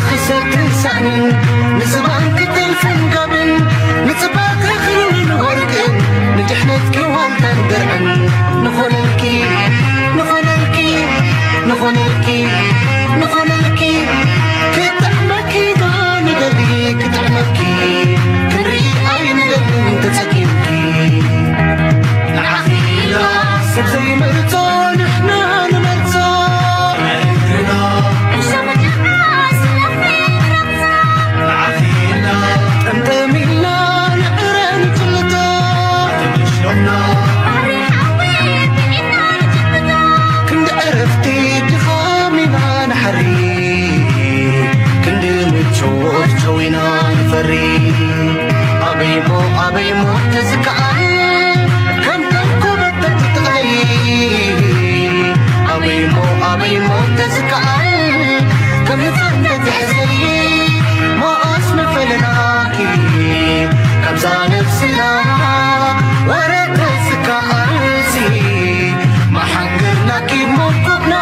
ክሰትን ሳእንን ንዝባን ክጥልፍን ጋብን ንጽባቐ ክብርን ወርቅን ንድሕነትኪ ዋልታን ድርዕን ንኾነልኪ ንኾነልኪ ንኾነልኪ ንኾነልኪ ክጥዕመኪ ዶ ንደሊ ክጥዕመኪ ክንርኢ ኣይንደልን ተጸጊምኪ ንዓኺ ኢላ ሰብ ዘይመርጾ ንሕና ንመርጾ ጠምጠሚልና ንዕረ ንጭልጦ ክንዲ ዕረፍቲ ድኻም ኢና ንሓሪ ክንዲ ምቾት ጨዊና ንፈሪ ኣበይሞ ኣበይሞ ተዝከኣል ከም ተንኮበተት ትጥቕለይ ኣበይሞ ኣበይሞ ተዝከኣል ከም ህፃን ተትሕዘሊ መኣስ መፈለናኪ ካብዛ ነብስና ወረ ተዝከኣልሲ መሓንገርናኪ ሞኩብና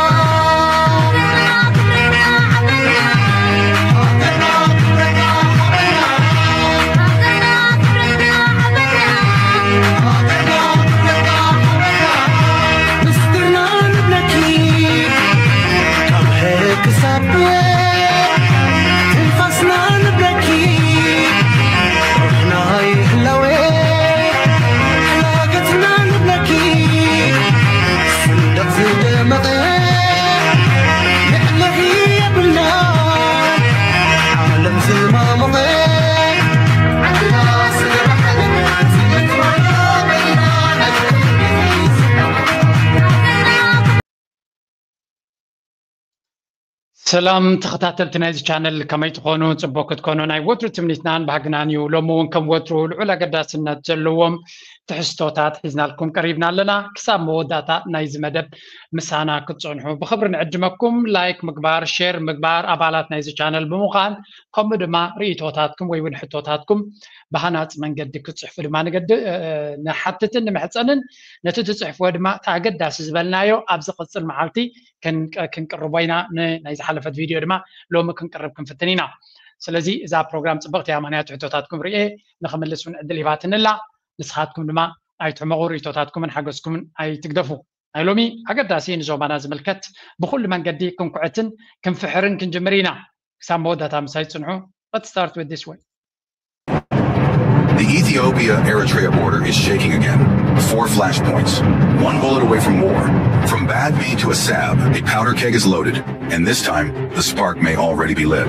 ሰላም ተኸታተልቲ ናይዚ ቻነል፣ ከመይ ትኾኑ? ጽቡቅ ክትኮኑ ናይ ወትሩ ትምኒትናን ባህግናን እዩ። ሎሚ እውን ከም ወትሩ ልዑል ኣገዳስነት ዘለዎም ትሕዝቶታት ሒዝናልኩም ቀሪብና ኣለና። ክሳብ መወዳእታ ናይዚ መደብ ምሳና ክትጸንሑ ብኽብሪ ንዕድመኩም። ላይክ ምግባር፣ ሼር ምግባር፣ ኣባላት ናይዚ ቻነል ብምዃን ከምኡ ድማ ርእይቶታትኩም ወይ እውን ሕቶታትኩም ብሃናጺ መንገዲ ክትጽሕፉ ድማ ንገድ ንሓትትን ንምሕጸንን። ነቲ ትጽሕፍዎ ድማ እቲ ኣገዳሲ ዝበልናዮ ኣብ ዝቕጽል መዓልቲ ክንቅርቦ ኢና። ናይ ዝሓለፈት ቪድዮ ድማ ሎሚ ክንቅርብ ክንፍትን ኢና። ስለዚ እዛ ፕሮግራም ጽብቕቲ እያ፣ ምክንያቱ ሕቶታትኩም ርኤ ንክምልስ እውን ዕድል ሂባትንላ። ንስኻትኩም ድማ ኣይትሕመቑ፣ ርእይቶታትኩምን ሓገዝኩምን ኣይትግደፉ። ናይ ሎሚ ኣገዳሲ ንዞባና ዝምልከት ብኹሉ መንገዲ ክንኩዕትን ክንፍሕርን ክንጅምር ኢና። ክሳብ መወዳእታ ምሳይ ጽንሑ። Let's start with this way. The Ethiopia Eritrea border is shaking again. Four flashpoints, one bullet away from war. From Bad B to Assab, a powder keg is loaded, and this time, the spark may already be lit.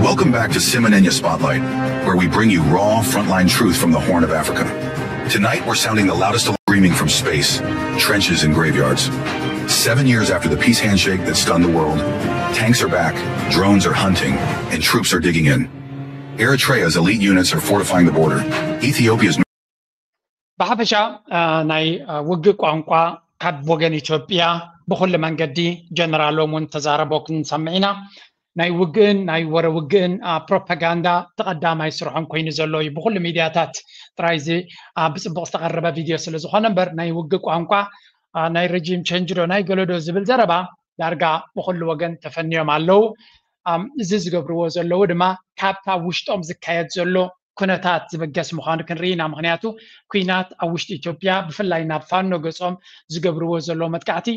Welcome back to Simanenya Spotlight, where we bring you raw frontline truth from the Horn of Africa. Tonight, we're sounding the loudest alarm screaming from space, trenches and graveyards. Seven years after the peace handshake that stunned the world, tanks are back, drones are hunting, and troops are digging in. Eritrea's elite units are fortifying the border. Ethiopia's ብሓፈሻ ናይ ውግእ ቋንቋ ካብ ወገን ኢትዮጵያ ብኩሉ መንገዲ ጀነራሎም እውን ተዛረቦ ክንሰምዕ ኢና። ናይ ውግእን ናይ ወረ ውግእን ፕሮፓጋንዳ እቲ ቀዳማይ ስርሖም ኮይኑ ዘሎ እዩ። ብኩሉ ሚድያታት ጥራይ እዚ ብፅቡቅ ዝተቀረበ ቪድዮ ስለዝኮነ እምበር ናይ ውግእ ቋንቋ ናይ ረጂም ቸንጅ ዶ ናይ ገለዶ ዝብል ዘረባ ዳርጋ ብኩሉ ወገን ተፈንዮም ኣለዉ። እዚ ዝገብርዎ ዘለዉ ድማ ካብታ ውሽጦም ዝካየድ ዘሎ ኩነታት ዝብገስ ምዃኑ ክንርኢ ኢና። ምክንያቱ ኩናት ኣብ ውሽጢ ኢትዮጵያ ብፍላይ ናብ ፋኖ ገጾም ዝገብርዎ ዘሎ መጥቃዕቲ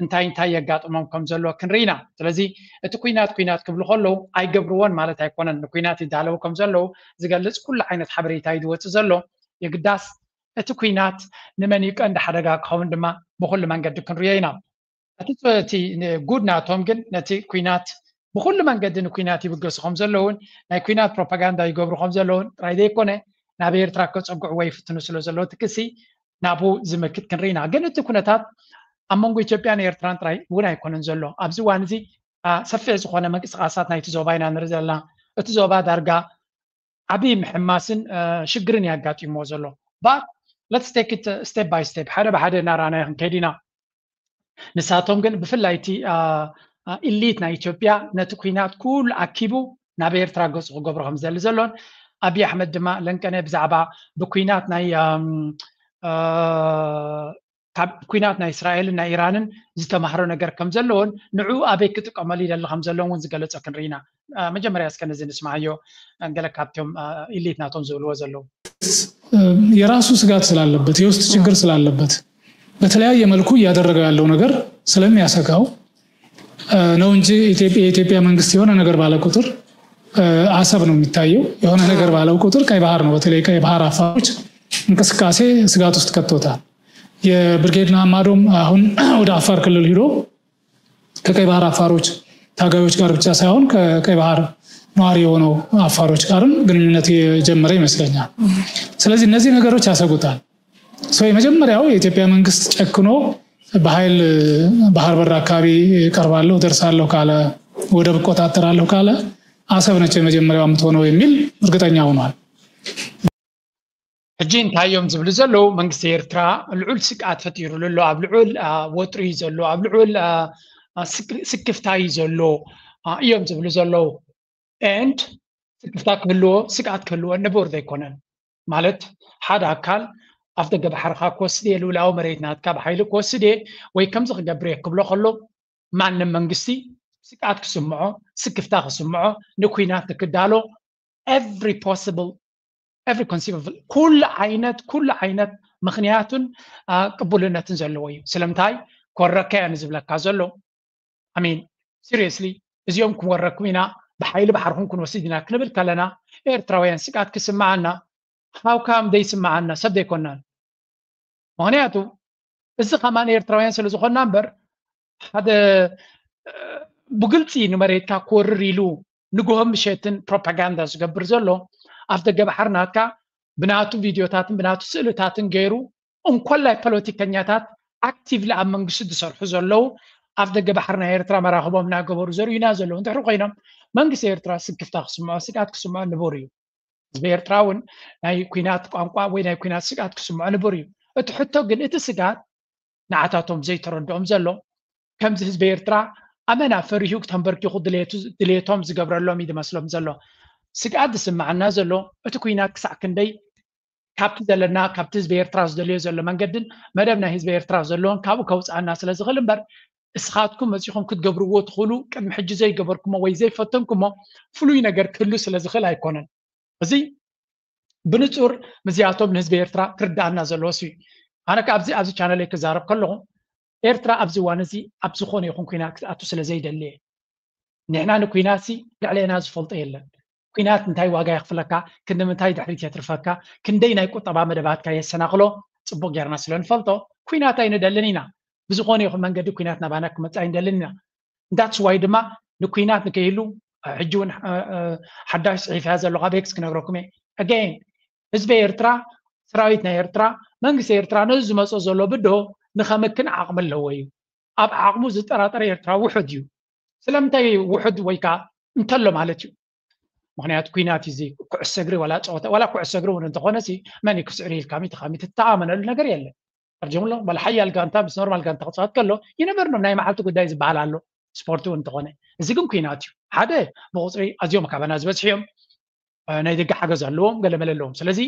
እንታይ እንታይ የጋጥሞም ከም ዘሎ ክንርኢ ኢና። ስለዚ እቲ ኩናት ኩናት ክብሉ ከለዉ ኣይገብርዎን ማለት ኣይኮነን። ንኩናት ይዳለዉ ከም ዘለዉ ዝገልጽ ኩሉ ዓይነት ሓበሬታ እዩ ዝወጽእ ዘሎ። የግዳስ እቲ ኩናት ንመን እዩ ቀንዲ ሓደጋ ክኸውን ድማ ብኩሉ መንገዲ ክንርእዮ ኢና። እቲ እቲ ጉድ ናቶም ግን ነቲ ኩናት ብኩሉ መንገዲ ንኩናት ይብገሱ ከም ዘለውን ናይ ኩናት ፕሮፓጋንዳ ይገብሩ ከም ዘለውን ጥራይ ዘይኮነ ናብ ኤርትራ ከጸግዕዎ ይፍትኑ ስለ ዘለዉ እቲ ክሲ ናብኡ ዝምልክት ክንርኢ ኢና። ግን እቲ ኩነታት ኣብ መንጎ ኢትዮጵያን ኤርትራን ጥራይ እውን ኣይኮነን ዘሎ። ኣብዚ እዋን እዚ ሰፊሕ ዝኾነ ምንቅስቃሳት ናይቲ ዞባ ኢና ንርኢ ዘለና። እቲ ዞባ ዳርጋ ዓብዪ ምሕማስን ሽግርን እዩ ኣጋጢምዎ ዘሎ። But let's take it step by step፣ ሓደ ብሓደ እናረኣናዮ ክንከይድ ኢና። ንሳቶም ግን ብፍላይ እቲ ኢሊት ናይ ኢትዮጵያ ነቲ ኩናት ኩሉ ኣኪቡ ናብ ኤርትራ ገፁ ክገብሮ ከም ዝደሊ ዘሎን ኣብይ ኣሕመድ ድማ ለንቀነ ብዛዕባ ብኩናት ናይ ካብ ኩናት ናይ እስራኤልን ናይ ኢራንን ዝተማህሮ ነገር ከም ዘለዎን ንዕኡ ኣበይ ክጥቀመሉ ይደሊ ከም ዘለዎን እውን ዝገለጸ ክንርኢ ኢና። መጀመርያ እስከ ነዚ ንስማዓዮ፣ ገለ ካብቶም ኢሊት ናቶም ዝብልዎ ዘለዉ። የራሱ ስጋት ስላለበት፣ የውስጥ ችግር ስላለበት፣ በተለያየ መልኩ እያደረገ ያለው ነገር ስለሚያሰጋው ነው እንጂ የኢትዮጵያ መንግስት የሆነ ነገር ባለ ቁጥር አሰብ ነው የሚታየው። የሆነ ነገር ባለው ቁጥር ቀይ ባህር ነው። በተለይ ቀይ ባህር አፋሮች እንቅስቃሴ ስጋት ውስጥ ከቶታል። የብርጌድ ንሓመዶም አሁን ወደ አፋር ክልል ሂዶ ከቀይ ባህር አፋሮች ታጋዮች ጋር ብቻ ሳይሆን ከቀይ ባህር ነዋሪ የሆነው አፋሮች ጋርም ግንኙነት የጀመረ ይመስለኛል። ስለዚህ እነዚህ ነገሮች ያሰጉታል። የመጀመሪያው የኢትዮጵያ መንግስት ጨክኖ በኃይል ባህር በር አካባቢ እቀርባለሁ፣ እደርሳለሁ ካለ፣ ወደብ እቆጣጠራለሁ ካለ አሰብ ነች የመጀመሪያዋ የምትሆነው የሚል እርግጠኛ ሆኗል። ሕጂ እንታይ እዮም ዝብሉ ዘለዉ? መንግስቲ ኤርትራ ልዑል ስግኣት ፈጢሩሉ ኣሎ፣ ኣብ ልዑል ወጥሪ እዩ ዘሎ፣ ኣብ ልዑል ስክፍታ እዩ ዘሎ እዮም ዝብሉ ዘለዉ። And ስክፍታ ክህልዎ፣ ስግኣት ክህልዎ ንቡር ዘይኮነን። ማለት ሓደ ኣካል ኣፍ ደገ ባሕርኻ ክወስድ እየ፣ ልኡላዊ መሬት ናትካ ብሓይሊ ክወስድ እየ ወይ ከምዚ ክገብር እየ ክብሎ ከሎ ማንም መንግስቲ ስግኣት ክስምዖ፣ ስክፍታ ክስምዖ፣ ንኩናት ንክዳሎ every possible every conceivable ኩሉ ዓይነት ኩሉ ዓይነት ምኽንያቱን ቅቡልነትን ዘለዎ እዩ። ስለምንታይ ኮረካ እያ ንዝብለካ ዘሎ። I mean seriously እዚኦም ክንወረኩም ኢና፣ ብሓይሊ ባሕርኹም ክንወስድ ኢና ክንብል ከለና ኤርትራውያን ስግኣት ክስምዓና፣ how come ዘይስምዓና? ሰብ ዘይኮናን። ምኽንያቱ እዚ ከማን ኤርትራውያን ስለ ዝኾንና እምበር ሓደ ብግልፂ ንመሬትካ ክወርር ኢሉ ንግሆን ምሸትን ፕሮፓጋንዳ ዝገብር ዘሎ ኣፍ ደገ ባሕሪ ናትካ ብናቱ ቪድዮታትን ብናቱ ስእልታትን ገይሩ እንኮላይ ፖለቲከኛታት actively ኣብ መንግስቲ ዝሰርሑ ዘለዉ ኣፍ ደገ ባሕሪ ናይ ኤርትራ መራኽቦም እናገበሩ ዘርእዩና ዘለዉ እንድሕሪ ኮይኖም መንግስቲ ኤርትራ ስክፍታ ክስምዖ ስግኣት ክስምዖ ንቡር እዩ። ህዝቢ ኤርትራ እውን ናይ ኩናት ቋንቋ ወይ ናይ ኩናት ስግኣት ክስምዖ ንቡር እዩ። እቲ ሕቶ ግን እቲ ስግኣት ንዓታቶም ዘይተረድኦም ዘሎ ከምዚ ህዝቢ ኤርትራ ኣመና ፈሪሁ ተንበርኪኹ ድሌቱ ድሌቶም ዝገብረሎም እዩ ዝመስሎም ዘሎ። ስግኣት ዝስምዓና ዘሎ እቲ ኩናት ክሳዕ ክንደይ ካብቲ ዘለና ካብቲ ህዝቢ ኤርትራ ዝደልዮ ዘሎ መንገድን መደብ ናይ ህዝቢ ኤርትራ ዘለዎን ካብኡ ከውፅኣና ስለ ዝኽእል እምበር እስኻትኩም መፂኹም ክትገብርዎ ትኽእሉ ቅድሚ ሕጂ ዘይገበርኩሞ ወይ ዘይፈተንኩሞ ፍሉይ ነገር ክህሉ ስለ ዝኽእል ኣይኮነን። እዚ ብንፁር ምስዚኣቶም ንህዝቢ ኤርትራ ክርዳኣና ዘለዎ እዩ። ኣነ ኣብዚ ኣብዚ ቻነለይ ክዛረብ ከለኹ ኤርትራ ኣብዚ እዋን እዚ ኣብ ዝኾነ ይኹን ኩናት ክትኣቱ ስለ ዘይደሊ እየ። ንሕና ንኩናት ሲ ልዕሌና ዝፈልጦ የለን። ኩናት እንታይ ዋጋ የኽፍለካ፣ ክንዲ ምንታይ ድሕሪት የትርፈካ፣ ክንደይ ናይ ቁጠባ መደባትካ የሰናኽሎ ፅቡቅ ጌርና ስለ ንፈልጦ ኩናት ኣይንደልን ኢና። ብዝኾነ ይኹን መንገዲ ኩናት ናባና ክመፅእ ኣይንደልን ኢና። That's why ድማ ንኩናት ንከይህሉ ሕጂ እውን ሓዳሽ ፅሒፈያ ዘለኹ ኣብ ኤክስ ክነግረኩም እየ። Again ህዝቢ ኤርትራ ሰራዊት ናይ ኤርትራ መንግስቲ ኤርትራ ነዚ ዝመፅኦ ዘሎ ብድሆ ንኸምክን ዓቕሚ ኣለዎ እዩ። ኣብ ዓቕሙ ዝጠራጠረ ኤርትራ ውሑድ እዩ። ስለምንታይ ውሑድ ወይ ከዓ እንተሎ ማለት እዩ? ምክንያቱ ኩናት እዚ ኩዕሶ እግሪ ዋላ ፀወታ ዋላ ኩዕሶ እግሪ እውን እንተኾነ ሲ መን ክስዕር ኢልካ ሚትኻ ሚት ትተኣመነሉ ነገር የለን። ተርጀምሎ ዋላ ሓያል ጋንታ ምስ ኖርማል ጋንታ ክፃወት ከሎ ይነበር ነው ናይ መዓልቲ ጉዳይ ዝበሃል ኣሎ። ስፖርት እውን እንተኾነ እዚ ግን ኩናት እዩ። ሓደ ብቁፅሪ ኣዝዮም ካባና ዝበዝሑ እዮም። ናይ ደገ ሓገዝ ኣለዎም ገለመለ ኣለዎም። ስለዚ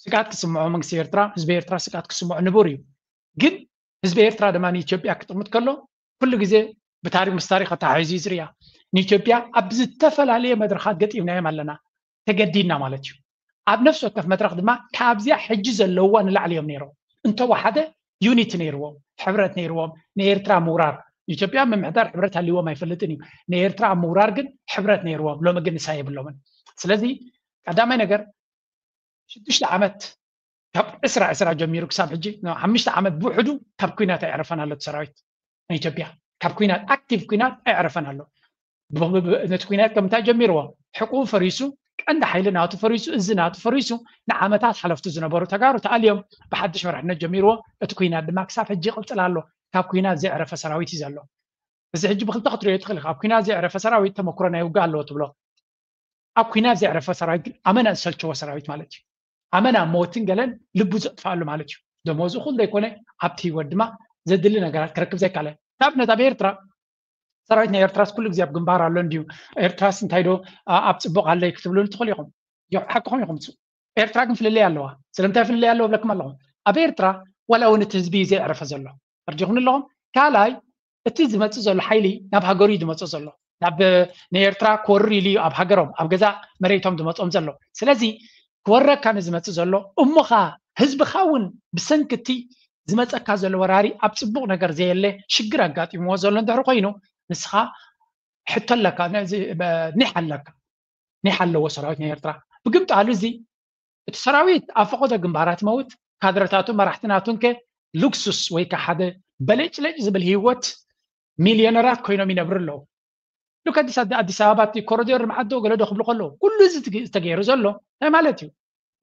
ስግኣት ክስምዖ መንግስቲ ኤርትራ ህዝቢ ኤርትራ ስግኣት ክስምዖ ንቡር እዩ። ግን ህዝቢ ኤርትራ ድማ ንኢትዮጵያ ክጥምት ከሎ ኩሉ ግዜ ብታሪክ ምስ ታሪክ ኣተሓሒዙ እዩ ዝርያ። ንኢትዮጵያ ኣብ ዝተፈላለየ መድረኻት ገጢምናዮም ኣለና ተገዲድና ማለት እዩ። ኣብ ነፍሲ ወከፍ መድረኽ ድማ ካብዚኣ ሕጂ ዘለውዋ ንላዕሊ እዮም ነይሮም። እንተወሓደ ዩኒቲ ነይርዎም፣ ሕብረት ነይርዎም። ንኤርትራ ምውራር ኢትዮጵያ ምምሕዳር ሕብረት ሃልይዎም ኣይፈልጥን እዩ። ንኤርትራ ኣብ ምውራር ግን ሕብረት ነይርዎም። ሎሚ ግን ንሳ የብሎምን። ስለዚ ቀዳማይ ነገር ሽዱሽተ ዓመት ካብ ዕስራ ዕስራ ጀሚሩ ክሳብ ሕጂ ሓሙሽተ ዓመት ብውሕዱ ካብ ኩናት ኣይዕረፈን ኣሎ ሰራዊት ናይ ኢትዮጵያ ካብ ኩናት ኣክቲቭ ኩናት ኣይዕረፈን ኣሎ። ነቲ ኩናት ከምንታይ ጀሚርዎ? ሕቁ ፈሪሱ፣ ቀንዲ ሓይሊ ናቱ ፈሪሱ፣ እዚ ናቱ ፈሪሱ፣ ንዓመታት ሓለፍቱ ዝነበሩ ተጋሩ ተኣልዮም ብሓድሽ መራሕነት ጀሚርዎ። እቲ ኩናት ድማ ክሳብ ሕጂ ይቕፅል ኣሎ። ካብ ኩናት ዘይዕረፈ ሰራዊት እዩ ዘሎ። እዚ ሕጂ ብክልተ ክትሪኦ ትኽእል ኢኻ። ኣብ ኩናት ዘይዕረፈ ሰራዊት ተመክሮ ናይ ውግእ ኣለዎ ትብሎ። ኣብ ኩናት ዘይዕረፈ ሰራዊት ግን ኣመና ዝሰልቸዎ ሰራዊት ማለት እዩ። ኣመና ሞትን ገለን ልቡ ዘጥፍኣሉ ማለት እዩ። ደሞዙ እኹል ዘይኮነ ኣብቲ ህይወት ድማ ዘድሊ ነገራት ክረክብ ዘይካለ። ንኣብነት ኣብ ኤርትራ ሰራዊት ናይ ኤርትራስ ኩሉ ግዜ ኣብ ግንባር ኣሎ እንድዩ። ኤርትራስ እንታይ ዶ ኣብ ፅቡቕ ኣለይ ክትብሉኒ ትኽእሉ ኢኹም። ሓቅኹም ኢኹም። ኤርትራ ግን ፍልልይ ኣለዋ። ስለምንታይ ፍልልይ ኣለዎ ብለኩም ኣለኹም። ኣብ ኤርትራ ዋላ እውን እቲ ህዝቢ እዩ ዘየዕረፈ ዘሎ። ተረዲኹም ኣለኹም? ካልኣይ፣ እቲ ዝመፅእ ዘሎ ሓይሊ ናብ ሃገሩ እዩ ዝመፅእ ዘሎ። ናብ ንኤርትራ ክወርር ኢሉ እዩ ኣብ ሃገሮም ኣብ ገዛ መሬቶም ዝመፅኦም ዘሎ። ስለዚ ክወረካ ንዝመፅእ ዘሎ እሞኻ ህዝብኻ እውን ብሰንኪ እቲ ዝመፀካ ዘሎ ወራሪ ኣብ ፅቡቕ ነገር ዘየለ ሽግር ኣጋጢምዎ ዘሎ እንድሕር ኮይኑ ንስኻ ሕቶ ኣለካ፣ ኒሕ ኣለካ፣ ኒሕ ኣለዎ ሰራዊት ናይ ኤርትራ። ብግምጣሉ እዚ እቲ ሰራዊት ኣብ ፈቐዶ ግንባራት መውት ካድረታቱን መራሕትናቱን ከ ሉክሱስ ወይ ከዓ ሓደ በለጭለጭ ዝብል ህይወት ሚልዮነራት ኮይኖም ይነብሩ ኣለዉ። ሉክ ኣዲስ ኣዲስ ኣበባ እቲ ኮሪዶር ልምዓት ዶ ገለ ዶ ክብሉ ከለዉ ኩሉ እዚ ዝተገይሩ ዘሎ እንታይ ማለት እዩ?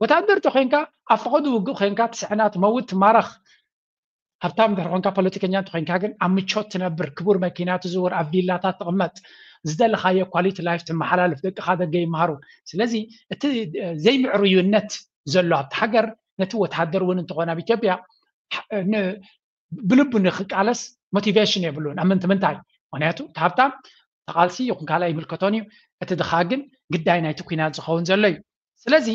ወታደር ተኮይንካ ኣብ ፈቐዱ ውግእ ኮይንካ ትስዕና ትመውት ትማረኽ ሃብታም እንድሕር ኮንካ ፖለቲከኛ እንተኮይንካ ግን ኣብ ምቾት ትነብር፣ ክቡር መኪና ትዝውር፣ ኣብ ቪላታት ትቕመጥ፣ ዝደለኻዮ ኳሊቲ ላይፍ ትመሓላልፍ፣ ደቅኻ ደገ ይመሃሩ። ስለዚ እቲ ዘይምዕሩይነት ዘሎ ኣብቲ ሃገር ነቲ ወተሃደር እውን እንተኾነ ኣብ ኢትዮጵያ ብልቡ ንክቃለስ ሞቲቬሽን የብሉን። ኣብ ምንቲ ምንታይ? ምክንያቱ እቲ ሃብታም ተቃልሲ ይኹን ካልእ ይምልከቶን እዩ። እቲ ድኻ ግን ግዳይ ናይቲ ኩናት ዝኸውን ዘሎ እዩ። ስለዚ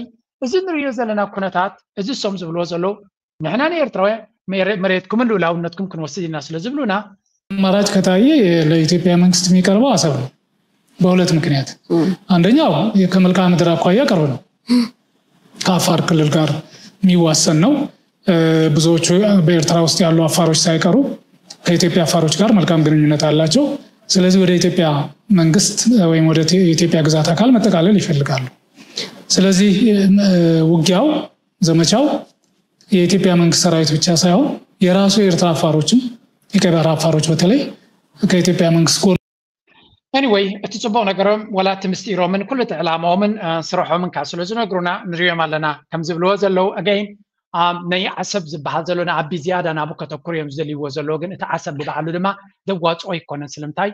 እዚ ንሪኦ ዘለና ኩነታት እዚ እሶም ዝብልዎ ዘለዉ ንሕና ንኤርትራውያን መሬትኩምን ልኡላውነትኩም ክንወስድ ኢና ስለ ዝብሉና ኣማራጭ ከታየ ለኢትዮጵያ መንግስት የሚቀርበው አሰብ ነው። በሁለት ምክንያት፣ አንደኛው ከመልክዓ ምድር አኳያ ቅርብ ነው፣ ከአፋር ክልል ጋር የሚዋሰን ነው። ብዙዎቹ በኤርትራ ውስጥ ያሉ አፋሮች ሳይቀሩ ከኢትዮጵያ አፋሮች ጋር መልካም ግንኙነት አላቸው። ስለዚህ ወደ ኢትዮጵያ መንግስት ወይም ወደ ኢትዮጵያ ግዛት አካል መጠቃለል ይፈልጋሉ። ስለዚህ ውጊያው ዘመቻው የኢትዮጵያ መንግስት ሰራዊት ብቻ ሳይሆን የራሱ የኤርትራ አፋሮችም የቀይ ባህር አፋሮች በተለይ ከኢትዮጵያ መንግስት ጎን Anyway፣ እቲ ጽቡቕ ነገሮም ወላ እቲ ምስጢሮምን ኩሉ እቲ ዕላማኦምን ስርሖምን ካብ ስለ ዝነግሩና ንሪኦም ኣለና። ከም ዝብልዎ ዘለዉ ኣገይን ናይ ዓሰብ ዝበሃል ዘሎ ንዓቢ ዝያዳ ናብኡ ከተኩር እዮም ዝደልይዎ ዘለዉ። ግን እቲ ዓሰብ ብባዕሉ ድማ ዘዋፅኦ ኣይኮነን። ስለምንታይ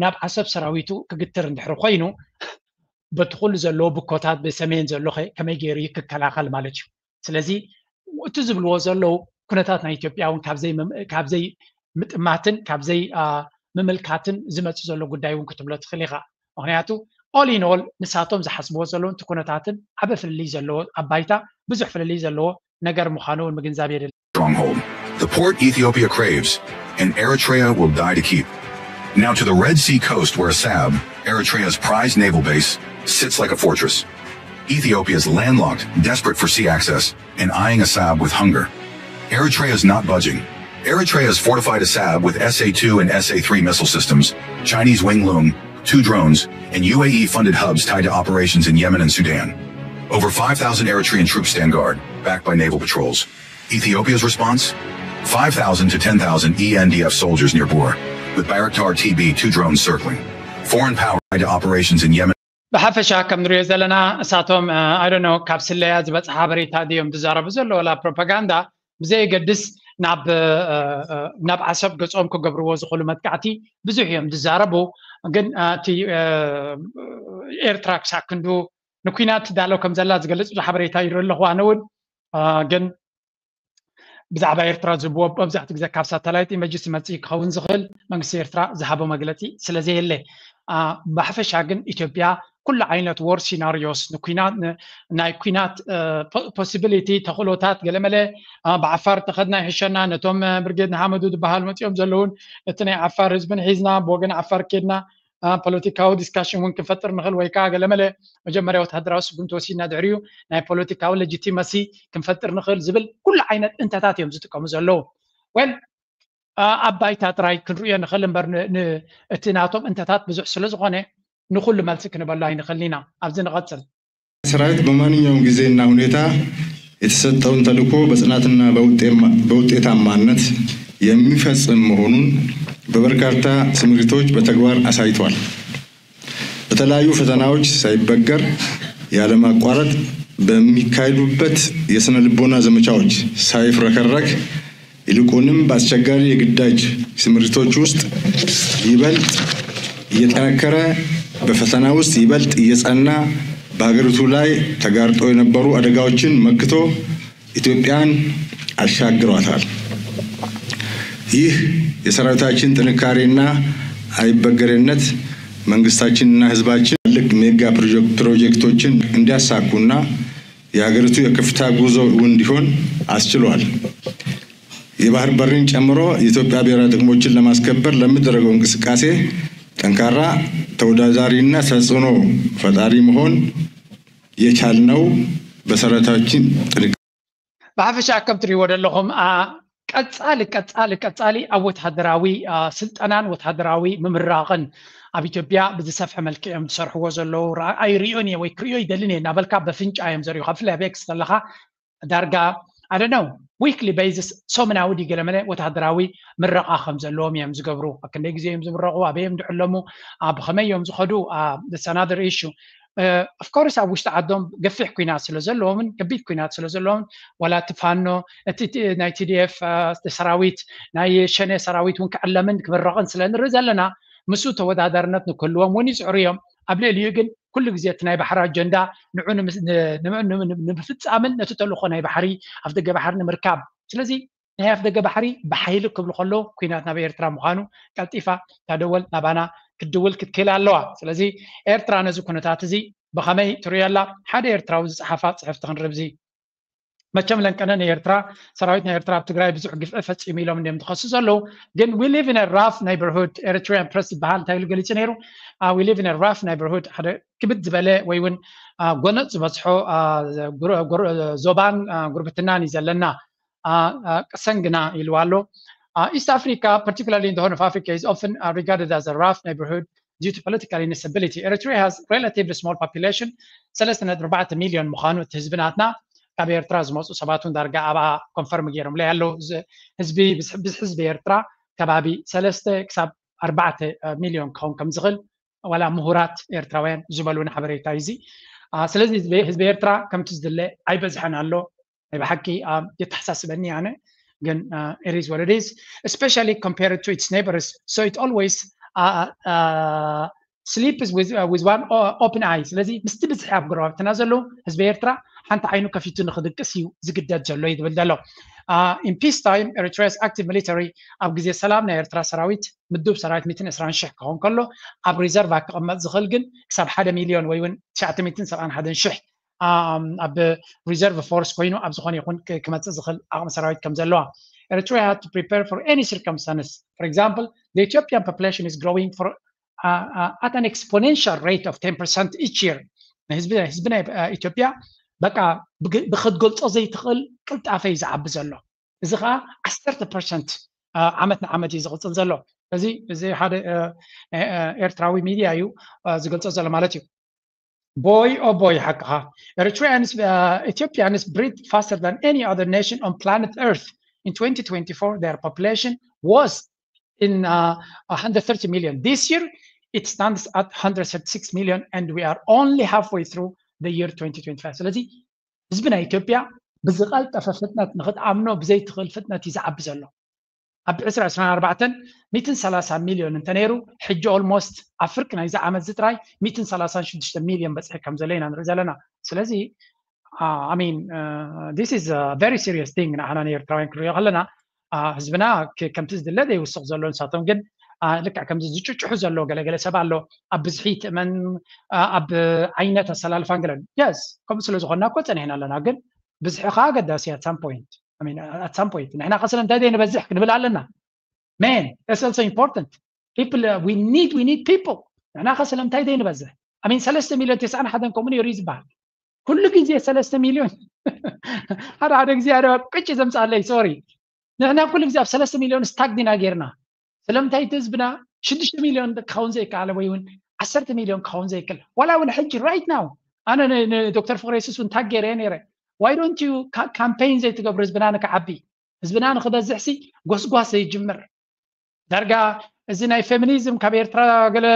ናብ ዓሰብ ሰራዊቱ ክግትር እንድሕር ኮይኑ በቲ ኩሉ ዘለዎ ብኮታት ብሰሜን ዘሎ ከመይ ገይሩ ክከላኸል ማለት እዩ። ስለዚ እቲ ዝብልዎ ዘለዉ ኩነታት ናይ ኢትዮጵያ እውን ካብ ዘይምጥማትን ካብ ዘይምምልካትን ዝመፅእ ዘሎ ጉዳይ እውን ክትብሎ ትኽእል ኢኻ። ምክንያቱ all in all ንሳቶም ዝሓስብዎ ዘለዉ እቲ ኩነታትን ዓበ ፍልልይ ዘለዎ ኣባይታ ብዙሕ ፍልልይ ዘለዎ ነገር ምዃኑ እውን ምግንዛብ የድሊ። Stronghold, the port Ethiopia craves, and Eritrea will die to keep. Now to the Red Sea coast where Assab, Eritrea's prized naval base, sits like a fortress. Ethiopia is landlocked, desperate for sea access, and eyeing Assab with hunger. Eritrea is not budging. Eritrea has fortified Assab with S A two and S A three missile systems, Chinese Wing Lung two drones, and U A E funded hubs tied to operations in Yemen and Sudan. Over five thousand Eritrean troops stand guard, backed by naval patrols. Ethiopia's response? Five thousand to ten thousand E N D F soldiers near Bor, with Bayraktar T B two drones circling. Foreign power tied to operations in Yemen. ብሓፈሻ ከም ንሪኦ ዘለና እሳቶም I don't know ካብ ስለያ ዝበፅሓ ሓበሬታ ድዮም ዝዛረቡ ዘሎ ወላ ፕሮፓጋንዳ ብዘየገድስ ናብ ናብ ዓሰብ ገፆም ክገብርዎ ዝኽእሉ መጥቃዕቲ ብዙሕ እዮም ዝዛረቡ። ግን እቲ ኤርትራ ክሳብ ክንዱ ንኩናት ትዳሎ ከም ዘላ ዝገልፅ ብዙሕ ሓበሬታ ይርኢ ኣለኹ። ኣነ እውን ግን ብዛዕባ ኤርትራ ዝህብዎ መብዛሕትኡ ግዜ ካብ ሳተላይት ኢመጅስ ዝመፅእ ክኸውን ዝኽእል መንግስቲ ኤርትራ ዝሃቦ መግለፂ ስለዘየለ ብሓፈሻ ግን ኢትዮጵያ ኩሉ ዓይነት ወር ሲናሪዮስ ናይ ኩናት ፖሲቢሊቲ ተኽእሎታት ገለመለ ብዓፋር ተኸድና ይሕሸና ነቶም ብርጌድ ንሓመዱ ዝበሃሉ መፂኦም ዘለውን እቲ ናይ ዓፋር ህዝብን ሒዝና ብወገን ዓፋር ኬድና ፖለቲካዊ ዲስካሽን እውን ክንፈጥር ንኽእል ወይ ከዓ ገለመለ መጀመርያ ወታደራዊ ስጉምቲ ወሲድና ድሕሪኡ ናይ ፖለቲካዊ ሌጂቲመሲ ክንፈጥር ንኽእል ዝብል ኩሉ ዓይነት እንተታት እዮም ዝጥቀሙ ዘለዉ። ወል ኣብ ባይታ ጥራይ ክንርእዮ ንኽእል እምበር እቲ ናቶም እንተታት ብዙሕ ስለ ዝኾነ ንኹሉ መልሲ ክንበሉ ኣይንኽእልን ኢና። ኣብዚ ንቐፅል። ሰራዊት በማንኛውም ጊዜና ሁኔታ የተሰጠውን ተልዕኮ በጽናትና በውጤታማነት የሚፈጽም መሆኑን በበርካታ ስምሪቶች በተግባር አሳይቷል። በተለያዩ ፈተናዎች ሳይበገር ያለማቋረጥ በሚካሄዱበት የስነ ልቦና ዘመቻዎች ሳይፍረከረክ ይልቁንም በአስቸጋሪ የግዳጅ ስምሪቶች ውስጥ ይበልጥ እየጠነከረ በፈተና ውስጥ ይበልጥ እየጸና በሀገሪቱ ላይ ተጋርጦ የነበሩ አደጋዎችን መክቶ ኢትዮጵያን አሻግሯታል። ይህ የሰራዊታችን ጥንካሬና አይበገሬነት መንግስታችንና ህዝባችን ትልቅ ሜጋ ፕሮጀክቶችን እንዲያሳኩና የሀገሪቱ የከፍታ ጉዞ እውን እንዲሆን አስችሏል። የባህር በርን ጨምሮ የኢትዮጵያ ብሔራዊ ጥቅሞችን ለማስከበር ለሚደረገው እንቅስቃሴ ጠንካራ ተወዳዳሪና ተጽዕኖ ፈጣሪ መሆን የቻልነው በሰራዊታችን ጥንካሬ። ብሓፈሻ ከም ትሪእዎ ዘለኹም ቀፃሊ ቀፃሊ ቀፃሊ ኣብ ወታደራዊ ስልጠናን ወታደራዊ ምምራቕን ኣብ ኢትዮጵያ ብዝሰፍሐ መልክዕ እዮም ዝሰርሕዎ ዘለዉ። ኣይሪኦን እየ ወይ ክሪኦ ይደልን እየ እናበልካ በፍንጫ እዮም ዘሪኡካ። ብፍላይ ኣብ ኤክስ ከለካ ዳርጋ ኣደነው ዊክሊ ቤዝስ ሰሙናዊ ድዩ ገለመለ ወታደራዊ ምረቓ ከም ዘለዎም እዮም ዝገብሩ። ኣብ ክንደይ ግዜ እዮም ዝምረቑ፣ ኣበይ እዮም ድሕለሙ፣ ብኸመይ እዮም ዝኸዱ፣ ሰናደር ኢሹ። ኦፍኮርስ ኣብ ውሽጢ ዓዶም ገፊሕ ኩናት ስለ ዘለዎምን ከቢድ ኩናት ስለ ዘለዎምን ዋላ እቲ ፋኖ እቲ ናይ ቲዲኤፍ ሰራዊት ናይ ሸኔ ሰራዊት እውን ክዕለምን ክምረቕን ስለ ንርኢ ዘለና ምስኡ ተወዳዳርነት ንክህልዎም እውን ይፅዕሩ እዮም። ኣብ ልዕሊኡ ግን ኩሉ ግዜ እቲ ናይ ባሕሪ ኣጀንዳ ንዑ ንምፍፃምን ነቲ ተልእኮ ናይ ባሕሪ ኣፍ ደገ ባሕሪ ንምርካብ ስለዚ ናይ ኣፍ ደገ ባሕሪ ብሓይሊ ክብሉ ከለዉ ኩናት ናብ ኤርትራ ምዃኑ ቀልጢፋ እታ ደወል ናባና ክትድውል ክትክእል ኣለዋ። ስለዚ ኤርትራ ነዚ ኩነታት እዚ ብኸመይ ትርእዮ ኣላ? ሓደ ኤርትራዊ ዝጸሓፋ ጽሕፍቲ ክንርብዚ መቸም ለንቀነ ንኤርትራ ሰራዊት ናይ ኤርትራ ኣብ ትግራይ ብዙሕ ግፍዒ ፈጺሙ ኢሎም እንዲም ዝኸሱ ዘለዉ። ግን we live in a rough neighborhood Eritrean press ዝበሃል እንታይ ኢሉ ገሊጹ ነይሩ? We live in a rough neighborhood ሓደ ክብድ ዝበለ ወይ እውን ጎነፅ ዝበዝሖ ዞባን ጉርብትናን እዩ ዘለና። ቅሰን ግና ኢልዋ ኣሎ። East Africa, particularly in the Horn of Africa, is often regarded as a rough neighborhood due to political instability. Eritrea has relatively small population, ሰለስተ ነጥቢ ኣርባዕተ ሚልዮን ምዃኑ እቲ ህዝቢ ናትና ካብ ኤርትራ ዝመፁ ሰባት እውን ዳርጋ ኣብኣ ኮንፈርም ገይሮምለይ ኣለዉ። ህዝቢ ብዝሒ ህዝቢ ኤርትራ ከባቢ ሰለስተ ክሳብ ኣርባዕተ ሚልዮን ክኸውን ከም ዝኽእል ዋላ ምሁራት ኤርትራውያን ዝበሉና ሓበሬታ እዩ እዚ። ስለዚ ህዝቢ ኤርትራ ከምቲ ዝድለ ኣይበዝሐን ኣሎ። ናይ ብሓቂ የተሓሳስበኒ ኣነ ግን it is what it is, especially compared to its neighbors, so it always sleeps with one open eye. ስለዚ ምስቲ ብዝሒ ኣብ ጎረባብትና ዘለዉ ህዝቢ ኤርትራ ሓንቲ ዓይኑ ከፊቱ ንክድቅስ እዩ ዝግደድ ዘሎ እዩ ዝብል ዘሎ። In peace time Eritrea's active military ኣብ ግዜ ሰላም ናይ ኤርትራ ሰራዊት ምዱብ ሰራዊት ሚእትን ዕስራን ሽሕ ክኸውን ከሎ ኣብ ሪዘርቭ ክቕመጥ ዝኽእል ግን ክሳብ ሓደ ሚልዮን ወይ እውን ትሽዓተ ሚእትን ሰብዓን ሓደን ሽሕ ኣብ ሪዘርቭ ፎርስ ኮይኑ ኣብ ዝኾነ ይኹን ክመፅእ ዝኽእል ዓቕሚ ሰራዊት ከም ዘለዋ። Eritrea had to prepare for any circumstance. For example, the Ethiopian population is growing for uh, uh, at an exponential rate of ten percent each year. ህዝቢ ናይ ኢትዮጵያ በቃ ብክትገልፆ ዘይትኽእል ቅልጣፈ እዩ ዝዓቢ ዘሎ። እዚ ከዓ ዓሰርተ ፐርሰንት ዓመት ንዓመት እዩ ዝቕፅል ዘሎ። እዚ እዚ ሓደ ኤርትራዊ ሚድያ እዩ ዝገልፆ ዘሎ ማለት እዩ። Boy, oh boy, ሓቅኻ። Eritreans, uh, Ethiopians breathe faster than any other nation on planet Earth. In twenty twenty-four, their population was in uh, one hundred thirty million. This year, it stands at one hundred thirty-six million, and we are only halfway through the year twenty twenty-five. ስለዚ ህዝቢ ናይ ኢትዮጵያ ብዝቐልጠፈ ፍጥነት ንክትኣምኖ ብዘይትኽእል ፍጥነት እዩ ዝዓቢ ዘሎ። ኣብ ዕስራ ዕስራን ኣርባዕተን ሚእትን ሰላሳ ሚልዮን እንተነይሩ ሕጂ ኦልሞስት ኣብ ፍርቂ ናይዚ ዓመት እዚ ጥራይ ሚእትን ሰላሳን ሽዱሽተ ሚልዮን በፅሒ ከም ዘሎ ኢና ንርኢ ዘለና። ስለዚ I mean this is a very serious thing ንዓና ንኤርትራውያን ክንሪኦ ከለና ህዝብና ከምቲ ዝድለ ዘይውስቕ ዘሎ ንሳቶም ግን ልክዕ ከምዚ ዝጭጭሑ ዘሎ ገለገለ ሰብ ኣሎ ኣብ ብዝሒ ትእመን ኣብ ዓይነት ኣሰላልፋን ገለን የስ ከምኡ ስለ ዝኾንና እኮ ፀኒሕና ኣለና ግን ብዝሒ ከዓ ኣገዳሲ at some point at some point ንሕና ከ ስለምንታይ ዘይንበዝሕ ክንብል ኣለና man it's also important people we need we need people ንሕና ከ ስለምንታይ ዘይንበዝሕ I mean ሰለስተ ሚልዮን ተስዓን ሓደን ከምኡ ነይሩ እዩ ዝበሃል ኩሉ ግዜ ሰለስተ ሚልዮን ሓደ ሓደ ግዜ ኣደ ቅጭ ዘምፅኣለይ sorry ንሕና ኩሉ ግዜ ኣብ ሰለስተ ሚልዮን ስታክ ዲና ጌርና ስለምንታይ እቲ ህዝብና ሽዱሽተ ሚልዮን ክኸውን ዘይከኣለ ወይ እውን ዓሰርተ ሚልዮን ክኸውን ዘይክእል ዋላ እውን ሕጂ right now ኣነ ንዶክተር ፍቅሬስስ እውን ታግ ገይረ ነይረ why don't you campaign ዘይትገብሩ ህዝብና ንክዓቢ ህዝብና ንክበዝሕ ሲ ጎስጓስ ዘይጅምር ዳርጋ እዚ ናይ ፌሚኒዝም ካብ ኤርትራ ገለ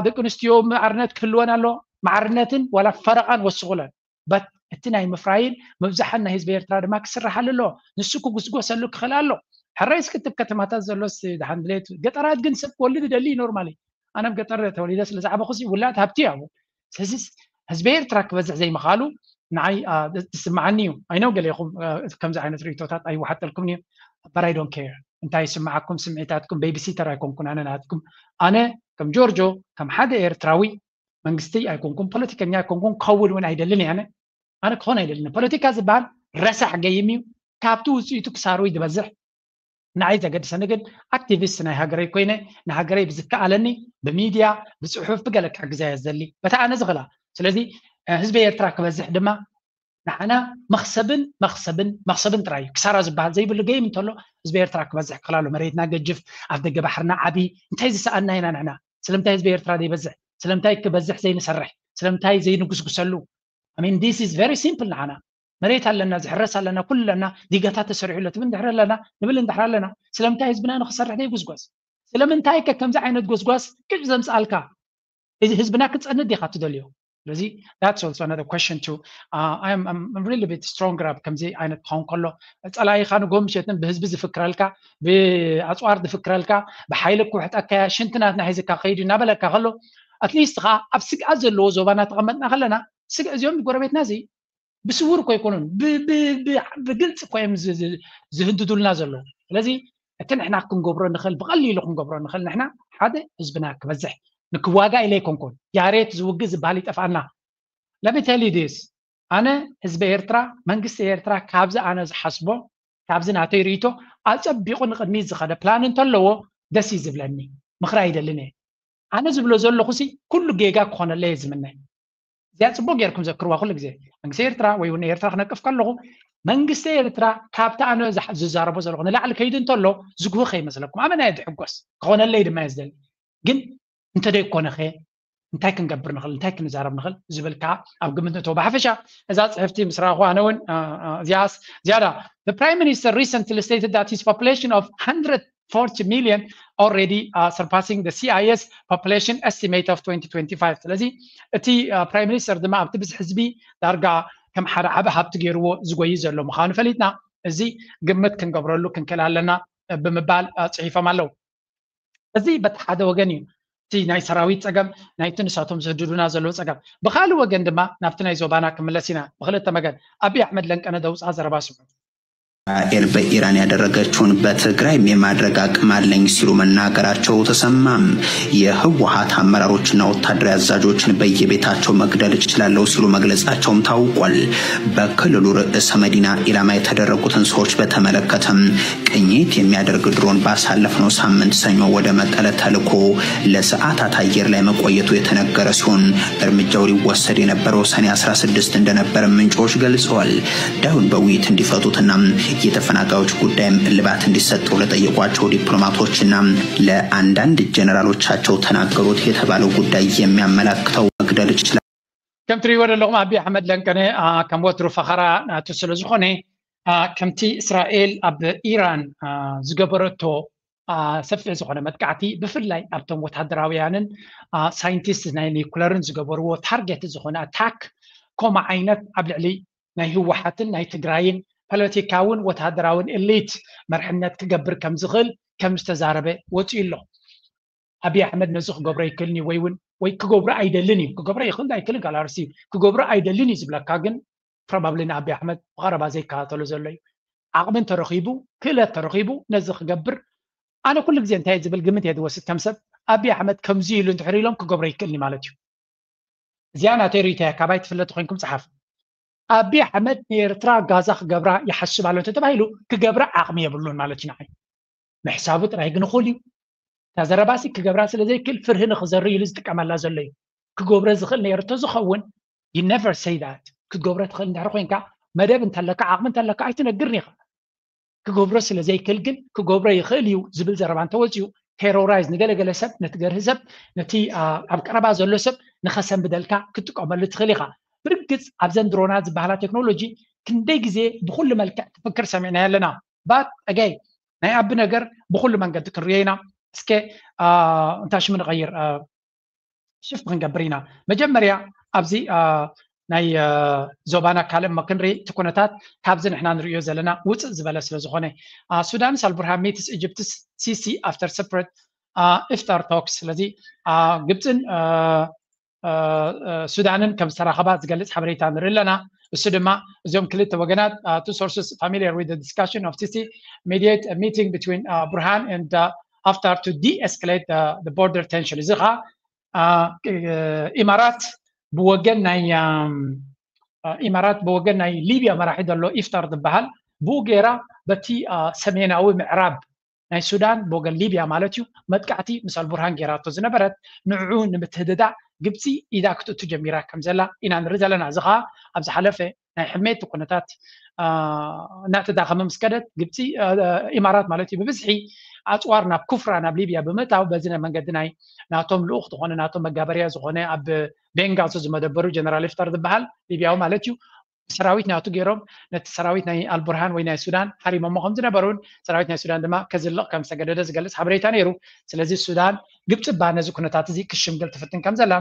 ደቂ ኣንስትዮ ማዕርነት ክህልወን ኣሎ ማዕርነትን ዋላ ፈረቓን ወስኹለን but እቲ ናይ ምፍራይን ምብዛሕን ናይ ህዝቢ ኤርትራ ድማ ክስርሓሉ ኣሎ ንሱ ክጉስጎሰሉ ክኽእል ኣሎ ሕራይ እስክትብ ከተማታት ዘሎስ ድሓን ድሌት ገጠራት ግን ሰብ ክወልድ ይደሊ normally ኣነ ኣብ ገጠር ተወሊደ ስለ ዝዓበኹ ውላድ ሃብቲ እዩ ስለዚ ህዝቢ ኤርትራ ክበዝሕ ዘይምኻሉ ንዓይ ዝስምዓኒ እዩ ኣይነው ገሌኹም ከምዚ ዓይነት ርእቶታት ኣይወሓጠልኩም እዩ but I don't care እንታይ ይስምዓኩም ስምዒታትኩም babysitter ኣይኮንኩን ኣነ ናትኩም ኣነ ከም ጆርጆ ከም ሓደ ኤርትራዊ መንግስቲ ኣይኮንኩን ፖለቲከኛ ኣይኮንኩን ክኸውን እውን ኣይደልን እየ ኣነ ክኾን ኣይደልን ፖለቲካ ዝበሃል ረሳሕ ገይም እዩ ካብቲ ውፅኢቱ ክሳርዊ ዝበዝሕ ንዓይ ዘገድሰኒ ግን ኣክቲቪስት ናይ ሃገረይ ኮይነ ንሃገረይ ብዝከኣለኒ ብሚድያ ብፅሑፍ ብገለ ክሕግዛ እየ ዝደሊ በታ ኣነ ዝኽእላ። ስለዚ ህዝቢ ኤርትራ ክበዝሕ ድማ ንዓና መኽሰብን መኽሰብን መኽሰብን ጥራይ እዩ። ክሳራ ዝበሃል ዘይብሉ ገይም እንተሎ ህዝቢ ኤርትራ ክበዝሕ ክኽእል ኣሎ። መሬትና ገጅፍ፣ ኣፍ ደገ ባሕርና ዓቢ። እንታይ ዝሰኣና ኢና ንሕና? ስለምንታይ ህዝቢ ኤርትራ ዘይበዝሕ? ስለምንታይ ክበዝሕ ዘይንሰርሕ? ስለምንታይ ዘይንጉስጉሰሉ? I mean, this is very simple ንዓና። መሬት ኣለና፣ ዝሕረስ ኣለና፣ ኩሉ ኣለና፣ ዲጋታት ተሰሪሑ ኣሎ ትብል እንድሕር ኣለና፣ ንብል እንድሕር ኣለና፣ ስለምንታይ ህዝብና ንክሰርሕ ዘይጉስጓስ? ስለምንታይ ከ ከምዚ ዓይነት ጎስጓስ ቅጭ ዘምፅኣልካ? እዚ ህዝብና ክትፀንት ዲኻ ትደልዮ? ስለዚ that's also another question to uh, I'm, I'm really bit stronger ኣብ ከምዚ ዓይነት ክኸውን ከሎ ጸላኢኻ ንጎ ምሸትን ብህዝቢ ዝፍክረልካ ብኣፅዋር ዝፍክረልካ ብሓይሊ ክውሕጠካ ሽንቲ ናትና ሒዝካ ከይዱ እናበለካ ከሎ ኣትሊስት ኻ ኣብ ስግኣት ዘለዎ ዞባና ተቐመጥና ከለና ስግእ እዚኦም ጎረቤትና እዚ ብስውር እኮ ኣይኮኑን፣ ብ- ብ- ብ- ብግልፂ እኮ እዮም ዝ- ዝ- ዝህንድዱልና ዘለዉ። ስለዚ እቲ ንሕና ክንገብሮ ንኽእል ብቐሊሉ ክንገብሮ ንኽእል ንሕና ሓደ ህዝብና ክበዝሕ ንክዋጋ ኢለ ኣይኮንኩን። ያሬት ዝውግእ ዝበሃል ይጠፍኣና። ለሚቴሊዲስ ኣነ ህዝቢ ኤርትራ መንግስቲ ኤርትራ ካብዚ ኣነ ዝሓስቦ ካብዚ ናተይ ርእይቶ ኣፀቢቑ ንቕድሚት ዝኸደ ፕላን እንተለዎ ደስ እዩ ዝብለኒ። ምኽሪ ኣይደልን እየ። ኣነ ዝብሎ ዘለኹ ሲ ኩሉ ጌጋ ክኾነለይ እየ ዝምነ። እዚኣ ፅቡቅ ጌርኩም ዘክርዋ ኩሉ ግዜ መንግስቲ ኤርትራ ወይ እውን ኤርትራ ክነቅፍ ከለኹ መንግስቲ ኤርትራ ካብቲ ኣነ ዝዛረቦ ዘለኹ ንላዕሊ ከይዱ እንተሎ ዝጉህ ከይመስለኩም ኣመና እየ ዝሕጎስ ክኾነለይ ድማ እየ ዝደሊ። ግን እንተደይኮነኸ እንታይ ክንገብር ንኽእል እንታይ ክንዛረብ ንኽእል ዝብል ከዓ ኣብ ግምት ንእተው። ብሓፈሻ እዛ ፅሕፍቲ ምስ ረኣኹ ኣነ እውን እዚኣስ ዝያዳ The Prime Minister recently stated that his population of one hundred forty million already uh, surpassing the C I S population estimate of twenty twenty-five። ስለዚ እቲ ፕራይም ሚኒስተር ድማ ኣብቲ ብዝሒ ህዝቢ ዳርጋ ከም ሓደ ዓቢ ሃብቲ ገይርዎ ዝጎይ ዘሎ ምዃኑ ፈሊጥና እዚ ግምት ክንገብረሉ ክንክእል ኣለና ብምባል ፅሒፎም ኣለዉ። እዚ በቲ ሓደ ወገን እዩ እቲ ናይ ሰራዊት ፀገም ናይቲ ንሳቶም ዝህድዱና ዘለዉ ፀገም። ብካልእ ወገን ድማ ናብቲ ናይ ዞባና ክምለስ ኢና። ብክልተ መገድ ኣብይ ኣሕመድ ለንቀነ ደውፃ ዘረባ ስሙ። እስራኤል በኢራን ያደረገችውን በትግራይም የማድረግ አቅም አለኝ ሲሉ መናገራቸው ተሰማም። የህወሓት አመራሮችና ወታደራዊ አዛዦችን በየቤታቸው መግደል እችላለሁ ሲሉ መግለጻቸውም ታውቋል። በክልሉ ርዕሰ መዲና ኢላማ የተደረጉትን ሰዎች በተመለከተም ቅኝት የሚያደርግ ድሮን ባሳለፍነው ሳምንት ሰኞ ወደ መቀለ ተልኮ ለሰዓታት አየር ላይ መቆየቱ የተነገረ ሲሆን እርምጃው ሊወሰድ የነበረው ሰኔ አስራ ስድስት እንደነበር ምንጮች ገልጸዋል። ጉዳዩን በውይይት እንዲፈቱትና የተፈናቃዮች ጉዳይም እልባት እንዲሰጠው ለጠየቋቸው ዲፕሎማቶችና ለአንዳንድ ጀነራሎቻቸው ተናገሩት የተባለው ጉዳይ የሚያመላክተው መግደል ይችላል። ከም ትሪእዎ ዘለኹም ኣቢ ኣሕመድ ለንቀነ ከም ወትሩ ፈኸራ ናቱ ስለ ዝኾነ ከምቲ እስራኤል ኣብ ኢራን ዝገበረቶ ሰፊሕ ዝኾነ መጥቃዕቲ ብፍላይ ኣብቶም ወታደራውያንን ሳይንቲስት ናይ ኒኩለርን ዝገበርዎ ታርጌት ዝኾነ ኣታክ ከምኡ ዓይነት ኣብ ልዕሊ ናይ ህወሓትን ናይ ትግራይን ፖለቲካውን ወታደራውን ኤሊት መርሕነት ክገብር ከም ዝኽእል ከም ዝተዛረበ ወፂኡ ኣሎ። ኣብይ ኣሕመድ ነዚ ክገብሮ ይክእልኒ ወይ እውን ወይ ክገብሮ ኣይደልን እዩ ክገብሮ ይኽእል ኣይክእልን ካልኣርሲ ክገብሮ ኣይደልን እዩ ዝብለካ ግን ፕሮባብሊ ንኣብይ ኣሕመድ ብቐረባ ዘይከታተሎ ዘሎ እዩ። ዓቕሚ እንተረኺቡ ክእለት ተረኺቡ ነዚ ክገብር ኣነ ኩሉ ግዜ እንታይ ዝብል ግምት እየ ዝወስድ ከም ሰብ ኣብይ ኣሕመድ ከምዚ ኢሉ እንድሕር ኢሎም ክገብሮ ይክእልኒ ማለት እዩ። እዚኣ ናተይ ርእይቶ እያ ካባይ ትፍለጥ ኮይንኩም ፀሓፉ። ኣብይ ኣሕመድ ንኤርትራ ጋዛ ክገብራ ይሓስብ ኣሎ እንተተባሂሉ ክገብራ ዓቕሚ የብሉን ማለት እዩ ንዓይ። ምሕሳቡ ጥራይ ግን እኹል እዩ። እታ ዘረባሲ ክገብራ ስለ ዘይክእል ፍርሂ ንኽዘሪ ኢሉ ዝጥቀመላ ዘሎ እዩ። ክገብሮ ዝኽእል ነይሩ እንተዝኸውን you never say that ክትገብሮ ትኽእል እንድሕር ኮይንካ መደብ እንተለካ ዓቕሚ እንተለካ ኣይትነግርን ኢኻ። ክገብሮ ስለ ዘይክእል ግን ክገብሮ ይኽእል እዩ ዝብል ዘረባ እንተወፂኡ ቴሮራይዝ ንገለገለ ሰብ ነቲ ገርሂ ሰብ ነቲ ኣብ ቀረባ ዘሎ ሰብ ንኸሰንብደልካ ክትጥቀመሉ ትኽእል ኢኻ። ብርግፅ ኣብዘን ድሮናት ዝበሃላ ቴክኖሎጂ ክንደይ ግዜ ብኩሉ መልክዕ ክፍክር ሰሚዕናዮ ኣለና። ባት ኣገይ ናይ ኣቢ ነገር ብኩሉ መንገዲ ክንሪኦ ኢና። እስከ እንታይ ሽሙ ንቐይር ሽፍት ክንገብር ኢና። መጀመርያ ኣብዚ ናይ ዞባና ካልእ እሞ ክንርኢ እቲ ኩነታት ካብዚ ንሕና ንርእዮ ዘለና ውፅእ ዝበለ ስለ ዝኾነ Sudan's Al Burhan meets Egypt's Sisi after separate iftar talks ስለዚ ግብፅን ሱዳንን ከም ዝተራኸባ ዝገልፅ ሓበሬታ ንርኢ ኣለና። እሱ ድማ እዚኦም ክልተ ወገናት two sources familiar with the discussion of Sisi mediate a meeting between Burhan and Haftar to de-escalate the border tension እዚ ከዓ ኢማራት ብወገን ናይ ኢማራት ብወገን ናይ ሊብያ መራሒ ዘሎ ኢፍታር ዝበሃል ብኡ ገይራ በቲ ሰሜናዊ ምዕራብ ናይ ሱዳን ብወገን ሊብያ ማለት እዩ መጥቃዕቲ ምስ ኣልቡርሃን ጌራቶ ዝነበረት ንዕኡ ንምትህድዳ ግብፂ ኢዳ ክትእቱ ጀሚራ ከም ዘላ ኢና ንርኢ ዘለና። እዚ ከዓ ኣብ ዝሓለፈ ናይ ሕሜት ኩነታት እናተዳኸመ ምስ ከደት ግብፂ ኢማራት ማለት እዩ ብብዝሒ ኣፅዋር ናብ ኩፍራ ናብ ሊብያ ብምእታው በዚ ናይ መንገዲ ናይ ናቶም ልኡኽ ዝኾነ ናቶም መጋበርያ ዝኾነ ኣብ ቤንጋዞ ዝመደበሩ ጀነራል ይፍታር ዝበሃል ሊብያዊ ማለት እዩ ሰራዊት ናቱ ገይሮም ነቲ ሰራዊት ናይ ኣልቡርሃን ወይ ናይ ሱዳን ሓሪሞሞ ከም ዝነበሩን ሰራዊት ናይ ሱዳን ድማ ከዝልቕ ከም ዝተገደደ ዝገልጽ ሓበሬታ ነይሩ። ስለዚ ሱዳን ግብፂ ባ ነዚ ኩነታት እዚ ክሽምግል ትፍትን ከም ዘላ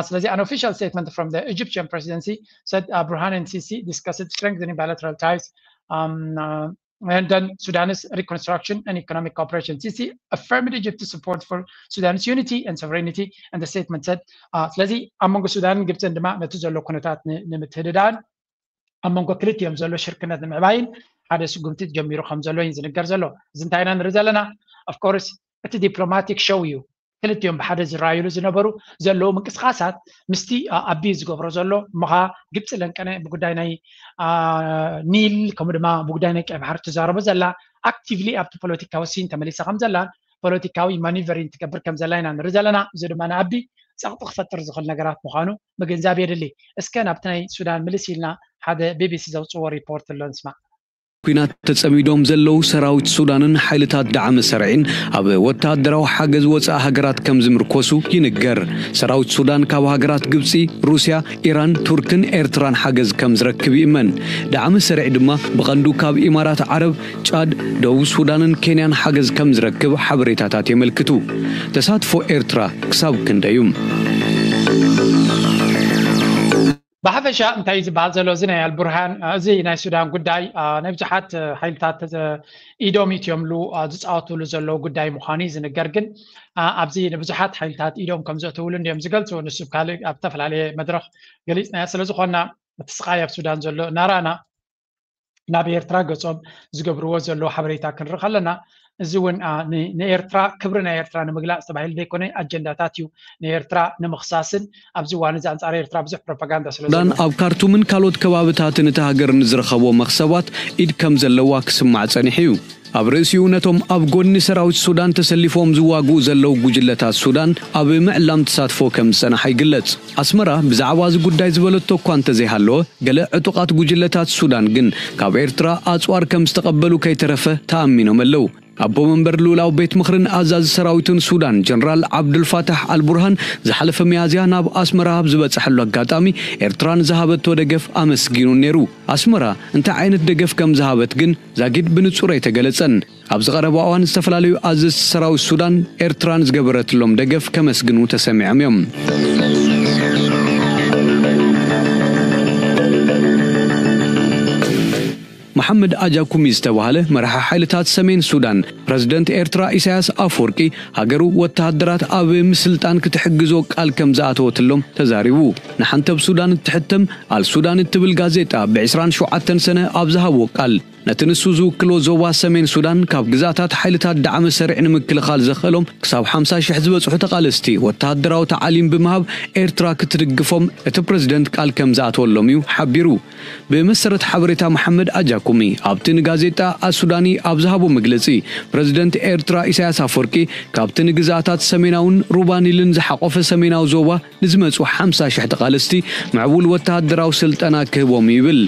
ስለዚ an official statement from the Egyptian presidency said uh, Burhan and Sisi discussed strengthening bilateral ties um, uh, and then Sudan's reconstruction and economic cooperation. Sisi affirmed Egypt's support for Sudan's unity and sovereignty, and the statement said, uh, ስለዚ ኣብ መንጎ ሱዳንን ግብፅን ድማ ነቲ ዘሎ ኩነታት ንምትህድዳን ኣብ መንጎ ክልቲኦም ዘሎ ሽርክነት ንምዕባይን ሓደ ስጉምቲ ጀሚሩ ከም ዘሎ እዩ ዝንገር ዘሎ። እዚ እንታይ ኢና ንርኢ ዘለና? Of course እቲ diplomatic show እዩ። ክልቲኦም ብሓደ ዝረኣዩሉ ዝነበሩ ዘለዉ ምንቅስቃሳት ምስቲ ኣቢ ዝገብሮ ዘሎ እሞ ከዓ ግብፂ ለንቀነ ብጉዳይ ናይ ኒል ከምኡ ድማ ብጉዳይ ናይ ቀይ ባሕሪ ትዛረቦ ዘላ actively ኣብቲ ፖለቲካዊ scene ተመሊሳ ከም ዘላ ፖለቲካዊ ማኒቨሪን ትገብር ከም ዘላ ኢና ንርኢ ዘለና። እዚ ድማ ንኣቢ ፀቕጢ ክፈጥር ዝኽእል ነገራት ምዃኑ ምግንዛብ የድሊ። እስከ ናብቲ ናይ ሱዳን ምልስ ኢልና ሓደ ቢቢሲ ዘውፅዎ ሪፖርት ኣሎ ንስማዕ። ኲናት ተጸሚዶም ዘለዉ ሰራዊት ሱዳንን ሓይልታት ዳዕመ ሰርዒን ኣብ ወተሃደራዊ ሓገዝ ወጻኢ ሃገራት ከም ዝምርኮሱ ይንገር። ሰራዊት ሱዳን ካብ ሃገራት ግብጺ፣ ሩስያ፣ ኢራን፣ ቱርክን ኤርትራን ሓገዝ ከም ዝረክብ ይእመን። ዳዕመ ሰርዒ ድማ ብቐንዱ ካብ ኢማራት ዓረብ፣ ጫድ፣ ደቡብ ሱዳንን ኬንያን ሓገዝ ከም ዝረክብ ሓበሬታታት የመልክቱ። ተሳትፎ ኤርትራ ክሳብ ክንደይ እዩ? ብሓፈሻ እንታይ ዝበሃል ዘሎ እዚ ናይ ኣልቡርሃን እዚ ናይ ሱዳን ጉዳይ ናይ ብዙሓት ሓይልታት ኢዶም ኢትዮምሉ ዝፃወትሉ ዘለዉ ጉዳይ ምዃኑ እዩ ዝንገር። ግን ኣብዚ ንብዙሓት ሓይልታት ኢዶም ከም ዘእተውሉ እንዲዮም ዝገልፁ። ንሱ ካልእ ኣብ ዝተፈላለየ መድረኽ ገሊፅናዮ ስለዝኾና እቲ ስቓይ ኣብ ሱዳን ዘሎ እናረኣና ናብ ኤርትራ ገጾም ዝገብርዎ ዘለዉ ሓበሬታ ክንርኢ ከለና እዚ እውን ንኤርትራ ክብሪ ናይ ኤርትራ ንምግላፅ ተባሂሉ ዘይኮነ ኣጀንዳታት እዩ ንኤርትራ ንምኽሳስን ኣብዚ እዋን እዚ ኣንፃር ኤርትራ ብዙሕ ፕሮፓጋንዳ ስለ ሱዳን ኣብ ካርቱምን ካልኦት ከባብታትን እቲ ሃገር ንዝረኸቦ መኽሰባት ኢድ ከም ዘለዋ ክስማዕ ፀኒሑ እዩ። ኣብ ርእሲኡ ነቶም ኣብ ጎኒ ሰራዊት ሱዳን ተሰሊፎም ዝዋግኡ ዘለዉ ጉጅለታት ሱዳን ኣብ ምዕላም ተሳትፎ ከም ዝፀንሓ ይግለፅ። ኣስመራ ብዛዕባ እዚ ጉዳይ ዝበለቶ እኳ እንተዘይሃለወ፣ ገለ ዕጡቓት ጉጅለታት ሱዳን ግን ካብ ኤርትራ ኣጽዋር ከም ዝተቐበሉ ከይተረፈ ተኣሚኖም ኣለዉ። ኣቦ መንበር ልኡላዊ ቤት ምኽርን ኣዛዚ ሰራዊትን ሱዳን ጀነራል ዓብዱልፋታሕ ኣልቡርሃን ዝሓለፈ ሚያዝያ ናብ ኣስመራ ኣብ ዝበጽሐሉ ኣጋጣሚ ኤርትራ ንዝሃበቶ ደገፍ ኣመስጊኑ ነይሩ። ኣስመራ እንታይ ዓይነት ደገፍ ከም ዝሃበት ግን ዛጊድ ብንጹር ኣይተገለጸን። ኣብዚ ቀረባ እዋን ዝተፈላለዩ ኣዘዝቲ ሰራዊት ሱዳን ኤርትራ ንዝገበረትሎም ደገፍ ከመስግኑ ተሰሚዖም እዮም። መሓመድ ኣጃኩሚ ዝተባህለ መራሒ ሓይልታት ሰሜን ሱዳን ፕረዚደንት ኤርትራ ኢሳያስ ኣፈወርቂ ሃገሩ ወተሃደራት ኣብ ምስልጣን ክትሕግዞ ቃል ከም ዝኣተወትሎም ተዛሪቡ። ንሓንተብ ሱዳን እትሕተም ኣልሱዳን እትብል ጋዜጣ ብ ዕስራን ሸውዓተን ሰነ ኣብ ዝሃቦ ቃል ነቲ ንሱ ዝውክሎ ዞባ ሰሜን ሱዳን ካብ ግዝኣታት ሓይልታት ዳዕመ ሰሪዕ ንምክልኻል ዘኽእሎም ክሳብ ሓምሳ ሽሕ ዝበጽሑ ተቓለስቲ ወተሃደራዊ ተዓሊም ብምሃብ ኤርትራ ክትድግፎም እቲ ፕረዚደንት ቃል ከም ዝኣተወሎም እዩ ሓቢሩ። ብመሰረት ሓበሬታ መሓመድ ኣጃኩሚ ኣብቲ ንጋዜጣ ኣሱዳኒ ኣብ ዝሃቦ መግለጺ ፕረዚደንት ኤርትራ ኢሳያስ ኣፈወርቂ ካብቲ ንግዝኣታት ሰሜናውን ሩባ ኒልን ዝሓቖፈ ሰሜናዊ ዞባ ንዝመጹ ሓምሳ ሽሕ ተቓለስቲ ምዕቡል ወተሃደራዊ ስልጠና ክህቦም እዩ ይብል።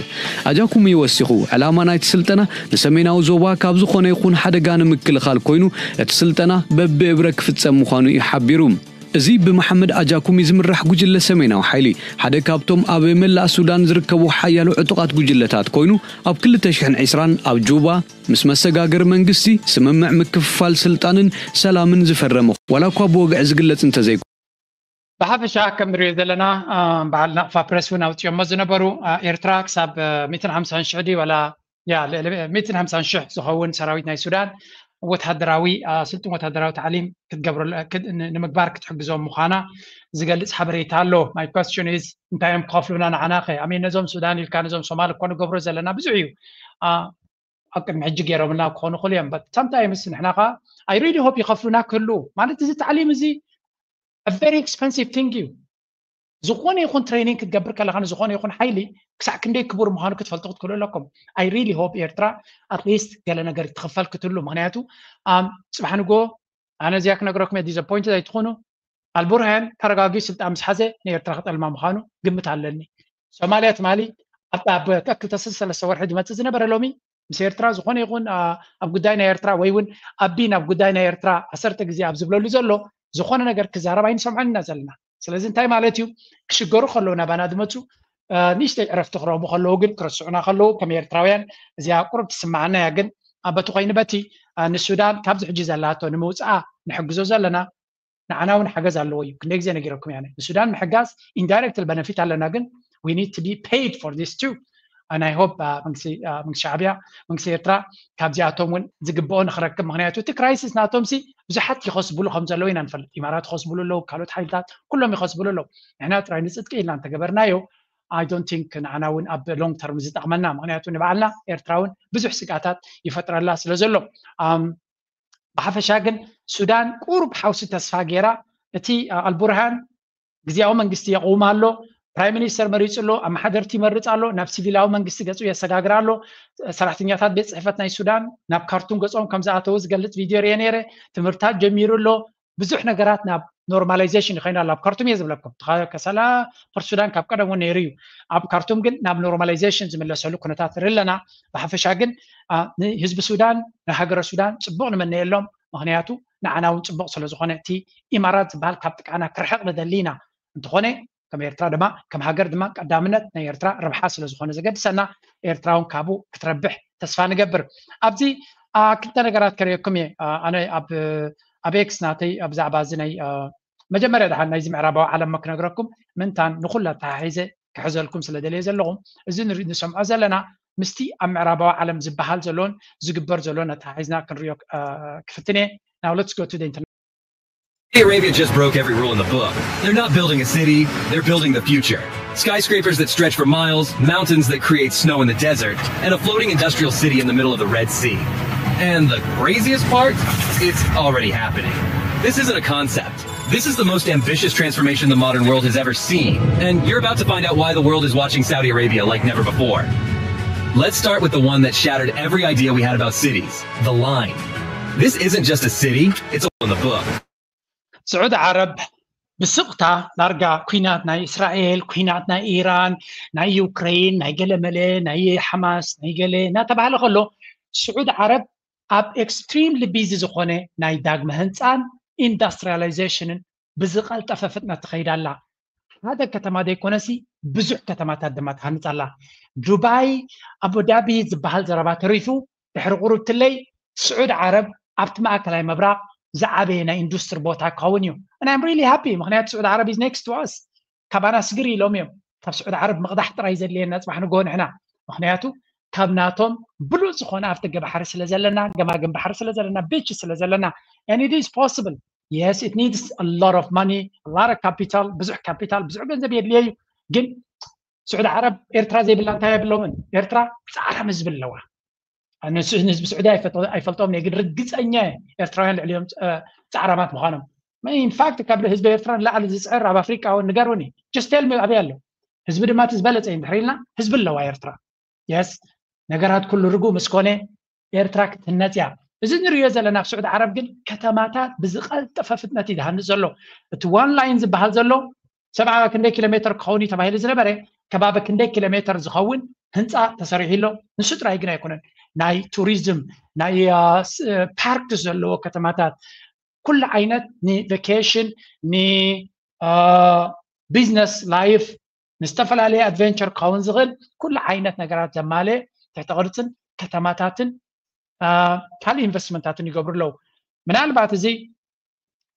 ኣጃኩሚ ወሲኹ ዕላማ ናይቲ ስልጠና ንሰሜናዊ ዞባ ካብ ዝኾነ ይኹን ሓደጋ ንምክልኻል ኮይኑ እቲ ስልጠና በብእብረ ክፍጸም ምዃኑ እዩ ሓቢሩ። እዚ ብመሓመድ ኣጃኩሚ ዝምራሕ ጉጅለ ሰሜናዊ ሓይሊ ሓደ ካብቶም ኣብ መላእ ሱዳን ዝርከቡ ሓያሎ ዕጡቓት ጉጅለታት ኮይኑ ኣብ ክልተ ሽሕን ዕስራን ኣብ ጁባ ምስ መሰጋገሪ መንግስቲ ስምምዕ ምክፍፋል ስልጣንን ሰላምን ዝፈረመ ዋላ እኳ ብወግዒ ዝግለጽ እንተዘይኮነ ብሓፈሻ ከም ንሪኦ ዘለና በዓል ናቕፋ ፕረስ እውን ኣውፅኦሞ ዝነበሩ ኤርትራ ክሳብ ሚትን ሓምሳን ሽሕ ድዩ ዋላ ያ ልዕሊ ሚትን ሓምሳን ሽሕ ዝኸውን ሰራዊት ናይ ሱዳን ወታደራዊ ስልጡን ወታደራዊ ታዕሊም ክትገብረሉ ንምግባር ክትሕግዞም ምዃና ዝገልፅ ሓበሬታ ኣሎ። My question is እንታይ እዮም ክኸፍሉና ንዓና ከ ኣሜን ነዞም ሱዳን ኢልካ ነዞም ሶማል እኮ ንገብሮ ዘለና ብዙሕ እዩ ኣብ ቅድሚ ሕጂ ገይሮምልና ክኾኑ ክእሉ እዮም but sometimes ንሕና ከዓ I really hope ይኸፍሉና ክህሉ ማለት እዚ ታዕሊም እዚ a very expensive thing እዩ ዝኾነ ይኹን training ክትገብር ከለኻ ንዝኾነ ይኹን ሓይሊ ክሳዕ ክንደይ ክቡር ምዃኑ ክትፈልጡ ክትክእሉ ኣለኩም። I really hope ኤርትራ at least ገለ ነገር ትኽፈል ክትህሉ። ምኽንያቱ ጽባሕ ንጎ ኣነ እዚኣ ክነግረኩም እየ፣ disappointed ኣይትኹኑ። ኣልቡርሃን ተረጋጊ ስልጣን ምስ ሓዘ ንኤርትራ ክጠልማ ምዃኑ ግምት ኣለኒ። ሶማልያ ትማሊ ኣብ ክልተ ሰለስተ ወርሒ ዝመፅእ ዝነበረ ሎሚ ምስ ኤርትራ ዝኾነ ይኹን ኣብ ጉዳይ ናይ ኤርትራ ወይ እውን ኣቢ ናብ ጉዳይ ናይ ኤርትራ ዓሰርተ ግዜ ኣብ ዝብለሉ ዘሎ ዝኾነ ነገር ክዛረብ ኣይንሰምዖን ኢና ዘለና። ስለዚ እንታይ ማለት እዩ? ክሽገሩ ከለዉ ናባና ዝመፁ ንእሽተይ ዕረፍቲ ክረኽቡ ከለዉ ግን ክረስዑና ከለዉ ከም ኤርትራውያን እዚኣ ቁሩብ ትስምዓና እያ። ግን በቲ ኮይኑ በቲ ንሱዳን ካብዚ ሕጂ ዘላቶ ንምውፅኣ ንሕግዞ ዘለና ንዓና እውን ሓገዝ ኣለዎ እዩ። ክንደይ ግዜ ነጊረኩም እያ ንሱዳን ምሕጋዝ indirect benefit ኣለና ግን we need to be paid for this too and I hope መንግስቲ ሻዕብያ መንግስቲ ኤርትራ ካብዚኣቶም እውን ዝግብኦ ንክረክብ። ምክንያቱ እቲ crisis ናቶም ሲ ብዙሓት ይኸስብሉ ከም ዘለዉ ኢና ንፈልጥ። ኢማራት ይኸስብሉ ኣለዉ፣ ካልኦት ሓይልታት ኩሎም ይኸስብሉ ኣለዉ። ንሕና ጥራይ ንፅድቂ ኢልና እንተገበርናዮ I don't think ንዓና እውን ኣብ long term ዝጠቕመና። ምክንያቱ ንባዕልና ኤርትራ እውን ብዙሕ ስግኣታት ይፈጥረላ ስለ ዘሎ ብሓፈሻ ግን ሱዳን ቁሩብ ሓውሲ ተስፋ ገይራ እቲ ኣልቡርሃን ግዜያዊ መንግስቲ የቕውም ኣሎ፣ prime minister መሪፁ ኣሎ፣ ኣመሓደርቲ ይመርፅ ኣሎ፣ ናብ ሲቪላዊ መንግስቲ ገፁ የሰጋግር ኣሎ። ሰራሕተኛታት ቤት ፅሕፈት ናይ ሱዳን ናብ ካርቱም ገፆም ከም ዝኣተዉ ዝገልፅ ቪድዮ ርየ ነይረ። ትምህርታት ጀሚሩ ኣሎ። ብዙሕ ነገራት ናብ normalization ይኸይኑ ኣሎ። ኣብ ካርቱም እየ ዝብለኩም ከሰላ ፖርት ሱዳን ካብ ቀደም እውን ነይሩ እዩ። ኣብ ካርቱም ግን ናብ normalization ዝምለሰሉ ኩነታት ንርኢ ኣለና። ብሓፈሻ ግን ንህዝቢ ሱዳን ንሃገረ ሱዳን ፅቡቕ ንመነየሎም። ምክንያቱ ንዓና እውን ፅቡቕ ስለዝኾነ እቲ ኢማራት ዝበሃል ካብ ጥቃና ክርሕቕ ንደሊ ኢና። እንተኾነ ከም ኤርትራ ድማ ከም ሃገር ድማ ቀዳምነት ናይ ኤርትራ ረብሓ ስለዝኾነ ዘገድሰና ኤርትራ እውን ካብኡ ክትረብሕ ተስፋ ንገብር። ኣብዚ ክልተ ነገራት ከርእየኩም እየ። ኣነ ኣብ ኤክስ ናተይ ብዛዕባ እዚ ናይ መጀመርያ ደሓን ናይዚ ምዕራባዊ ዓለም ክነግረኩም ምንታን ንኩሉ ኣተሓሒዘ ክሕዘልኩም ስለ ደልየ ዘለኹም እዚ ንሰምዖ ዘለና ምስቲ ኣብ ምዕራባዊ ዓለም ዝበሃል ዘሎን ዝግበር ዘሎን ኣተሓሒዝና ክንሪኦ ክፍትን እየ። Now let's go to the internet. Saudi Arabia just broke every rule in the book. They're not building a city, they're building the future. Skyscrapers that stretch for miles, mountains that create snow in the desert, and a floating industrial city in the middle of the Red Sea. And the craziest part? It's already happening. This isn't a concept. This is the most ambitious transformation the modern world has ever seen, and you're about to find out why the world is watching Saudi Arabia like never before. Let's start with the one that shattered every idea we had about cities, the line. This isn't just a city, it's a in the book. ስዑዲ ዓረብ ብስቕታ ዳርጋ ኩናት ናይ እስራኤል፣ ኩናት ናይ ኢራን፣ ናይ ዩክሬን፣ ናይ ገለመለ፣ ናይ ሓማስ፣ ናይ ገለ እናተባህለ ከሎ ስዑዲ ዓረብ ኣብ extremely busy ዝኾነ ናይ ዳግመ ህንፃን ኢንዳስትሪያላይዜሽንን ብዝቐልጠፈ ፍጥነት ትኸይድ ኣላ። ሓደ ከተማ ዘይኮነሲ ብዙሕ ከተማታት ድማ ትሃንፅ ኣላ። ዱባይ፣ ኣቡዳቢ ዝበሃል ዘረባ ተሪፉ ድሕሪ ቁሩብ ትለይ ስዑድ ዓረብ ኣብቲ ማእከላይ ምብራቕ ዝዓበየ ናይ ኢንዱስትሪ ቦታ ክኸውን እዩ። And I'm really happy ምክንያቱ ስዑድ ዓረብ is next to us ካባና ስግር ኢሎም እዮም። ካብ ስዑድ ዓረብ ምቕዳሕ ጥራይ ዘድልየና ፅባሕ ንጎ ንሕና ምክንያቱ ካብ ናቶም ብሉፅ ዝኾነ ኣፍደገ ባሕሪ ስለ ዘለና ገማግም ባሕሪ ስለ ዘለና ቢች ስለ ዘለና and it is possible. Yes, it needs a lot of money, a lot of capital, ብዙሕ ካፒታል ብዙሕ ገንዘብ የድልየ እዩ። ግን ስዑዲ ዓረብ ኤርትራ ዘይብላ እንታይ የብሎምን። ኤርትራ ፃዕራም ህዝቢ ኣለዋ። ንሱ ንህዝቢ ስዑዲ ኣይፈልጦም እየ ግን ርግፀኛ እየ ኤርትራውያን ልዕሊኦም ፃዕራማት ምዃኖም። In fact ካብ ህዝቢ ኤርትራ ንላዕሊ ዝፅዕር ኣብ ኣፍሪቃ እውን ንገሩኒ። Just tell me ኣበይ ኣሎ ህዝቢ ድማ እቲ ዝበለፀ እዩ እንድሕር ኢልና ህዝቢ ኣለዋ ኤርትራ። Yes ነገራት ኩሉ ርጉእ ምስ ኮነ ኤርትራ ክትህነፅ እያ። እዚ ንሪኦ ዘለና ኣብ ስዑዲ ዓረብ ግን ከተማታት ብዝቐልጠፈ ፍጥነት እዩ ዝሃንፅ ዘሎ። እቲ one line ዝበሃል ዘሎ ሰብዓ ክንደይ ኪሎ ሜትር ክኸውን እዩ ተባሂሉ ዝነበረ ከባቢ ክንደይ ኪሎ ሜትር ዝኸውን ህንፃ ተሰሪሑ ኣሎ። ንሱ ጥራይ ግን ኣይኮነን ናይ ቱሪዝም ናይ ፓርክ ዘለዎ ከተማታት ኩሉ ዓይነት ንቬኬሽን ንቢዝነስ ላይፍ ንዝተፈላለየ ኣድቨንቸር ክኸውን ዝኽእል ኩሉ ዓይነት ነገራት ዘማልእ ትሕቲ ቅርፅን ከተማታትን ካልእ ኢንቨስትመንታትን ይገብሩ ኣለዉ። ምናልባት እዚ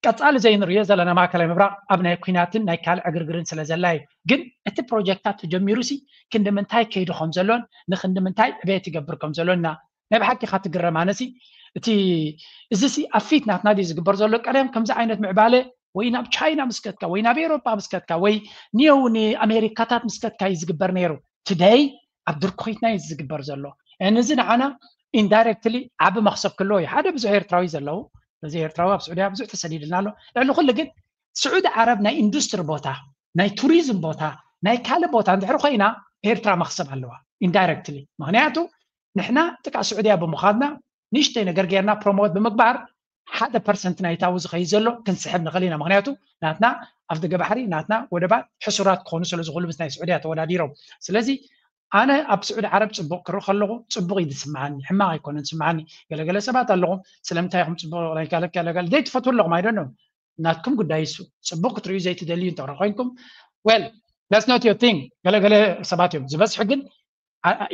ቀፃሊ ዘይንሪኦ ዘለና ማእከላይ ምብራቕ ኣብ ናይ ኩናትን ናይ ካልእ ዕግርግርን ስለ ዘላ እዩ። ግን እቲ ፕሮጀክታት ተጀሚሩ ሲ ክንዲ ምንታይ ከይዱ ከም ዘሎን ንክንዲ ምንታይ ዕቤት ይገብር ከም ዘሎን ኢና ናይ ብሓቂ ኢኻ ትግረም። ኣነሲ እቲ እዚ ሲ ኣብ ፊት ናትና ድዩ ዝግበር ዘሎ? ቀደም ከምዚ ዓይነት ምዕባለ ወይ ናብ ቻይና ምስ ከድካ ወይ ናብ ኤውሮጳ ምስ ከድካ ወይ ኒው ንኣሜሪካታት ምስ ከድካ እዩ ዝግበር ነይሩ። Today ኣብ ድርኩኺትና እዩ ዝግበር ዘሎ። And እዚ ንዓና indirectly ዓቢ መኽሰብ ክህልዎ እዩ። ሓደ ብዙሕ ኤርትራዊ ዘለዉ እዚ ኤርትራዊ ኣብ ስዑድያ ብዙሕ ተሰዲድልና ኣሎ። ልዕሊ ኩሉ ግን ስዑዲ ዓረብ ናይ ኢንዱስትሪ ቦታ ናይ ቱሪዝም ቦታ ናይ ካልእ ቦታ እንድሕር ኮይና ኤርትራ መኽሰብ ኣለዋ ኢንዳይረክትሊ። ምክንያቱ ንሕና ጥቃ ስዑድያ ብምዃንና ንእሽተይ ነገር ጌርና ፕሮሞት ብምግባር ሓደ ፐርሰንት ናይታዊ ዝኸይድ ዘሎ ክንስሕብ ንኽእል ኢና። ምክንያቱ ናትና ኣፍደገ ባሕሪ ናትና ወደባት ሕሱራት ክኾኑ ስለ ዝኽእሉ ምስ ናይ ስዑድያ ተወዳዲሮም። ስለዚ ኣነ ኣብ ስዑዲ ዓረብ ፅቡቅ ክርኢ ከለኹ ፅቡቅ እዩ ዝስምዓኒ፣ ሕማቅ ኣይኮነን ዝስምዓኒ። ገለገለ ሰባት ኣለኹም ስለምንታይ ኢኹም ፅቡቅ ዘይትፈትዉ ኣለኹም ኣይደኖም ናትኩም ጉዳይ እሱ። ፅቡቅ ክትርእዩ ዘይትደልዩ እንተኾነ ኮይንኩም well that's not your thing። ገለገለ ሰባት እዮም ዝበዝሑ ግን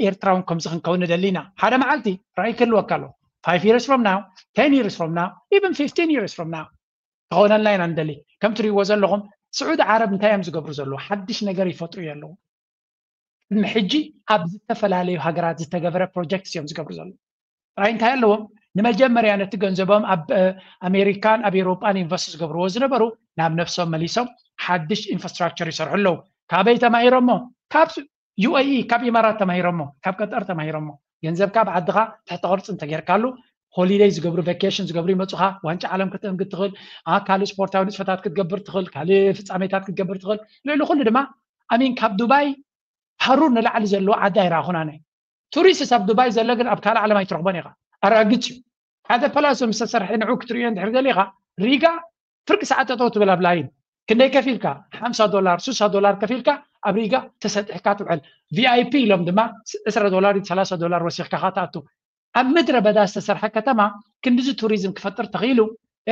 ኤርትራውን ከምዚ ክንከውን ንደሊ ኢና። ሓደ መዓልቲ ራእይ ክህልወካ ኣሎ። Five years from now, ten years from now, even fifteen years from now ክኾነልና ኢና ንደሊ። ከም ትርእይዎ ዘለኹም ስዑዲ ዓረብ እንታይ እዮም ዝገብሩ ዘለዉ? ሓድሽ ነገር ይፈጥሩ ኣለዉ። ቅድሚ ሕጂ ኣብ ዝተፈላለዩ ሃገራት ዝተገበረ ፕሮጀክት እዮም ዝገብሩ ዘለዉ። ጥራይ እንታይ ኣለዎም? ንመጀመርያ ነቲ ገንዘቦም ኣብ ኣሜሪካን ኣብ ኤውሮጳን ኢንቨስት ዝገብርዎ ዝነበሩ ናብ ነፍሶም መሊሶም ሓድሽ ኢንፍራስትራክቸር ይሰርሑ ኣለዉ። ካበይ ተማሂሮሞ? ካብ ዩኤኢ ካብ ኢማራት ተማሂሮሞ፣ ካብ ቀጠር ተማሂሮሞ። ገንዘብካ ኣብ ዓድኻ ትሕተ ቅርፂ እንተጌርካሉ ሆሊደይ ዝገብሩ ቫኬሽን ዝገብሩ ይመፁኻ። ዋንጫ ዓለም ክተእንግድ ትኽእል፣ ካልእ ስፖርታዊ ንፅፈታት ክትገብር ትኽእል፣ ካልእ ፍፃሜታት ክትገብር ትኽእል። ልዕሊ ኩሉ ድማ ኣሚን ካብ ዱባይ ሃሩር ንላዕሊ ዘለዎ ዓዲ ኣይረኣኹን ኣነ። ቱሪስት ኣብ ዱባይ ዘሎ ግን ኣብ ካልእ ዓለም ኣይትረኽቦን ኢኻ። ኣራግፅ እዩ። ሓደ ፓላሶ ምስ ተሰርሐ ንዑ ክትርእዮ እንድሕር ደሊኻ ሪጋ ፍርቂ ሰዓት ጠጠው ትብል ኣብ ላይን። ክንደይ ከፊልካ? ሓምሳ ዶላር ሱሳ ዶላር ከፊልካ ኣብ ሪጋ ተሰጢሕካ ትውዕል። ቪኣይፒ ኢሎም ድማ ዕስራ ዶላር ሰላሳ ዶላር ወሲኽካ ካ ትኣቱ። ኣብ ምድረ በዳ ዝተሰርሐ ከተማ ክንድዚ ቱሪዝም ክፈጥር ተኽኢሉ።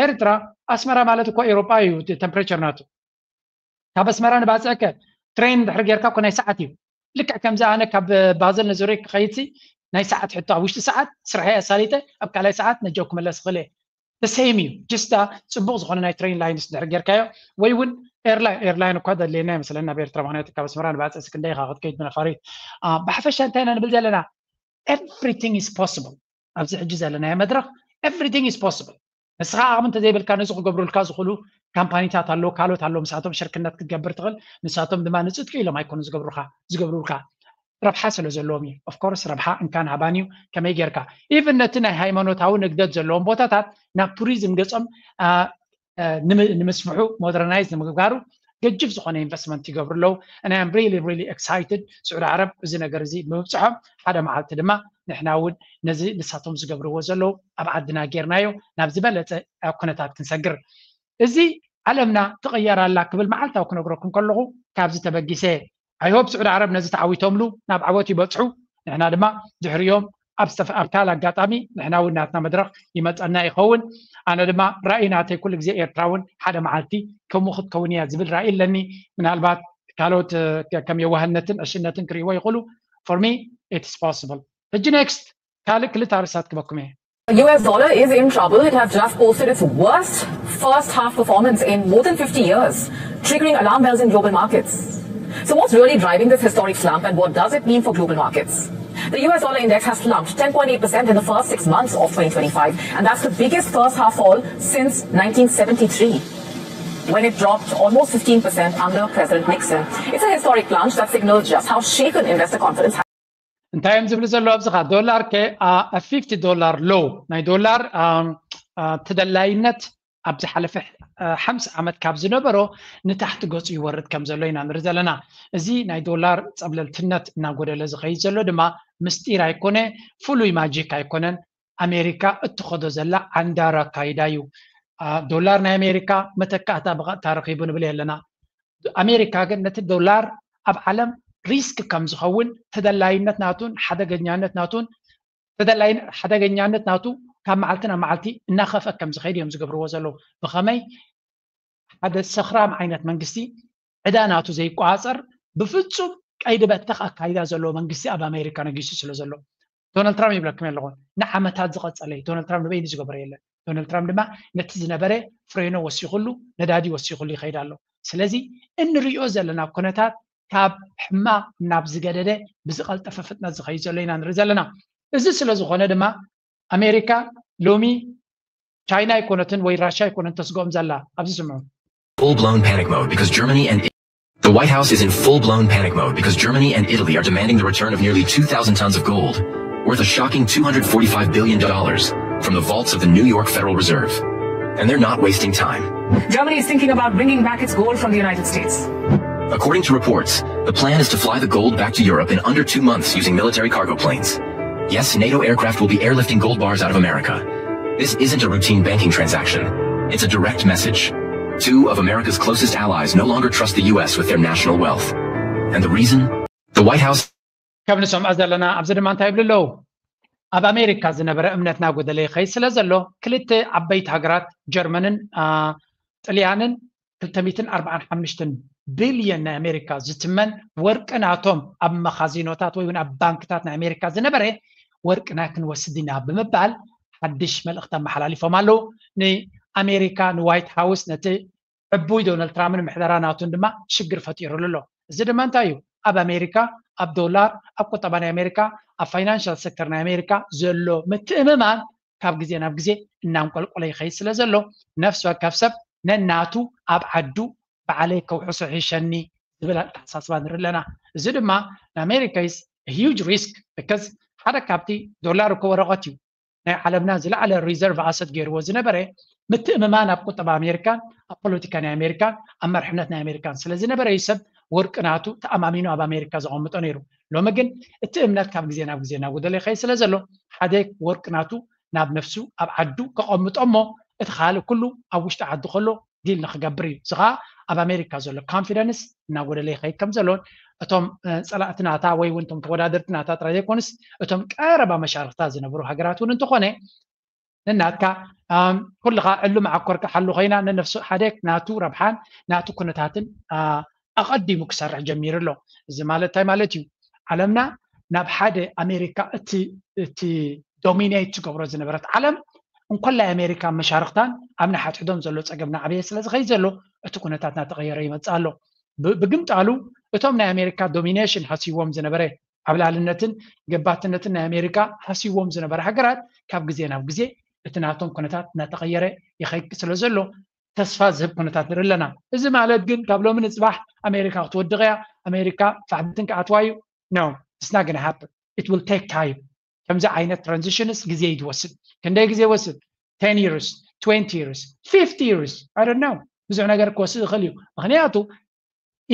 ኤርትራ ኣስመራ ማለት እኮ ኤውሮጳ እዩ። ተምፕሬቸር ናቱ ካብ ኣስመራ ንባፅዕከ ትሬን ድሕሪ ጌርካ እኮ ናይ ሰዓት እዩ። ልክዕ ከምዚ ኣነ ካብ ባዘል ንዙሪክ ክኸይድሲ ናይ ሰዓት ሕቶ ኣብ ውሽጢ ሰዓት ስርሐይ ኣሳሊጠ ኣብ ካልኣይ ሰዓት ነጀው ክመለስ ክኽእል እየ። ተሰይም እዩ ጅስታ። ፅቡቅ ዝኾነ ናይ ትሬን ላይንስ ድሕሪ ጌርካዮ ወይ እውን ኤርላይን ኤርላይን እኳ ደድልየና ይመስለኒ ናብ ኤርትራ ምክንያቱ ካብ ኣስመራ ንባፅዕ ስክንደይ ኢኻ ክትከይድ ብነፋሪት። ብሓፈሻ እንታይ ኢና ንብል ዘለና? Everything is possible። ኣብዚ ሕጂ ዘለናዮ መድረክ everything is possible። ንስኻ ዓቕሚ እንተዘይብልካ ነዚ ክገብሩልካ ዝኽእሉ ካምፓኒታት ኣለዉ ካልኦት ኣለዉ። ንሳቶም ሽርክነት ክትገብር ትኽእል። ንሳቶም ድማ ንፅድቂ ኢሎም ኣይኮኑ ዝገብሩካ ዝገብሩልካ ረብሓ ስለ ዘለዎም እዩ። ኦፍኮርስ ረብሓ እንካን ሃባን እዩ። ከመይ ጌርካ ኢቭን ነቲ ናይ ሃይማኖታዊ ንግደት ዘለዎም ቦታታት ናብ ቱሪዝም ገፆም ንምስፍሑ ሞደርናይዝ ንምግባሩ ገጅፍ ዝኾነ ኢንቨስትመንት ይገብሩ ኣለዉ። And I'm really really excited ስዑዲ ዓረብ እዚ ነገር እዚ ብምብፅሖም ሓደ መዓልቲ ድማ ንሕና እውን ነዚ ንሳቶም ዝገብርዎ ዘለዉ ኣብ ዓድና ጌርናዮ ናብ ዝበለፀ ኩነታት ክንሰግር። እዚ ዓለምና ትቕየር ኣላ ክብል መዓልታዊ ክነግረኩም ከለኹ ካብዚ ተበጊሰ። I hope ስዑዲ ዓረብ ነዚ ተዓዊቶምሉ ናብ ዓወት ይበፅሑ። ንሕና ድማ ድሕሪኦም ኣብ ካልእ ኣጋጣሚ ንሕና እውን ናትና መድረኽ ይመፀና ይኸውን። ኣነ ድማ ራእይ ናተይ ኩሉ ግዜ ኤርትራ እውን ሓደ መዓልቲ ከምኡ ክትከውን እያ ዝብል ራእይ ኣለኒ። ምናልባት ካልኦት ከም የዋህነትን ዕሽነትን ክርእይዎ ይኽእሉ። For me it's possible። ሕጂ ኔክስት ካልእ ክልተ ኣርእስታት ክበኩም እየ። The U S dollar is in trouble. It has just posted its worst first half performance in more than fifty years, triggering alarm bells in global markets. So, what's really driving this historic slump and what does it mean for global markets? The U S dollar index has slumped ten point eight percent in the first six months of twenty twenty-five, and that's the biggest first half fall since nineteen seventy-three, when it dropped almost fifteen percent under President Nixon. It's a historic plunge that signals just how shaken investor confidence has. እንታይ እዮም ዝብሉ ዘለዉ ኣብዚኻ ዶላር ከ ፊፍቲ ዶላር ሎው ናይ ዶላር ተደላይነት ኣብ ዝሓለፈ ሓምሳ ዓመት ካብ ዝነበሮ ንታሕቲ ገፁ ይወርድ ከም ዘሎ ኢና ንርኢ ዘለና። እዚ ናይ ዶላር ፀብለልትነት እናጎደለ ዝኸይድ ዘሎ ድማ ምስጢር ኣይኮነ፣ ፍሉይ ማጂክ ኣይኮነን። ኣሜሪካ እትኸዶ ዘላ ዓንዳር ኣካይዳ እዩ። ዶላር ናይ ኣሜሪካ መተካእታ ብቐጥታ ረኺቡ ንብል የለና። ኣሜሪካ ግን ነቲ ዶላር ኣብ ዓለም ሪስክ ከም ዝኸውን ተደላይነት ናቱን ሓደገኛነት ናቱን ተደላይን ሓደገኛነት ናቱ ካብ መዓልቲ ናብ መዓልቲ እናኸፍአ ከም ዝኸይድ እዮም ዝገብርዎ ዘለዉ። ብኸመይ ሓደ ሰኽራም ዓይነት መንግስቲ ዕዳ ናቱ ዘይቋፀር ብፍፁም ቀይዲ በተኽ ኣካይዳ ዘለዎ መንግስቲ ኣብ ኣሜሪካ ነጊሱ ስለ ዘሎ ዶናልድ ትራምፕ ይብለኩም ኣለኹ ንዓመታት ዝቐፀለ እዩ። ዶናልድ ትራምፕ ንበይኑ ዝገበረ የለን። ዶናልድ ትራምፕ ድማ ነቲ ዝነበረ ፍሬኖ ወሲኹሉ ነዳዲ ወሲኹሉ ይኸይድ ኣሎ። ስለዚ እንሪኦ ዘለና ኩነታት ካብ ሕማቕ ናብ ዝገደደ ብዝቐልጠፈ ፍጥነት ዝኸይድ ዘሎ ኢና ንርኢ ዘለና። እዚ ስለ ዝኾነ ድማ ኣሜሪካ ሎሚ ቻይና ኣይኮነትን ወይ ራሻ ኣይኮነን ተስግኦም ዘላ። ኣብዚ ስምዑ። Full blown panic mode because Germany and the White House is in full blown panic mode because Germany and Italy are demanding the return of nearly two thousand tons of gold, worth a shocking two hundred forty-five billion dollars, from the vaults of the New York Federal Reserve. And they're not wasting time. Germany is thinking about bringing back its gold from the United States. According to reports, the plan is to fly the gold back to Europe in under two months using military cargo planes. Yes, NATO aircraft will be airlifting gold bars out of America. This isn't a routine banking transaction. It's a direct message. Two of America's closest allies no longer trust the U S with their national wealth. And the reason? The White House. ከም ንሰምዖ ዘለና ኣብዚ ድማ እንታይ ይብሉ ኣለዉ? ኣብ ኣሜሪካ ዝነበረ እምነት ናጎደለ ይኸይድ ስለ ዘሎ ክልተ ዓበይቲ ሃገራት ጀርመንን ጥልያንን ክልተ ሚእትን ኣርባዓን ሓሙሽተን ቢልዮን ናይ ኣሜሪካ ዝትመን ወርቂ ናቶም ኣብ መኻዚኖታት ወይ እውን ኣብ ባንክታት ናይ ኣሜሪካ ዝነበረ ወርቅና ክንወስድ ኢና ብምባል ሓድሽ መልእኽቲ ኣመሓላሊፎም ኣለዉ። ንኣሜሪካ ንዋይት ሃውስ ነቲ ዕቡይ ዶናልድ ትራምፕን ምሕደራ ናቱን ድማ ሽግር ፈጢሩሉ ኣሎ። እዚ ድማ እንታይ እዩ? ኣብ ኣሜሪካ ኣብ ዶላር ኣብ ቁጠባ ናይ ኣሜሪካ ኣብ ፋይናንሻል ሴክተር ናይ ኣሜሪካ ዘሎ ምትእምማን ካብ ግዜ ናብ ግዜ እናንቆልቆለ ይኸይድ ስለ ዘሎ ነፍሲ ወከፍ ሰብ ነናቱ ኣብ ዓዱ ባዕለይ ከውሕሶ ይሕሸኒ ዝብል ኣተሓሳስባ ንርኢ ኣለና። እዚ ድማ ንኣሜሪካ is huge risk because ሓደ ካብቲ ዶላር እኮ ወረቐት እዩ ናይ ዓለምና ዝለዓለ ሪዘርቭ ኣሰት ገይርዎ ዝነበረ ምትእምማን ኣብ ቁጠባ ኣሜሪካን ኣብ ፖለቲካ ናይ ኣሜሪካን ኣብ መርሕነት ናይ ኣሜሪካን ስለ ዝነበረ እዩ ሰብ ወርቂ ናቱ ተኣማሚኑ ኣብ ኣሜሪካ ዘቐምጦ ነይሩ። ሎሚ ግን እቲ እምነት ካብ ግዜ ናብ ግዜ እናጎደለ ይኸይድ ስለ ዘሎ ሓደ ወርቂ ናቱ ናብ ነፍሱ ኣብ ዓዱ ከቐምጦ እሞ እቲ ካልእ ኩሉ ኣብ ውሽጢ ዓዱ ከሎ ዲል ንክገብር እዩ። እዚ ከዓ ኣብ ኣሜሪካ ዘሎ ኮንፊደንስ እናጎደለ ይኸይድ ከም ዘሎን እቶም ፀላእቲ ናታ ወይ እውን እቶም ተወዳደርቲ ናታ ጥራይ ዘይኮኑስ እቶም ቀረባ መሻርክታ ዝነበሩ ሃገራት እውን እንተኾነ ንናትካ ኩልኻ ዕሉ መዓኮር ክሓሉ ኮይና ንነፍሱ ሓደ ናቱ ረብሓን ናቱ ኩነታትን ኣቐዲሙ ክሰርሕ ጀሚሩ ኣሎ። እዚ ማለት እንታይ ማለት እዩ? ዓለምና ናብ ሓደ ኣሜሪካ እቲ ዶሚኔት ትገብሮ ዝነበረት ዓለም እንኮላይ ኣሜሪካ መሻርክታን ኣብ ንሓድሕዶም ዘሎ ፀገም ናዕበየ ስለ ዝኸይድ ዘሎ እቲ ኩነታት እናተቐየረ ይመፅእ ኣሎ። ብግምጣሉ እቶም ናይ ኣሜሪካ ዶሚኔሽን ሃስይዎም ዝነበረ ዓብላልነትን ገባትነትን ናይ ኣሜሪካ ሃስይዎም ዝነበረ ሃገራት ካብ ግዜ ናብ ግዜ እቲ ናቶም ኩነታት እናተቐየረ ይኸይድ ስለ ዘሎ ተስፋ ዝህብ ኩነታት ንርኢ ኣለና። እዚ ማለት ግን ካብ ሎሚ ንፅባሕ ኣሜሪካ ክትወድቕ እያ፣ ኣሜሪካ ፋሕብትን ክኣትዋ እዩ? No, it's not gonna happen. It will take time. ከምዚ ዓይነት ትራንዚሽንስ ግዜ እዩ ዝወስድ። ክንደይ ግዜ ይወስድ? ten years, twenty years, fifty years, I don't know. ብዙሕ ነገር ክወስድ ይኽእል እዩ። ምክንያቱ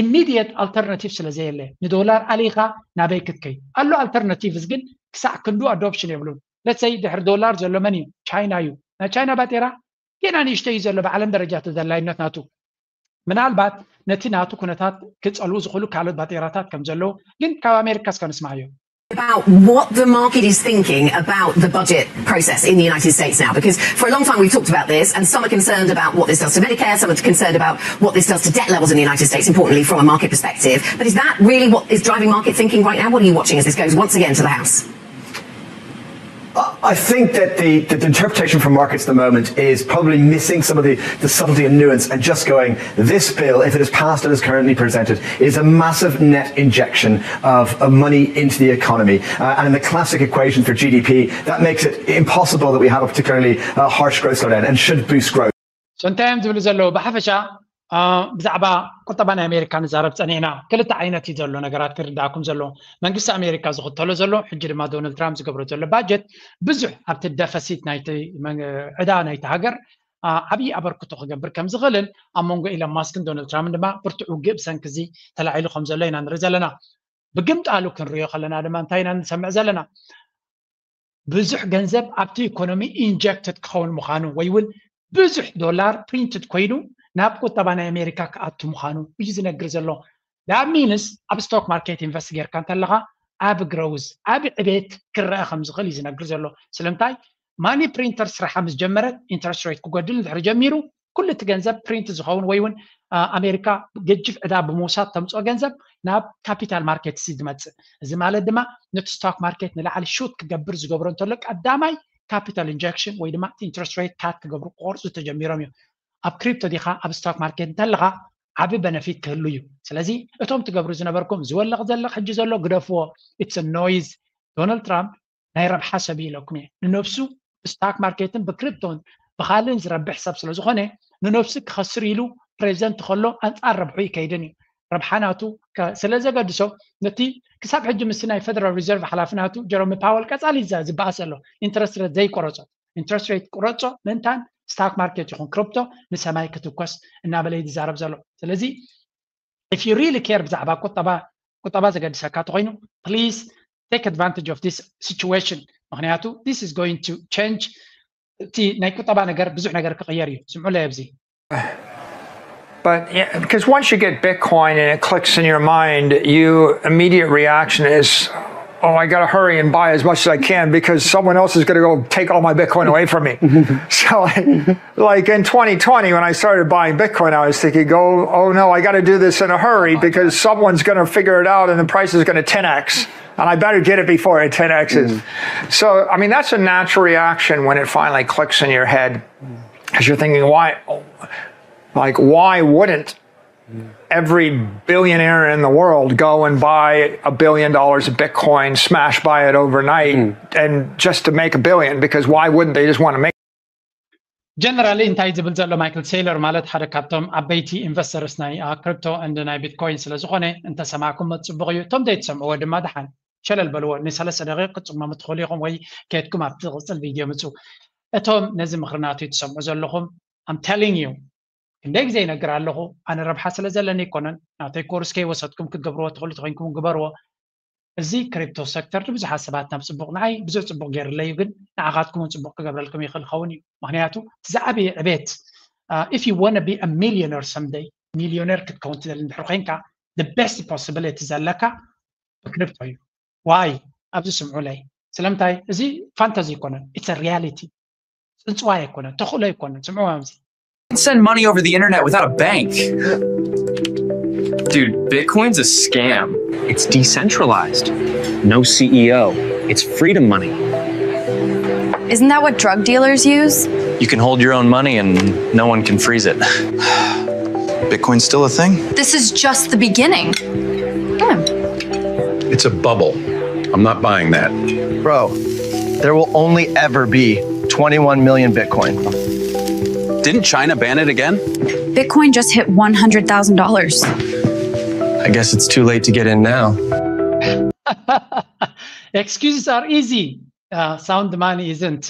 ኢሚድየት ኣልተርናቲቭ ስለ ዘየለ ንዶላር ኣሊኻ ናበይ ክትከይ ኣሎ። ኣልተርናቲቭስ ግን ክሳዕ ክንዱ ኣዶፕሽን የብሉን። ለትሰይ ድሕሪ ዶላር ዘሎ መን እዩ? ቻይና እዩ። ናይ ቻይና ባጤራ ገና ንእሽተይ እዩ ዘሎ ብዓለም ደረጃ ተደላይነት ናቱ ምናልባት ነቲ ናቱ ኩነታት ክፀልኡ ዝኽእሉ ካልኦት ባጤራታት ከም ዘለዉ ግን ካብ ኣሜሪካ እስከ ንስማዓዮ። About what the market is thinking about the budget process in the United States now, because for a long time we've talked about this, and some are concerned about what this does to Medicare, some are concerned about what this does to debt levels in the United States, importantly from a market perspective. But is that really what is driving market thinking right now? What are you watching as this goes once again to the House? I think that the, the interpretation from markets at the moment is probably missing some of the, the subtlety and nuance and just going, this bill, if it is passed and is currently presented, is a massive net injection of, of money into the economy. Uh, and in the classic equation for G D P, that makes it impossible that we have a particularly uh, harsh growth slowdown and should boost growth. So እንታይ እዮም ዝብሉ ዘለዉ ብሓፈሻ ብዛዕባ ቁጠባ ናይ ኣሜሪካ ንዛረብ ፀኒዕና ክልተ ዓይነት እዩ ዘሎ ነገራት ክርዳእኩም ዘሎ መንግስቲ ኣሜሪካ ዝኽተሎ ዘሎ ሕጂ ድማ ዶናልድ ትራምፕ ዝገብሮ ዘሎ ባጀት ብዙሕ ኣብቲ ደፈሲት ናይቲ ዕዳ ናይቲ ሃገር ዓብዪ ኣበርክቶ ክገብር ከም ዝኽእልን ኣብ መንጎ ኢሎን ማስክን ዶናልድ ትራምፕን ድማ ብርቱዕ ውግእ ብሰንኪ እዚ ተላዒሉ ከም ዘሎ ኢና ንርኢ ዘለና። ብግምጣሉ ክንሪኦ ከለና ድማ እንታይ ኢና ንሰምዕ ዘለና? ብዙሕ ገንዘብ ኣብቲ ኢኮኖሚ ኢንጀክትድ ክኸውን ምዃኑ ወይ እውን ብዙሕ ዶላር ፕሪንትድ ኮይኑ ናብ ቁጠባ ናይ ኣሜሪካ ክኣቱ ምዃኑ እዩ ዝነግር ዘሎ። That means ኣብ ስቶክ ማርኬት ኢንቨስት ጌርካ እንተለኻ ኣብ ግሮውዝ ኣብ ዕቤት ክረአ ከም ዝኽእል እዩ ዝነግር ዘሎ። ስለምንታይ ማኒ ፕሪንተር ስራሓ ምስ ጀመረት ኢንትረስት ሬት ክጎድል እንድሕሪ ጀሚሩ ኩሉ እቲ ገንዘብ ፕሪንት ዝኸውን ወይ እውን ኣሜሪካ ገጅፍ ዕዳ ብምውሳድ ተምፅኦ ገንዘብ ናብ ካፒታል ማርኬት ሲ ዝመፅእ እዚ ማለት ድማ ነቲ ስቶክ ማርኬት ንላዕሊ ሹት ክገብር ዝገብሮ እንተሎ ቀዳማይ ካፒታል ኢንጀክሽን ወይ ድማ ኢንትረስት ሬት ካት ክገብሩ ክቆርፁ ተጀሚሮም እዩ ኣብ ክሪፕቶ ዲካ ኣብ ስቶክ ማርኬት እንተለካ ዓቢ በነፊት ክህሉ እዩ ስለዚ እቶም ትገብሩ ዝነበርኩም ዝወለቕ ዘለቕ ሕጂ ዘሎ ግደፍዎ it's noise ዶናልድ ትራምፕ ናይ ረብሓ ሰብ ኢለኩም እየ ንነብሱ ብስታክ ማርኬትን ብክሪፕቶን ብካልን ዝረብሕ ሰብ ስለዝኮነ ንነብሱ ክኸስር ኢሉ ፕሬዚደንት ከሎ ኣንፃር ረብሑ ይከይድን እዩ ረብሓ ናቱ ስለ ዘገድሶ ነቲ ክሳብ ሕጂ ምስቲ ናይ ፌደራል ሪዘርቭ ሓላፊ ናቱ ጀሮሚ ፓወል ቀፃሊ ዝበኣስ ዘሎ ኢንትረስት ሬት ዘይቆረፆ ኢንትረስት ሬት ቁረፆ ምእንታን ስታክ ማርኬት ይኹን ክሪፕቶ ንሰማይ ክትኮስ እናበለ ዝዛረብ ዘሎ ስለዚ If you really care ብዛዕባ ቁጠባ ቁጠባ ዘገድሰካ ተኮይኑ please take advantage of this situation። ምክንያቱ this is going to change። እቲ ናይ ቁጠባ ነገር ብዙሕ ነገር ክቕየር እዩ። ስምዑለይ ኣብዚ But yeah, because once you get Bitcoin and it clicks in your mind, you immediate reaction is, oh, I got to hurry and buy as much as I can because someone else is going to go take all my Bitcoin away from me. So, like in twenty twenty, when I started buying Bitcoin, I was thinking, oh, oh no, I got to do this in a hurry because someone's going to figure it out and the price is going to ten x. And I better get it before it ten x's. So, I mean, that's a natural reaction when it finally clicks in your head. Because you're thinking, why, like, why wouldn't every billionaire in the world go and buy a billion dollars of Bitcoin, smash buy it overnight, and just to make a billion? Because why wouldn't they just want to make generally እንታይ ዝብል ዘሎ ማይክል ሴይለር ማለት ሓደ ካብቶም ዓበይቲ ኢንቨስተርስ ናይ ክሪፕቶ እንድ ናይ ቢትኮይን ስለዝኾነ እንተሰማዕኩም ጽቡቕ እዩ። እቶም ዘይትሰምዕዎ ድማ ድሓን ሸለል በልዎ። ንሰለስተ ደቂቕ ክትጽመሙ ትኽእሉ ኢኹም ወይ ከድኩም ኣብቲ ዝቕጽል ቪድዮ ምጹ። እቶም ነዚ ምኽሪ ናቱ ትሰምዑ ዘለኹም I'm telling you ክንደይ ግዜ ይነግር ኣለኹ። ኣነ ረብሓ ስለ ዘለኒ ኣይኮነን። ናተይ ኮርስ ከይወሰድኩም ክትገብርዎ ትኽእሉ ተኮይንኩም ግበርዎ። እዚ ክሪፕቶ ሴክተር ንብዙሓት ሰባት ናብ ፅቡቅ ንዓይ ብዙሕ ፅቡቅ ገይርለዩ ግን ንዓኻትኩም እውን ፅቡቅ ክገብረልኩም ይኽእል ኸውን እዩ። ምክንያቱ እቲ ዝዓበየ ዕቤት if you wanna be a millionaire someday ሚሊዮነር ክትከውን ትደሊ እንድሕር ኮይንካ the best possibility ዘለካ ብክሪፕቶ እዩ። ዋይ ኣብዚ ስምዑለይ ስለምንታይ እዚ ፋንታዚ ኣይኮነን። It's a reality። ፅንፅዋይ ኣይኮነን፣ ተኽእሎ ኣይኮነን። ስምዑ ኣብዚ Send money over the internet without a bank. Dude, Bitcoin's a scam. It's decentralized. No C E O. It's freedom money. Isn't that what drug dealers use? You can hold your own money and no one can freeze it. Bitcoin's still a thing? This is just the beginning. It's a bubble. I'm not buying that. Bro, there will only ever be twenty-one million Bitcoin. Didn't China ban it again? Bitcoin just hit one hundred thousand dollars. I guess it's too late to get in now. Excuses are easy. Uh, sound money isn't.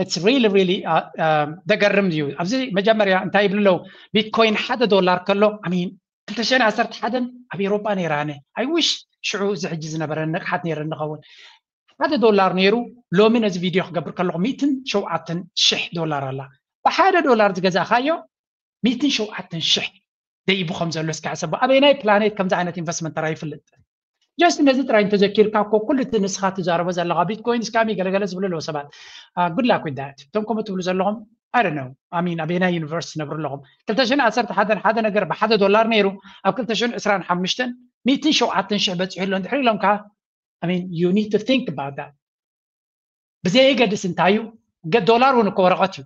It's really really uh, um, ዘገርም እዩ። ኣብዚ መጀመርያ እንታይ ይብሉ ኣለዉ? ቢትኮይን ሓደ ዶላር ከሎ I mean ክልተ ሽሕን ዓሰርተ ሓደን ኣብ ኤውሮጳ ነይረ ኣነ። I wish ሽዑ እዚ ሕጂ ዝነበረ ንቕሓት ነይረ ንኸውን። ሓደ ዶላር ነይሩ። ሎሚ ነዚ ቪድዮ ክገብር ከለኹ ሚእትን ሸውዓተን ሽሕ ዶላር ኣላ። ብሓደ ዶላር ዝገዛእካዮ ሚእትን ሸውዓተን ሽሕ ደይቡ ከም ዘሎ እስኪ ሕሰቦ። ኣበየናይ ፕላኔት ከምዚ ዓይነት ኢንቨስትመንት ተራ ይፍልጥ? Just ነዚ ጥራይ እንተዘኪርካ እኮ ኩሉ እቲ ንስኻ ትዛረቦ ዘለኻ ቢትኮይን ስካም እዩ ገለገለ ዝብሉ ኣለዉ ሰባት። Good luck with that። እቶም ከምኡ ትብሉ ዘለኹም I don't know I mean ኣበየናይ ዩኒቨርስ ትነብሩ ኣለኹም? ክልተ ሽሕን ዓሰርተ ሓደን ሓደ ነገር ብሓደ ዶላር ነይሩ ኣብ ክልተ ሽሕን ዕስራን ሓሙሽተን ሚእትን ሸውዓተን ሽሕ በፂሑ ኣሎ እንድሕር ኢሎም ከዓ I mean you need to think about that። ብዘየገድስ እንታይ እዩ ዶላር እውን እኮ ወረቐት እዩ።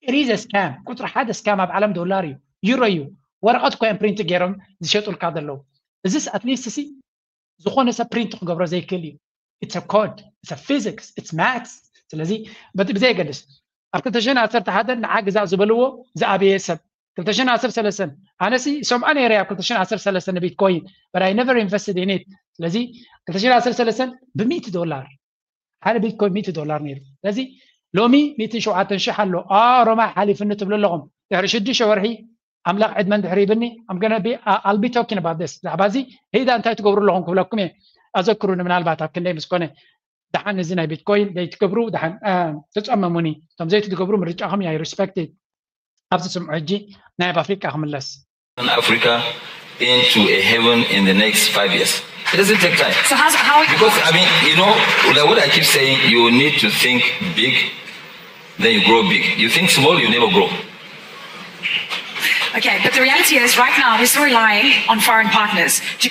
It is a scam። ቁፅሪ ሓደ ስካም ኣብ ዓለም ዶላር እዩ፣ ዩሮ እዩ። ወረቐት እኮ እዮም ፕሪንት ገይሮም ዝሸጡልካ ዘለዉ። እዚስ at least ሲ ዝኾነ ሰብ ፕሪንት ክገብሮ ዘይክእል እዩ። It's a code, it's a physics, it's maths። ስለዚ በቲ ብዘየገድስ ኣብ ክልተ ሽሕን ዓሰርተ ሓደን ንዓ ግዛእ ዝበልዎ ዝኣበየ ሰብ ክልተ ሽሕን ዓሰርተ ሰለስተን ኣነሲ ሰምዖ ነይረ ኣብ ክልተ ሽሕን ዓሰርተ ሰለስተን ንቢትኮይን but I never invested in it። ስለዚ ክልተ ሽሕን ዓሰርተ ሰለስተን ብሚእቲ ዶላር ሓደ ቢትኮይን ሚእቲ ዶላር ነይሩ። ስለዚ ሎሚ ሚእትን ሸውዓተን ሽሕ ኣሎ። ሮማ ሓሊፍኒ ትብሉ ኣለኹም። ድሕሪ ሽዱሽተ ወርሒ ኣምላኽ ዕድመ እንድሕር ሂብኒ I'm gonna be I'll be talking about this ብዛዕባ እዚ ሄዳ እንታይ ትገብሩ ኣለኹም ክብለኩም እየ። ኣዘክሩኒ ምናልባት ኣብ ክንደይ ምስ ኮነ ደሓን እዚ ናይ ቢትኮይን ዘይትገብሩ ደሓን ተፀመሙኒ። እቶም ዘይትገብሩ ምርጫኹም እያ። I respect it። ኣብዚ ስምዑ ሕጂ ናይ ኣብ ኣፍሪቃ ክምለስ Africa into a heaven in the next five years. It doesn't take time. So how's, how are you? Because I mean, you know, like what I keep saying, you need to think big, then you grow big. You think small, you never grow. Okay, but the reality is right now we're still relying on foreign partners to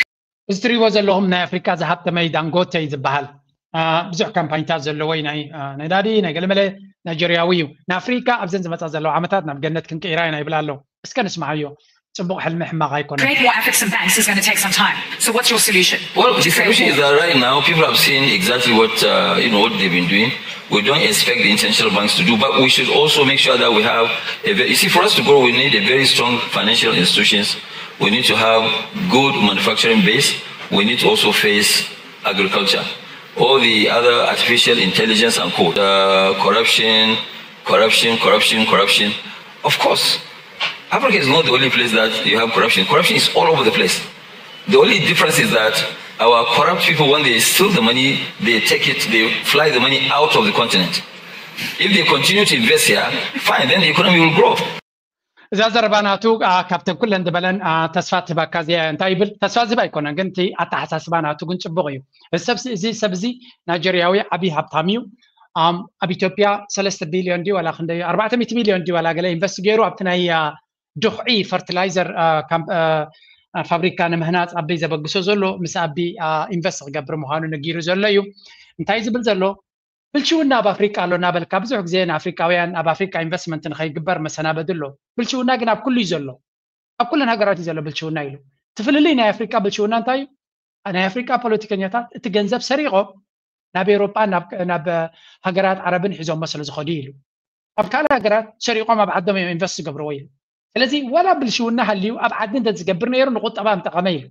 እዚ ትሪእዎ ዘለኹም ናይ ኣፍሪካ ዝሃብተመይ ዳንጎቴ ዝበሃል ብዙሕ ካምፓኒታት ዘለዎ ናይ ነዳዲ ናይ ገለመለ ናይጀርያዊ እዩ። ንኣፍሪካ ኣብዘን ዝመፃ ዘለዋ ዓመታት ናብ ገነት ክንቅይራ ኢና ይብል ኣሎ። እስከ ንስምዓዮ። ፅቡቕ ሕልሚ ሕማቕ ኣይኮነን። Create more African banks is going to take some time. So what's your solution? Well, the solution is that right now people have seen exactly what uh, you know what they've been doing. We don't expect the international banks to do, but we should also make sure that we have. A very, you see, for us to grow, we need a very strong financial institutions. We need to have good manufacturing base. We need to also face agriculture. All the other artificial intelligence and co. Uh, corruption, corruption, corruption, corruption. Of course, Africa is not the only place that you have corruption. Corruption is all over the place. The only difference is that our corrupt people, when they steal the money, they take it, they fly the money out of the continent. If they continue to invest here, fine, then the economy will grow. እዛ ዘረባ ናቱ ካብተን ኩለን ዝበለን ተስፋ ትህበካ እዚኣ እንታይ ይብል? ተስፋ ዝህብ ኣይኮነን፣ ግን እቲ ኣተሓሳስባ ናቱ ግን ፅቡቕ እዩ። እዚ ሰብ እዚ ናይጀርያዊ ዓብዪ ሃብታም እዩ። ኣብ ኢትዮጵያ ሰለስተ ቢልዮን ድዩ ዋላ ክንደይ ኣርባዕተ ሚእቲ ሚልዮን ድዩ ዋላ ገለ ኢንቨስት ገይሩ ኣብቲ ናይ ድኹዒ ፈርቲላይዘር ፋብሪካ ንምህናፅ ኣበይ ዘበግሶ ዘሎ ምስ ኣቢ ኢንቨስት ክገብር ምዃኑ ነጊሩ ዘሎ እዩ። እንታይ ዝብል ዘሎ? ብልሽውና ኣብ ኣፍሪቃ ኣሎ እናበልካ ብዙሕ ግዜ ንኣፍሪቃውያን ኣብ ኣፍሪቃ ኢንቨስትመንት ንኸይግበር መሰናበዲ ኣሎ። ብልሽውና ግን ኣብ ኩሉ እዩ ዘሎ፣ ኣብ ኩለን ሃገራት እዩ ዘሎ ብልሽውና ኢሉ። እቲ ፍልልይ ናይ ኣፍሪቃ ብልሽውና እንታይ እዩ? ናይ ኣፍሪቃ ፖለቲከኛታት እቲ ገንዘብ ሰሪቖም ናብ ኤውሮጳ ናብ ሃገራት ዓረብን ሒዞሞ ስለ ዝኸዱ ኢሉ። ኣብ ካልእ ሃገራት ሰሪቖም ኣብ ዓዶም እዮም ኢንቨስት ዝገብርዎ ኢሉ። ስለዚ ዋላ ብልሽውና ሃልዩ ኣብ ዓዲ እንተ ዝገብር ነይሩ ንቁጠባ ምጠቐመ ኢሉ።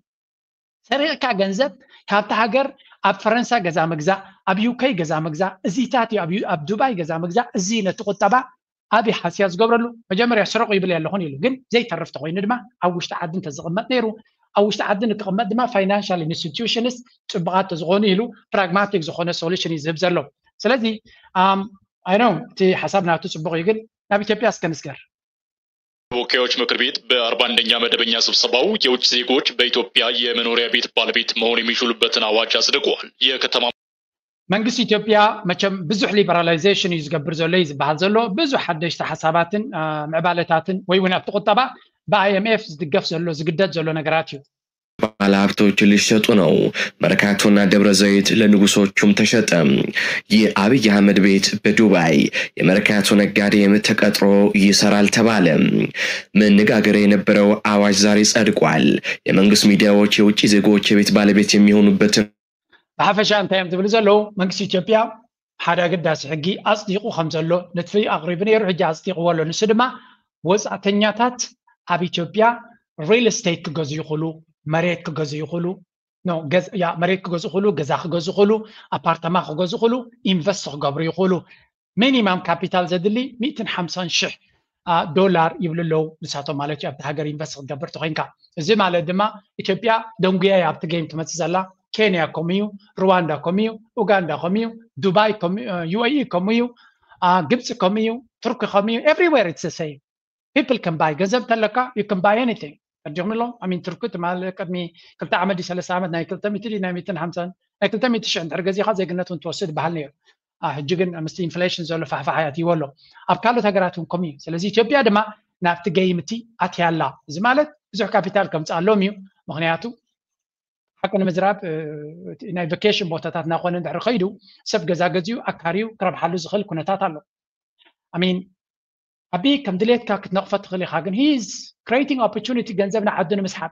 ሰሪቕካ ገንዘብ ካብቲ ሃገር ኣብ ፈረንሳ ገዛ ምግዛእ፣ ኣብ ዩከይ ገዛ ምግዛእ፣ እዚታት እዩ ኣብ ዩ- ኣብ ዱባይ ገዛ ምግዛእ። እዚ ነቲ ቁጠባ ኣብ ሓስያ ዝገብረሉ መጀመርያ ስረቑ ይብል ኣለኹን ኢሉ። ግን ዘይተርፍ ተኮይኑ ድማ ኣብ ውሽጢ ዓዲ እንተዝቕመጥ ነይሩ ኣብ ውሽጢ ዓዲ ንክቕመጥ ድማ ፋይናንሻል ኢንስቲትዩሽንስ ፅቡቓት ተዝኾኑ ኢሉ ፕራግማቲክ ዝኾነ ሶሉሽን እዩ ዝህብ ዘሎ። ስለዚ ኣይ ነው እቲ ሓሳብ ናቱ ፅቡቕ እዩ፣ ግን ናብ ኢትዮጵያ እስከ ንስገር። ተወካዮች ምክር ቤት በአርባ አንደኛ መደበኛ ስብሰባው የውጭ ዜጎች በኢትዮጵያ የመኖሪያ ቤት ባለቤት መሆን የሚችሉበትን አዋጅ አጽድቋል። የከተማ መንግስቲ ኢትዮጵያ መቸም ብዙሕ ሊበራላይዜሽን እዩ ዝገብር ዘሎ እዩ ዝበሃል ዘሎ። ብዙሕ ሓደሽቲ ሓሳባትን ምዕባለታትን ወይ እውን ኣብቲ ቁጠባ ብኣይኤምኤፍ ዝድገፍ ዘሎ ዝግደድ ዘሎ ነገራት እዩ። ባለሀብቶች ሊሸጡ ነው። መርካቶና ደብረ ዘይት ለንጉሶቹም ተሸጠ። የአብይ አህመድ ቤት በዱባይ። የመርካቶ ነጋዴም ተቀጥሮ ይሰራል ተባለ። መነጋገሪያ የነበረው አዋጅ ዛሬ ጸድቋል። የመንግስት ሚዲያዎች የውጭ ዜጎች የቤት ባለቤት የሚሆኑበትን ብሓፈሻ እንታይ እዮም ዝብሉ ዘለዉ? መንግስቲ ኢትዮጵያ ሓደ ኣገዳሲ ሕጊ ኣጽዲቑ ከም ዘሎ ነቲ ኣቕሪቡ ነይሩ። ሕጂ ኣጽዲቕዎ ኣሎ። ንሱ ድማ ወጻእተኛታት ኣብ ኢትዮጵያ ሪል ስቴት ክገዙ ይኽእሉ፣ መሬት ክገዙ ይኽእሉ፣ መሬት ክገዙ ይኽእሉ፣ ገዛ ክገዙ ይኽእሉ፣ ኣፓርተማ ክገዙ ይኽእሉ፣ ኢንቨስት ክገብሩ ይኽእሉ። ሚኒማም ካፒታል ዘድሊ ሚእትን ሓምሳን ሽሕ ዶላር ይብሉ ኣለዉ ንሳቶም ማለት እዩ። ኣብቲ ሃገር ኢንቨስት ክትገብር ተኮይንካ፣ እዚ ማለት ድማ ኢትዮጵያ ደንጉያ ኣብቲ ጌም ትመፅእ ዘላ። ኬንያ ከምኡ እዩ፣ ሩዋንዳ ከምኡ እዩ፣ ኡጋንዳ ከምኡ እዩ፣ ዱባይ ዩኤኢ ከምኡ እዩ፣ ግብፂ ከምኡ እዩ፣ ቱርኪ ከምኡ እዩ። Everywhere it's the same. People can buy። ገንዘብ እንተለካ you can buy anything። ተርዲኹም ኣሎ ኣሚን ቱርኪ ትማል ቅድሚ ክልተ ዓመት ድዩ ሰለስተ ዓመት ናይ ክልተ ሚእቲ ድዩ ናይ ሚእትን ሓምሳን ናይ ክልተ ሚእቲ ሽሕ እንድሕር ገዚኻ ዜግነት እውን ትወስድ በሃል ነይሩ። ሕጂ ግን ምስቲ ኢንፍሌሽን ዘሎ ፋሕፋሕ ኣትይዎ ኣሎ። ኣብ ካልኦት ሃገራት እውን ከምኡ እዩ። ስለዚ ኢትዮጵያ ድማ ናብቲ ገይም እቲ ኣትያ ኣላ። እዚ ማለት ብዙሕ ካፒታል ከምፅኣሎም እዩ። ምክንያቱ ሓቂ ንምዝራብ ናይ ቨኬሽን ቦታታት እናኾነ እንድሕር ከይዱ ሰብ ገዛ ገዚኡ ኣካርዩ ክረብሓሉ ዝኽእል ኩነታት ኣሎ። ኣሚን ኣቢ ከም ድሌትካ ክትነቕፎ ትኽእል ኢኻ፣ ግን he's creating opportunity ገንዘብ ንዓዱ ንምስሓብ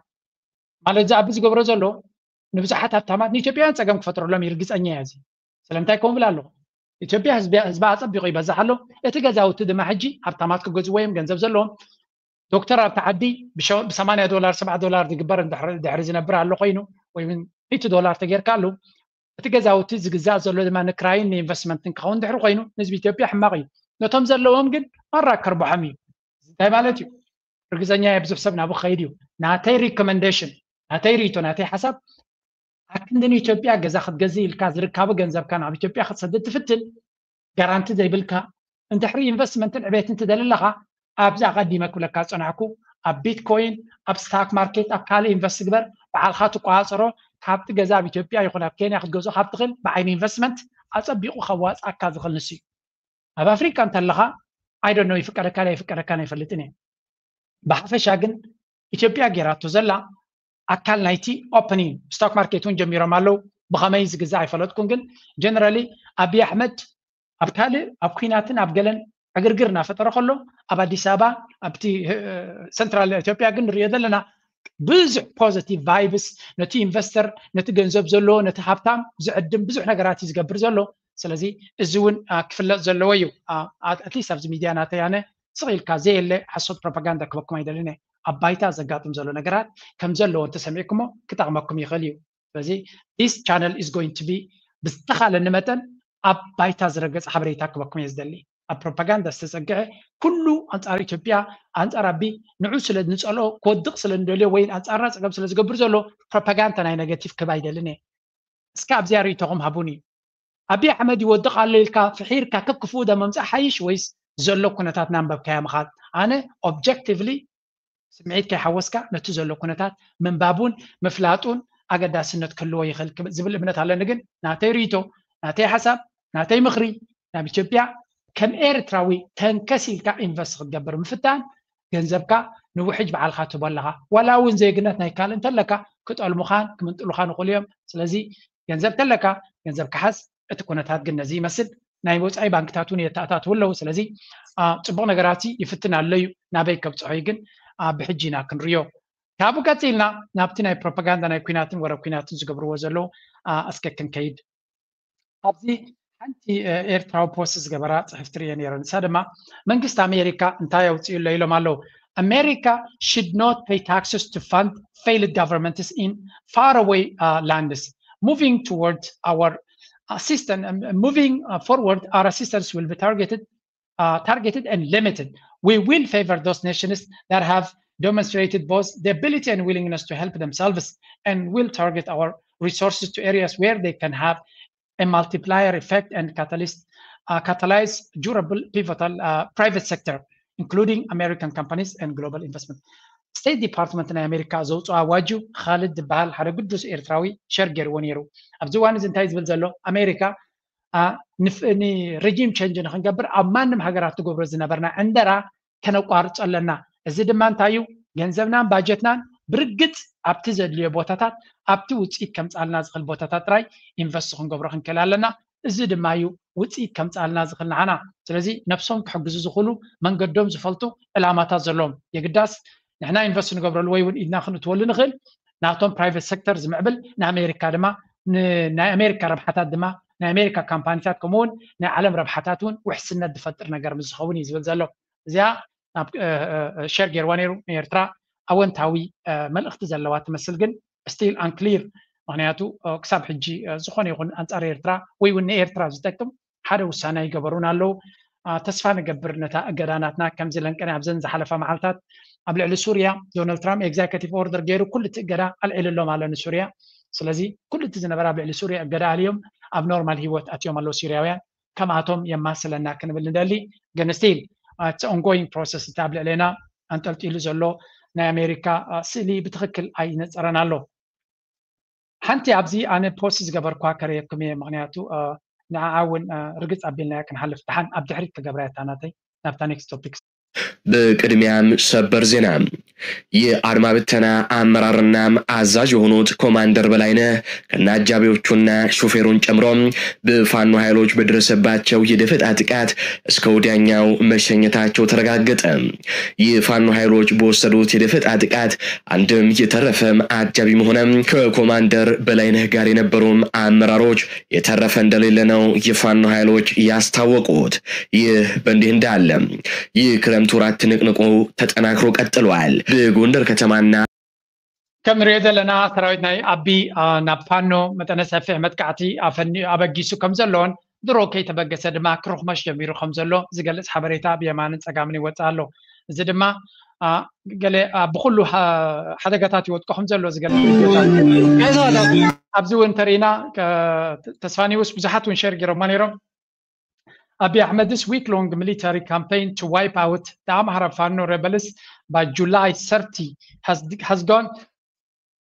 ማለት እዚ ኣቢ ዝገብሮ ዘሎ ንብዙሓት ሃብታማት ንኢትዮጵያውያን ፀገም ክፈጥረሎም እዩ ርግፀኛ እየ። እዚ ስለምንታይ ከምኡ ብል ኣለኹ? ኢትዮጵያ ህዝባ ኣፀቢቑ ይበዝሕ ኣሎ። እቲ ገዛውቲ ድማ ሕጂ ሃብታማት ክገዝዎ እዮም፣ ገንዘብ ዘለዎም። ዶክተር ኣብቲ ዓዲ ብሰማንያ ዶላር ሰብዓ ዶላር ዝግበር ድሕሪ ዝነብር ኣሎ ኮይኑ ወይ እውን ሚእቲ ዶላር ተጌርካ ኣሉ እቲ ገዛውቲ ዝግዛእ ዘሎ ድማ ንክራይን ንኢንቨስትመንትን ክኸውን ድሕሪ ኮይኑ ንህዝቢ ኢትዮጵያ ሕማቕ እዩ። ነቶም ዘለዎም ግን ማራ ከርብሖም እዩ። እንታይ ማለት እዩ? ርግፀኛ እየ ብዙሕ ሰብ ናብኡ ክኸይድ እዩ። ናተይ ሪኮመንዴሽን፣ ናተይ ርእይቶ፣ ናተይ ሓሳብ ኣክንዲ ንኢትዮጵያ ገዛ ክትገዝእ ኢልካ ዝርካቡ ገንዘብካ ናብ ኢትዮጵያ ክትሰድድ ትፍትን ጋራንቲ ዘይብልካ እንድሕሪ ኢንቨስትመንትን ዕቤትን ትደሊ ኣለኻ ኣብዚ ኣቐዲመ ክብለካ ዝፀናሕኩ ኣብ ቢትኮይን ኣብ ስታክ ማርኬት ኣብ ካልእ ኢንቨስት ግበር ባዕልኻ ትቆፃፀሮ ካብቲ ገዛ ኣብ ኢትዮጵያ ይኹን ኣብ ኬንያ ክትገዝኦ ካብ ትኽእል ብዓይኒ ኢንቨስትመንት ኣፀቢቑ ከዋፅኣካ ዝኽእል ንሱ እዩ። ኣብ ኣፍሪካ እንተለኻ I don't know ይፍቀደካ ኣይፍቀደካን ኣይፈልጥን እየ። ብሓፈሻ ግን ኢትዮጵያ ጌራቶ ዘላ ኣካል ናይቲ ኦፕኒንግ ስቶክ ማርኬት እውን ጀሚሮም ኣለዉ። ብኸመይ ዝግዛእ ኣይፈለጥኩን፣ ግን ጀነራሊ ኣብይ ኣሕመድ ኣብ ካልእ ኣብ ኩናትን ኣብ ገለን ዕግርግር እናፈጠረ ከሎ ኣብ ኣዲስ ኣበባ ኣብቲ ሰንትራል ኢትዮጵያ ግን ንሪኦ ዘለና ብዙሕ ፖዘቲቭ ቫይብስ ነቲ ኢንቨስተር ነቲ ገንዘብ ዘለዎ ነቲ ሃብታም ዝዕድም ብዙሕ ነገራት እዩ ዝገብር ዘሎ። ስለዚ እዚ እውን ክፍለጥ ዘለዎ እዩ። ኣትሊስት ኣብዚ ሚድያ ናተይ ኣነ ስቕ ኢልካ ዘየለ ሓሶት ፕሮፓጋንዳ ክበኩም ኣይደልን እየ። ኣብ ባይታ ዘጋጥም ዘሎ ነገራት ከም ዘለዎ እንተሰሚዕኩሞ ክጠቕመኩም ይኽእል እዩ። ስለዚ this channel is going to be ብዝተኻለኒ መጠን ኣብ ባይታ ዝረገፅ ሓበሬታ ክበኩም እየ ዝደሊ። ኣብ ፕሮፓጋንዳ ዝተፀግዐ ኩሉ ኣንፃር ኢትዮጵያ፣ ኣንፃር ኣቢ ንዑ ስለ ንፀልኦ ክወድቕ ስለ ንደልዮ ወይ ኣንፃርና ፀገም ስለ ዝገብር ዘሎ ፕሮፓጋንዳ ናይ ኔጋቲቭ ክብ ኣይደልን እየ። እስከ ኣብዚኣ ርእይቶኹም ሃቡኒ። ኣቢ ኣሕመድ ይወድቕ ኣሎ ኢልካ ፍሒርካ ከክፍኡ ዶ መምፃእ ሓይሽ ወይስ ዘሎ ኩነታት ናንበብካዮ ምኻድ? ኣነ ኦብጀክቲቭሊ ስምዒት ከይሓወስካ ነቲ ዘሎ ኩነታት ምንባቡን ምፍላጡን ኣገዳስነት ክህልዎ ይኽእል ክብ- ዝብል እምነት ኣለኒ። ግን ናተይ ርእይቶ፣ ናተይ ሓሳብ፣ ናተይ ምኽሪ ናብ ኢትዮጵያ ከም ኤርትራዊ ተንከስ ኢልካ ኢንቨስት ክትገብር ምፍታን ገንዘብካ ንውሕጅ ባዕልካ ትህቦ ኣለኻ። ዋላ እውን ዜግነት ናይ ካልእ እንተለካ ክጠልሙኻን ክምንጥሉኻን ይኽእሉ እዮም። ስለዚ ገንዘብ ተለካ ገንዘብ ክሓዝ፣ እቲ ኩነታት ግን ነዚ ይመስል። ናይ ወፃኢ ባንክታት እውን የተኣታትው ኣለዉ። ስለዚ አ፣ ፅቡቕ ነገራት ይፍትን ኣሎ እዩ። ናበይ ከብፅሖ እዩ ግን አ፣ ብሕጂ ኢና ክንሪዮ። ካብኡ ቀፂልና ናብቲ ናይ ፕሮፓጋንዳ ናይ ኩናትን ወረ ኩናትን ዝገብርዎ ዘለዉ አ፣ እስከ ክንከይድ። ኣብዚ ሓንቲ እ፣ ኤርትራዊ ፖስት ዝገበራ ፅሕፍቲ ርየ ነይረ። ንሳ ድማ መንግስቲ ኣሜሪካ እንታይ ኣውፅኡ ኣሎ ኢሎም ኣለዉ። America should not pay taxes to fund failed governments in faraway uh, lands. Moving toward our assistance, um, moving uh, forward, our assistance will be targeted, uh, targeted and limited. We will favor those nations that have demonstrated both the ability and willingness to help themselves, and will target our resources to areas where they can have a multiplier effect and catalyst, uh, catalyze durable pivotal uh, private sector, including American companies and global investment. ስቴት ዲፓርትመንት ናይ ኣሜሪካ ዘውፅኦ ኣዋጅ እዩ። ካልድ ዝበሃል ሓደ ግዱስ ኤርትራዊ ሸር ገይርዎ ነይሩ። ኣብዚ እዋን እዚ እንታይ ዝብል ዘሎ? ኣሜሪካ አ፣ ንፍ- ንሬጂም ቸንጅ ንክንገብር ኣብ ማንም ሃገራት ትገብሮ ዝነበርና ዕንደራ ከነቋርጾ ኣለና። እዚ ድማ እንታይ እዩ? ገንዘብናን ባጀትናን ብርግጽ ኣብቲ ዘድልዮ ቦታታት፣ ኣብቲ ውፅኢት ከምፃልና ዝኽእል ቦታታት ጥራይ ኢንቨስት ክንገብሮ ክንክእል ኣለና። እዚ ድማ እዩ ውፅኢት ከምፃልና ዝኽእል ንዓና። ስለዚ ነብሶም ክሕግዙ ዝኽእሉ መንገዶም ዝፈልጡ ዕላማታት ዘለዎም የግዳስ ንሕና ኢንቨስት ንገብረሉ ወይ እውን ኢድና ክንእትወሉ ንኽእል ናቶም ፕራይቬት ሴክተር ዝምዕብል ንኣሜሪካ ድማ ን- ናይ ኣሜሪካ ረብሓታት ድማ ናይ ኣሜሪካ ካምፓኒታት ከምኡውን ናይ ዓለም ረብሓታት እውን ውሕስነት ዝፈጥር ነገር ምስ ዝኸውን እዩ ዝብል ዘሎ። እዚኣ ናብ ሸር ገይርዋ ነይሩ ንኤርትራ ኣወንታዊ እ፣ መልእኽቲ ዘለዋ ትመስል ግን ስቲል ኣንክሊር ምክንያቱ እ፣ ክሳብ ሕጂ እ፣ ዝኾነ ይኹን ኣንፃር ኤርትራ ወይ እውን ንኤርትራ ዝጠቅም ሓደ ውሳነ ኣይገበሩን ኣለዉ። አ፣ ተስፋ ንገብር ነታ እገዳ ናትና ከምዚ ለንቀነ ኣብዘን ዝሓለፋ መዓልታት ኣብ ልዕሊ ሱርያ ዶናልድ ትራምፕ ኤግዛኪቲቭ ኦርደር ገይሩ ኩሉ እቲ እገዳ ኣልዒልሎም ኣሎ ንሱርያ። ስለዚ ኩሉ እቲ ዝነበረ ኣብ ልዕሊ ሱርያ እገዳ ኣልዮም ኣብ ኖርማል ህይወት ኣትዮም ኣለዉ ሲርያውያን። ከምኣቶም የማስለና ክንብል ንደሊ ግን ስቲል እቲ ኦንጎይንግ ፕሮሰስ እቲ ኣብ ልዕሌና ኣንጠልጢሉ ዘሎ ናይ ኣሜሪካ አ፣ ስእሊ ብትኽክል ኣይነፀረን ኣሎ። ሓንቲ ኣብዚ ኣነ ፖስት ዝገበርኳ ከርእየኩም እየ ምክንያቱ አ፣ ንዓዓ እውን አ፣ ርግፅ ኣቢልናያ ክንሓልፍ ደሓን ኣብ ድሕሪት ክገብራ እያ እታ ናተይ ናብታ ኔክስት ቶፒክ። በቅድሚያም ሰበር ዜና። የአድማ ብተና አመራርና አዛዥ የሆኑት ኮማንደር በላይነህ ከነ አጃቢዎቹና ሹፌሩን ጨምሮ በፋኖ ኃይሎች በደረሰባቸው የደፈጣ ጥቃት እስከ ወዲያኛው መሸኘታቸው ተረጋገጠ። የፋኖ ኃይሎች በወሰዱት የደፈጣ ጥቃት አንድም የተረፈም አጃቢም ሆነ ከኮማንደር በላይነህ ጋር የነበሩም አመራሮች የተረፈ እንደሌለ ነው የፋኖ ኃይሎች ያስታወቁት። ይህ በእንዲህ እንዳለ የክረምት ወራት ትንቅንቁ ተጠናክሮ ቀጥሏል። በጎንደር ከተማና ከም ንሪኦ ዘለና ሰራዊት ናይ ኣቢ አ፣ ናብ ፋኖ መጠነ ሰፊሕ መጥቃዕቲ ኣፈኒ ኣበጊሱ ከም ዘሎን ድሮ ከይተበገሰ ድማ ክርኽመሽ ጀሚሩ ከም ዘሎ ዝገልጽ ሓበሬታ ብየማንን ጸጋምን ይወጽእ ኣሎ። እዚ ድማ አ፣ ገለ አ፣ ብኩሉ ሓ- ሓደጋታት ይወድቆ ከም ዘሎ ዝገልጽ ሪፖርት ኣሎ። ኣብዚ እውን እንተሪኢና ከ- ተስፋኒውስ ብዙሓት እውን ሸር ገይሮማ ነይሮም። Abiy Ahmed's week-long military campaign to wipe out the Amhara Fano rebels by July thirty has, has gone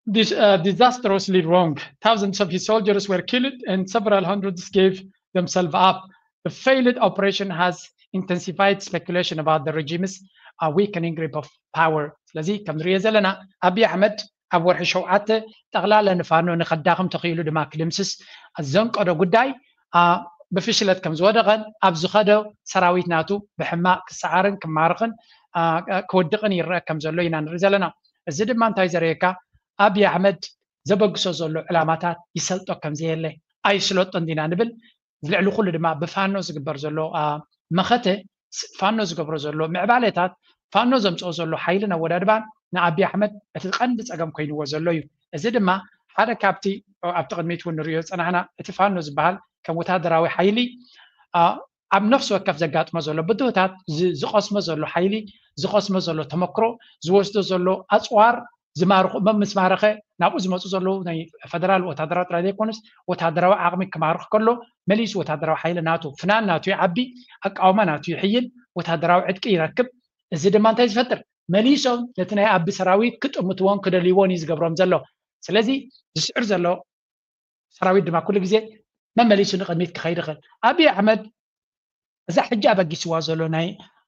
dis- uh, disastrously wrong. Thousands of his soldiers were killed and several hundreds gave themselves up. The failed operation has intensified speculation about the regime's uh, weakening grip of power. ስለዚ ከም ንሪኦ ዘለና ኣቢይ ኣሕመድ ኣብ ወርሒ ሸውዓተ ጠቕላላ ንፋኖ ንኸዳኽም ተኽኢሉ ድማ ክድምስስ ዘንቀዶ ጉዳይ አ፣ ብፍሽለት ከም ዝወደቐን ኣብ ዝኸዶ ሰራዊት ናቱ ብሕማቕ ክሰዓርን ክማርኽን አ፣ ክወድቕን ይረአ ከም ዘሎ ኢና ንርኢ ዘለና። እዚ ድማ እንታይ ዘርእየካ ኣብይ ኣሕመድ ዘበግሶ ዘሎ ዕላማታት ይሰልጦ ከም ዘየለ ኣይስለጦ እንዲና ንብል። ልዕሊ ኩሉ ድማ ብፋኖ ዝግበር ዘሎ አ፣ መኸተ ስ- ፋኖ ዝገብሮ ዘሎ ምዕባለታት ፋኖ ዘምፅኦ ዘሎ ሓይልን ኣወዳድባን ንኣቢ ኣሕመድ እቲ ቀንዲ ፀገም ኮይንዎ ዘሎ እዩ። እዚ ድማ ሓደ ካብቲ ኣብቲ ቅድሚት እውን ንሪኦ ዝፀናሕና እቲ ፋኖ ዝበሃል ከም ወታደራዊ ሓይሊ አ፣ ኣብ ነፍሲ ወከፍ ዘጋጥሞ ዘሎ ብድሆታት ዝቐስሞ ዘሎ ሓይሊ፣ ዝቐስሞ ዘሎ ተመክሮ፣ ዝወስዶ ዘሎ ኣፅዋር ዝማርኹ ምስ ማረኸ ናብኡ ዝመፁ ዘለዉ ናይ ፈደራል ወታደራዊ ጥራይ ዘይኮኑስ ወታደራዊ ዓቕሚ ክማርኽ ከሎ መሊሱ ወታደራዊ ሓይሊ ናቱ ፍናን ናቱ ይዓቢ፣ ኣቃውማ ናቱ ይሕይል፣ ወታደራዊ ዕጥቂ ይረክብ። እዚ ድማ እንታይ ዝፈጥር? መሊሶም ነቲ ናይ ኣቢ ሰራዊት ክጥምትዎን ክደልይዎን እዩ ዝገብሮም ዘሎ። ስለዚ ዝስዕር ዘሎ ሰራዊት ድማ ኩሉ ግዜ መመሊሱ ንቕድሚት ክኸይድ ይኽእል። ኣብይ ኣሕመድ እዛ ሕጂ ኣበጊስዋ ዘሎ ናይ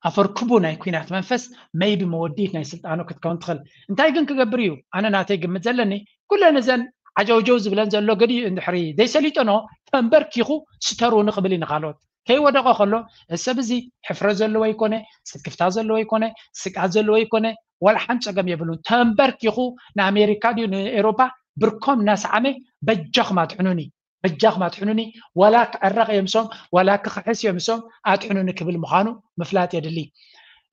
ኣፈርክቡ ናይ ኩናት መንፈስ መይቢ መወዲት ናይ ስልጣኑ ክትከውን ትኽእል። እንታይ ግን ክገብር እዩ? ኣነ ናተይ ግምት ዘለኒ ኩለን እዘን ዓጀውጀው ዝብለን ዘሎ ገዲኡ እንድሕሪ ዘይሰሊጠኖ ተንበርኪኹ ስተሩ ንኽብል እዩ ንኻልኦት ከይወደቐ ከሎ ሰብ እዚ ሕፍረት ዘለዎ ይኮነ፣ ስክፍታ ዘለዎ ይኮነ፣ ስግኣት ዘለዎ ይኮነ፣ ዋላ ሓንቲ ፀገም የብሉን። ተንበርኪኹ ንኣሜሪካ ድዩ ንኤሮፓ ብርኮም እናሰዓመ በጃኹም ኣድሕኑኒ በጃኹም ኣድሕኑኒ፣ ዋላ ክዕረቕ እየ ምሶም፣ ዋላ ክኽሕስ እየ ምሶም፣ ኣድሕኑኒ ክብል ምዃኑ ምፍላጥ የድሊ።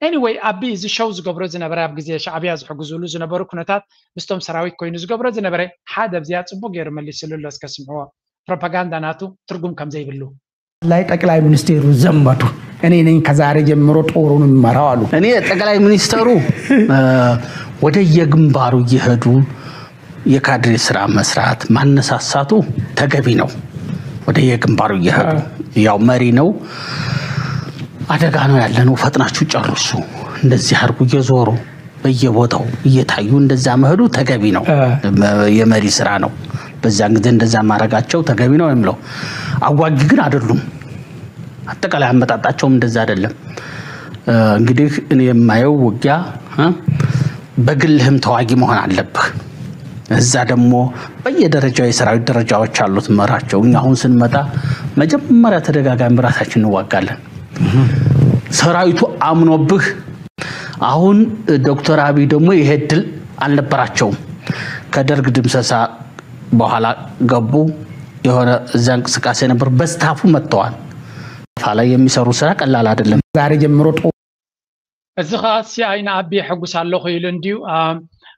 Anyway፣ ኣቢ እዚ ሸው ዝገብሮ ዝነበረ ኣብ ግዜ ሻዕብያ ዝሕግዙሉ ዝነበሩ ኩነታት ምስቶም ሰራዊት ኮይኑ ዝገብሮ ዝነበረ ሓደ ኣብዚኣ ጽቡቅ ገይሩ መሊስሉ ኣሎ። እስከ ስምዕዎ። ፕሮፓጋንዳ ናቱ ትርጉም ከም ዘይብሉ። ላይ ጠቅላይ ሚኒስቴሩ ዘመቱ እኔ ነኝ ከዛሬ ጀምሮ ጦሩን እመራው አሉ። እኔ ጠቅላይ ሚኒስተሩ ወደ የግንባሩ እየሄዱ የካድሬ ስራ መስራት ማነሳሳቱ ተገቢ ነው። ወደ የግንባሩ እየሄዱ ያው መሪ ነው። አደጋ ነው ያለነው፣ ፈጥናችሁ ጨርሱ፣ እንደዚህ አድርጉ እየዞሩ በየቦታው እየታዩ እንደዛ መሄዱ ተገቢ ነው። የመሪ ስራ ነው። በዛን ጊዜ እንደዛ ማድረጋቸው ተገቢ ነው የምለው። አዋጊ ግን አይደሉም። አጠቃላይ አመጣጣቸውም እንደዛ አይደለም። እንግዲህ እኔ የማየው ውጊያ በግልህም ተዋጊ መሆን አለብህ። እዛ ደግሞ በየደረጃው የሰራዊት ደረጃዎች አሉት መራቸው። እኛ አሁን ስንመጣ መጀመሪያ ተደጋጋሚ ራሳችን እንዋጋለን። ሰራዊቱ አምኖብህ። አሁን ዶክተር አብይ ደግሞ ይሄ እድል አልነበራቸውም። ከደርግ ድምሰሳ በኋላ ገቡ። የሆነ እዛ እንቅስቃሴ ነበር። በስታፉ መጥተዋል። ፋ ላይ የሚሰሩ ስራ ቀላል አይደለም። ዛሬ ጀምሮ እዚ ኸዓ ሲኣይ ንኣቢ የሐጉስ ኣለኹ ኢሉ እንድዩ።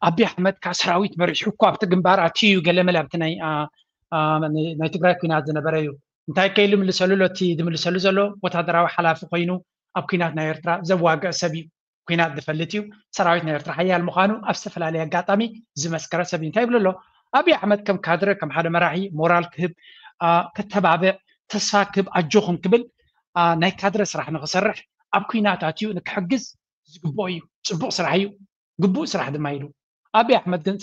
ኣቢ ኣሕመድ ካብ ሰራዊት መሪሑ እኮ ኣብቲ ግንባር ኣትዩ እዩ ገለመለ ኣብቲ ናይ ናይ ትግራይ ኩናት ዝነበረ እዩ። እንታይ ከ ኢሉ ምልሰሉ ኣሎ? እቲ ዝምልሰሉ ዘሎ ወታደራዊ ሓላፊ ኮይኑ ኣብ ኩናት ናይ ኤርትራ ዘዋግእ ሰብ እዩ። ኩናት ዝፈልጥ እዩ። ሰራዊት ናይ ኤርትራ ሓያል ምዃኑ ኣብ ዝተፈላለየ ኣጋጣሚ ዝመስከረ ሰብ እዩ። እንታይ ይብሉ ኣሎ? ኣቢ ኣሕመድ ከም ካድረ ከም ሓደ መራሒ ሞራል ክህብ፣ ከተባብዕ፣ ተስፋ ክህብ፣ ኣጆኹም ክብል ናይ ካድረ ስራሕ ንኽሰርሕ ኣብ ኩናት ኣትዩ ንክሕግዝ ዝግብኦ እዩ። ፅቡቕ ስራሕ እዩ፣ ግቡእ ስራሕ ድማ ኢሉ። ኣብይ ኣሕመድ ግን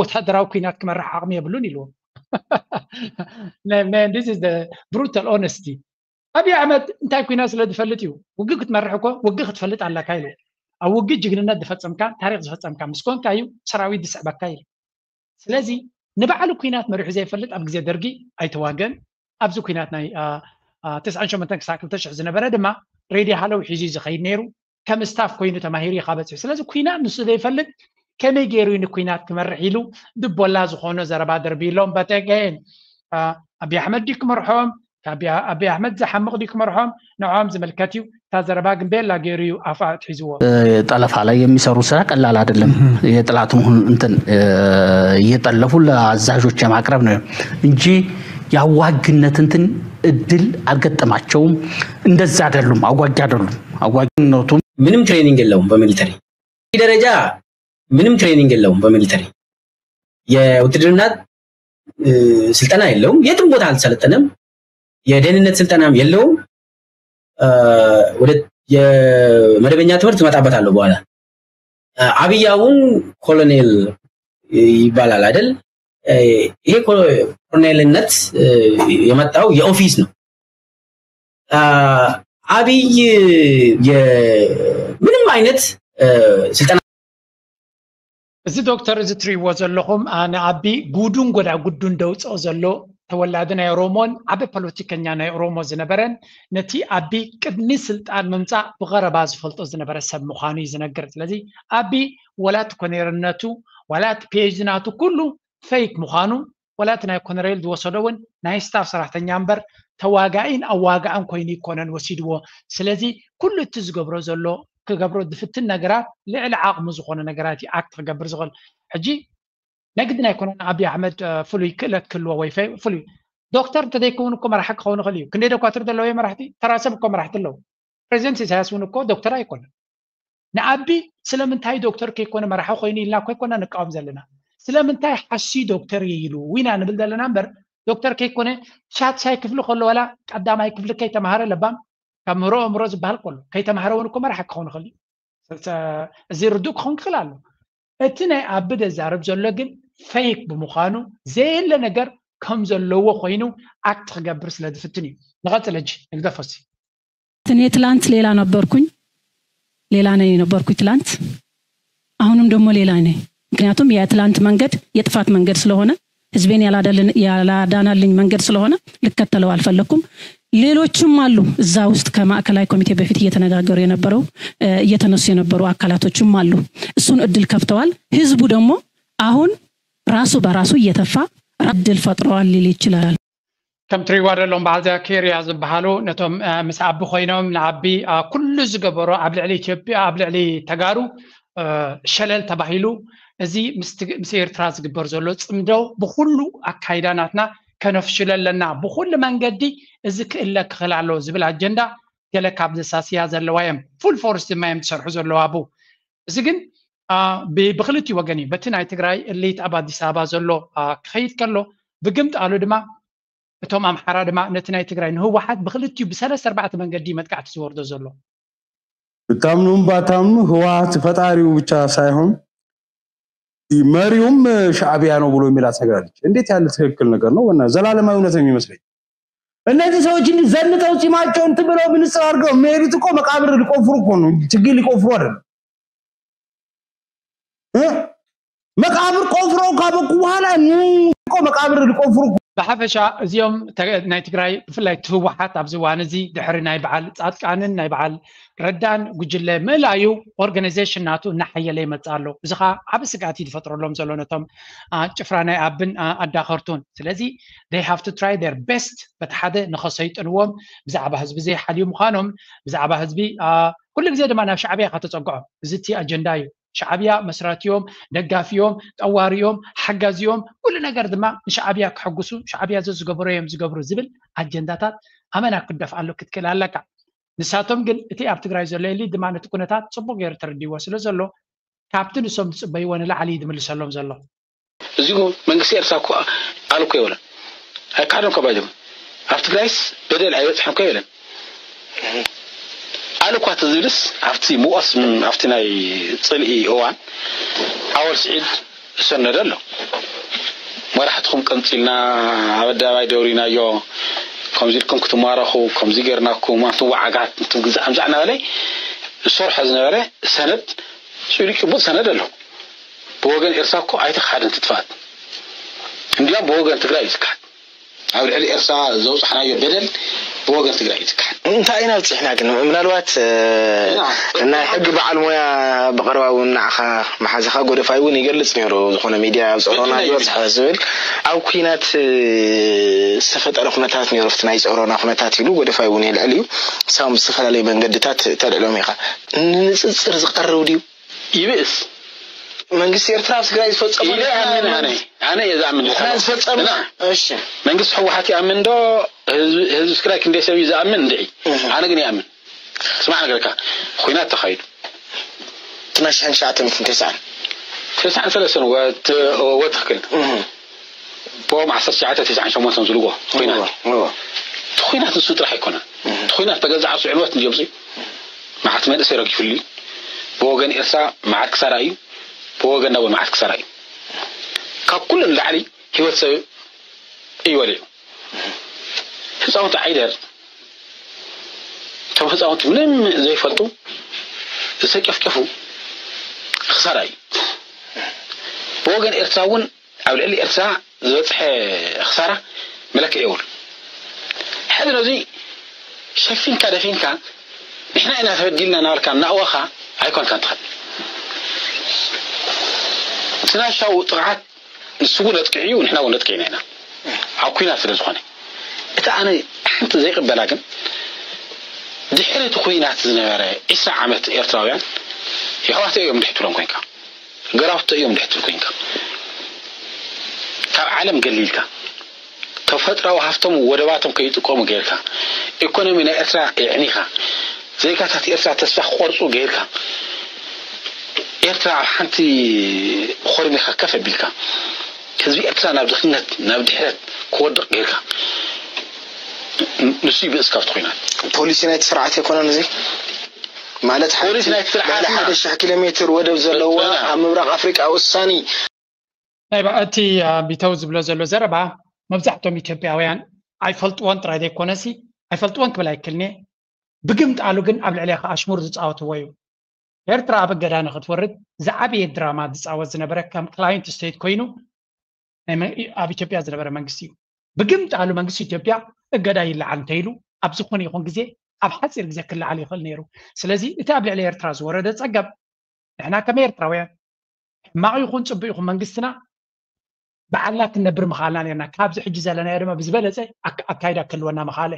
ወታደራዊ ኩናት ክመርሕ ዓቕሚ የብሉን ኢልዎ። ብሩታል ኦነስቲ። ኣብይ ኣሕመድ እንታይ ኩናት ስለ ዝፈልጥ እዩ። ውግእ ክትመርሕ እኮ ውግእ ክትፈልጥ ኣለካ ኢልዎ። ኣብ ውግእ ጅግንነት ዝፈፀምካ ታሪክ ዝፈፀምካ ምስ ኮንካ እዩ ሰራዊት ዝስዕበካ ኢሉ። ስለዚ ንባዕሉ ኩናት መሪሑ ዘይፈልጥ ኣብ ግዜ ደርጊ ኣይተዋገን። ኣብዚ ኩናት ናይ ተስዓን ሸሞንተን ክሳዕ ክልተ ሽሕ ዝነበረ ድማ ሬድዮ ሃለው ሒዙ እዩ ዝኸይድ ነይሩ። ከም ስታፍ ኮይኑ ተማሂሩ እዩ ካበፂሑ። ስለዚ ኩናት ንሱ ዘይፈልጥ ከመይ ገይሩ እዩ ንኩናት ክመርሕ ኢሉ ድቦላ ዝኾኖ ዘረባ ደርቢሎም። በተገን ኣብይ ኣሕመድ ድዩ ክመርሖም? ኣብይ ኣሕመድ ዝሓምቕ ድዩ ክመርሖም? ንዖም ዝምልከት እዩ። እታ ዘረባ ግን ቤላ ገይሩ እዩ ኣፉ ኣትሒዝዎ። ጠለፋ ላይ የሚሰሩ ስራ ቀላል አይደለም። የጥላቱን እንትን እየጠለፉ ለአዛዦች የማቅረብ ነው እንጂ የአዋጊነት እንትን እድል አልገጠማቸውም። እንደዛ አይደሉም፣ አዋጊ አይደሉም። አዋጊነቱም ምንም ትሬኒንግ የለውም በሚሊተሪ ደረጃ ምንም ትሬኒንግ የለውም በሚሊተሪ የውትድርና ስልጠና የለውም። የትም ቦታ አልሰለጠነም። የደህንነት ስልጠናም የለውም። ወደ የመደበኛ ትምህርት እመጣበታለሁ በኋላ። አብይ አሁን ኮሎኔል ይባላል አይደል? ይሄ ኮሎኔልነት የመጣው የኦፊስ ነው። አብይ ምንም አይነት ስልጠና እዚ ዶክተር እዚ ትሪእዎ ዘለኹም ንኣቢ ጉዱን ጎዳጉዱን ደውፅኦ ዘሎ ተወላዲ ናይ ኦሮሞን ዓቢ ፖለቲከኛ ናይ ኦሮሞ ዝነበረን ነቲ ኣቢ ቅድሚ ስልጣን ምምፃእ ብቐረባ ዝፈልጦ ዝነበረ ሰብ ምዃኑ እዩ ዝነግር። ስለዚ ኣቢ ወላ እቲ ኮኔርነቱ ወላ እቲ ፒኤችዲ ናቱ ኩሉ ፌክ ምዃኑ ወላ እቲ ናይ ኮነሬል ዝወሰዶ እውን ናይ ስታፍ ሰራሕተኛ እምበር ተዋጋኢን ኣዋጋእን ኮይኑ ይኮነን ወሲድዎ። ስለዚ ኩሉ እቲ ዝገብሮ ዘሎ ክገብሮ ዝፍትን ነገራት ልዕሊ ዓቕሙ ዝኾነ ነገራት እዩ ኣክት ክገብር ዝኽእል። ሕጂ ናይ ግድን ኣይኮነን ኣብይ ኣሕመድ ፍሉይ ክእለት ክህልዎ ወይ ፍሉይ ዶክተር እንተዘይከውን እኮ መራሒ ክኸውን ይኽእል እዩ። ክንደይ ዶኳትር ዘለውዮ መራሕቲ፣ ተራ ሰብ እኮ መራሕቲ ኣለዉ። ፕሬዚደንት ኢሳያስ እውን እኮ ዶክተር ኣይኮነን። ንኣቢ ስለምንታይ ዶክተር ከይኮነ መራሒ ኮይኑ ኢልና እኮ ኣይኮና ንቃወም ዘለና። ስለምንታይ ሓሲ ዶክተር እዩ ኢሉ ዊና ንብል ዘለና እምበር፣ ዶክተር ከይኮነ ሻድሻይ ክፍሊ ከሎ ዋላ ቀዳማይ ክፍሊ ከይተማሃረ ለባም ካብ ምህሮ ኣእምሮ ዝበሃል ከሎ ከይተማሃረ እውን እኮ መራሒ ክኸውን ይኽእል እዩ። እዚ ርዱእ ክኸውን ክኽእል ኣሎ። እቲ ናይ ኣቢ ዘዛርብ ዘሎ ግን ፌክ ብምዃኑ ዘየለ ነገር ከም ዘለዎ ኮይኑ ኣክት ክገብር ስለ ዝፍትን እዩ። ንቐጽል ሕጂ ንግደፎሲ። እኔ ትላንት ሌላ ነበርኩኝ፣ ሌላ ነኝ የነበርኩኝ ትላንት። አሁንም ደግሞ ሌላ ነኝ። ምክንያቱም የትላንት መንገድ የጥፋት መንገድ ስለሆነ፣ ህዝቤን ያላዳልን- ያላዳናልኝ መንገድ ስለሆነ ልከተለው አልፈለግኩም። ሌሎችም አሉ እዛ ውስጥ ከማዕከላዊ ኮሚቴ በፊት እየተነጋገሩ የነበረው እ፣ እየተነሱ የነበሩ አካላቶችም አሉ። እሱን እድል ከፍተዋል። ህዝቡ ደግሞ አሁን ራሱ በራሱ እየተፋ እድል ፈጥረዋል ሊል ይችላል። ከም ትሪዋ ዘለዎም በዓል ዛኪር እያ ዝበሃሉ ነቶም እ፣ ምስ ኣቢ ኮይኖም ንኣቢ እ፣ ኩሉ ዝገበሮ ኣብ ልዕሊ ኢትዮጵያ ኣብ ልዕሊ ተጋሩ እ፣ ሸለል ተባሂሉ እዚ ምስ ትግ- ምስ ኤርትራ ዝግበር ዘሎ ጽምዶ ብኩሉ ኣካይዳ ናትና ከነፍሽሎ ኣለና። ብኩሉ መንገዲ እዚ ክእለ ክኽእል ኣለዎ ዝብል ኣጀንዳ ገለ ካብ ዘሳስያ ዘለዋ እዮም ፉል ፎርስ ድማ እዮም ዝሰርሑ ዘለዉ ኣብኡ። እዚ ግን አ፣ ብ- ብክልቲኡ ወገን እዩ። በቲ ናይ ትግራይ እሊት ኣብ ኣዲስ ኣበባ ዘሎ አ፣ ክኸይድ ከሎ ብግምጣሉ ድማ እቶም ኣምሓራ ድማ ነቲ ናይ ትግራይ ንህወሓት ብክልቲኡ ብሰለስተ ኣርባዕተ መንገዲ መጥቃዕቲ ዝወርዶ ዘሎ። ብታምኑም ባታምኑ ህወሓት ፈጣሪው ብቻ ሳይሆን መሪውም ሻዕቢያ ነው ብሎ የሚላት ነገር አለች። እንዴት ያለ ትክክል ነገር ነው! እና ዘላለማዊ እውነት ነው የሚመስለኝ። እነዚህ ሰዎች እንዲህ ዘንጠው ጺማቸው እንትን ብለው ምንጽር አድርገው የሚሄዱት እኮ መቃብር ሊቆፍሩ እኮ ነው፣ ችግኝ ሊቆፍሩ አይደለም። እ? መቃብር ቆፍረው ካበቁ በኋላ ኑ እኮ መቃብር ሊቆፍሩ እኮ። ብሓፈሻ እዚኦም ተ- ናይ ትግራይ ብፍላይ እቲ ህወሓት ኣብዚ እዋን እዚ ድሕሪ ናይ በዓል ፃድቃንን ናይ በዓል ረዳን ጉጅለ ምእላዩ ኦርጋናይዜሽን ናቱ እናሓየለ ይመፅእ ኣሎ። እዚ ከዓ ዓብ ስግኣት እዩ ዝፈጥረሎም ዘሎ ነቶም አ፣ ጭፍራ ናይ ኣብን አ፣ ኣዳኸርቱን። ስለዚ they have to try their best በቲ ሓደ ንኸሰይጥንዎም ብዛዕባ ህዝቢ ዘይሓልዩ ምዃኖም ብዛዕባ ህዝቢ አ፣ ኩሉ ግዜ ድማ ናብ ሻዕብያ ኢኻ ተፀግዖም። እዚ እቲ ኣጀንዳ እዩ። ሻዕብያ መስራቲኦም፣ ደጋፊኦም፣ ጠዋሪኦም፣ ሓጋዚኦም ኩሉ ነገር ድማ ንሻዕብያ ክሕጉሱ ሻዕብያ ዘዝገበሮ እዮም ዝገብሩ ዝብል ኣጀንዳታት ኣመና ክትደፍኣሉ ክትክእል ኣለካ። ንሳቶም ግን እቲ ኣብ ትግራይ ዘሎ ኤሊት ድማ ነቲ ኩነታት ፅቡቅ ገይሩ ተረዲዎ ስለ ዘሎ ካብቲ ንሶም ዝፅበይዎ ንላዕሊ እዩ ዝምልሰሎም ዘሎ። እዚኹ መንግስቲ ኤርትራ እኮ ኣሉ እኮ የብለን ኣይካሕዶም እኮ ባይዞም ኣብ ትግራይስ በደል ኣይበፅሐን እኮ የብለን ኣሉ እኳ ተዝብልስ ኣብቲ ሙቐስ ኣብቲ ናይ ፅልኢ እዋን ኣወል ስዒድ ዝሰነደ ኣሎ መራሕትኹም ቀንፂልና ኣብ ኣደባባይ ደውሪናዮ ከምዚ ኢልኩም ክትማረኹ ከምዚ ገርናኩም ኣንቱም ዋዓጋት እንቱም ግዛዕ ምዛዕ እናበለ ዝሰርሖ ዝነበረ ሰነድ ስሉ ጭቡጥ ሰነድ ኣሎ ብወገን ኤርትራ እኮ ኣይተኽሓድን ትጥፋት እንዲያም ብወገን ትግራይ እዩ ዝክሓድ ኣብ ልዕሊ ኤርትራ ዘውፃሕናዮ በደል ብወገን ትግራይ እዩ ዝክሓድ እንታይ ኢና ብፅሕና ግን ምናልባት ናይ ሕጊ በዓል ሞያ ብቐረባ እውን ንዓኻ መሓዛኻ ጎደፋይ እውን ይገልፅ ነይሩ ዝኾነ ሚድያ ኣብ ፅዕሮና ዝበፅሐ ዝብል ኣብ ኩናት ዝተፈጠረ ኩነታት ነይሩ ኣብቲ ናይ ፅዕሮና ኩነታት ኢሉ ጎደፋይ እውን የልዕል እዩ ሳም ብዝተፈላለዩ መንገድታት ተልዕሎም ኢኻ ንንፅፅር ዝቐርብ ድዩ ይብእስ መንግስቲ ኤርትራ ኣብ ትግራይ ዝፈፀሞ ኢለ ይኣምን ኣነ ኣነ እየ ዝኣምን ንሕና ዝፈፀሙ እሺ መንግስቲ ህወሓት ይኣምን ዶ ህዝቢ ትግራይ ክንደይ ሰብ እዩ ዝኣምን እንድዒ ኣነ ግን ይኣምን ስማዕ ነገርካ ኩናት ተኻይዱ ትናሽሕን ትሽዓተ ሚእትን ተስዓን ተስዓን ሰለስተን ወትክክል ብኦም ዓሰርተ ትሽዓተ ተስዓን ሸሞንተን ዝልዎ ኩናት እቲ ኩናት ንሱ ጥራሕ ኣይኮነን እቲ ኩናት ተገዛዓ ስዕንወት እንዲዮም መዓት መንእሰይ ረጊፉሉ እዩ ብወገን ኤርትራ መዓት ክሳራ እዩ ብወገንና እውን መዓት ክሳራ እዩ ካብ ኩሉ ንላዕሊ ህይወት ሰብ እዩ በሊዑ ህፃውንቲ ዓይደር እቶም ህፃውንቲ ምንም ዘይፈልጡ ዝተጨፍጨፉ ክሳራ እዩ ብወገን ኤርትራ እውን ኣብ ልዕሊ ኤርትራ ዝበፅሐ ክሳራ መለክዒ የብሉ ሕዚ ነዚ ሸፊንካ ደፊንካ ንሕና ኢና ተበዲልና እናበልካ እናእወኻ ኣይኮንካ ትኸድ እቲ ናሻው ጥቕዓት ንሱ እውን ኣጥቂዑ እዩ ንሕና እውን ኣጥቂዕና ኢና ኣብ ኩናት ስለ ዝኾነ እቲ ኣነ ሓንቲ ዘይቅበላ ግን ድሕሪ እቲ ኩናት ዝነበረ ዒስራ ዓመት ኤርትራውያን የሕዋተ እዮም ድሕትሎም ኮንካ ገራውተ እዮም ድሕትል ኮንካ ካብ ዓለም ገሊልካ እታ ተፈጥራዊ ሃፍቶም ወደባቶም ከይጥቀሙ ጌርካ፣ ኢኮኖሚ ናይ ኤርትራ የዕኒኻ፣ ዜጋታት ኤርትራ ተስፋ ክቆርጹ ጌርካ፣ ኤርትራ ኣብ ሓንቲ ኮርሚኻ ከፍ ኣቢልካ፣ ህዝቢ ኤርትራ ናብ ድኽነት፣ ናብ ድሕረት ክወድቕ ጌርካ፣ ንሱ ይብእስ ካብቲ ኹናት። ፖሊሲ ናይቲ ስርዓት ኣይኮነን እዚ? ማለት ፖሊሲ ሓንቲ ናይቲ ስርዓት ልዕሊ ኢና። ሓደ ሽሕ ኪሎ ሜትር ወደብ ዘለዋ በና። ኣብ ምብራቕ ኣፍሪቃ ወሳኒ ናይ ባ-፣ እቲ፣ አ፣ ቢተው ዝብሎ ዘሎ ዘረባ መብዛሕቶም ኢትዮጵያውያን ኣይፈልጥዎን ጥራይ ዘይኮነሲ፣ ኣይፈልጥዎን ክብል ኣይክልኒ፣ ብግምጣሉ ግን ኣብ ልዕሌኻ ኣሽሙር ዝጻወትዎ እዩ። ኤርትራ ኣብ እገዳ ንኽትወርድ ዝዓበየ ድራማ ዝጻወት ዝነበረ ከም ክላይንት ስቴት ኮይኑ ናይ መ-፣ ኣብ ኢትዮጵያ ዝነበረ መንግስቲ እዩ። ብግምጣሉ መንግስቲ ኢትዮጵያ እገዳ ይለዓል እንተኢሉ ኣብ ዝኾነ ይኹን ግዜ ኣብ ሓጺር ግዜ ክለዓል ይኽእል ነይሩ። ስለዚ እቲ ኣብ ልዕሊ ኤርትራ ዝወረደ ጸገም ንሕና ከም ኤርትራውያን ሕማቕ ይኹን ጽቡቕ ይኹን መንግስትና ባዕልና ክንነብር ምኽኣልና ነርና። ካብዚ ሕጂ ዘለናዮ ድማ ብዝበለጸ ኣካ-፣ ኣካይዳ ክህልወና ምኽኣለ።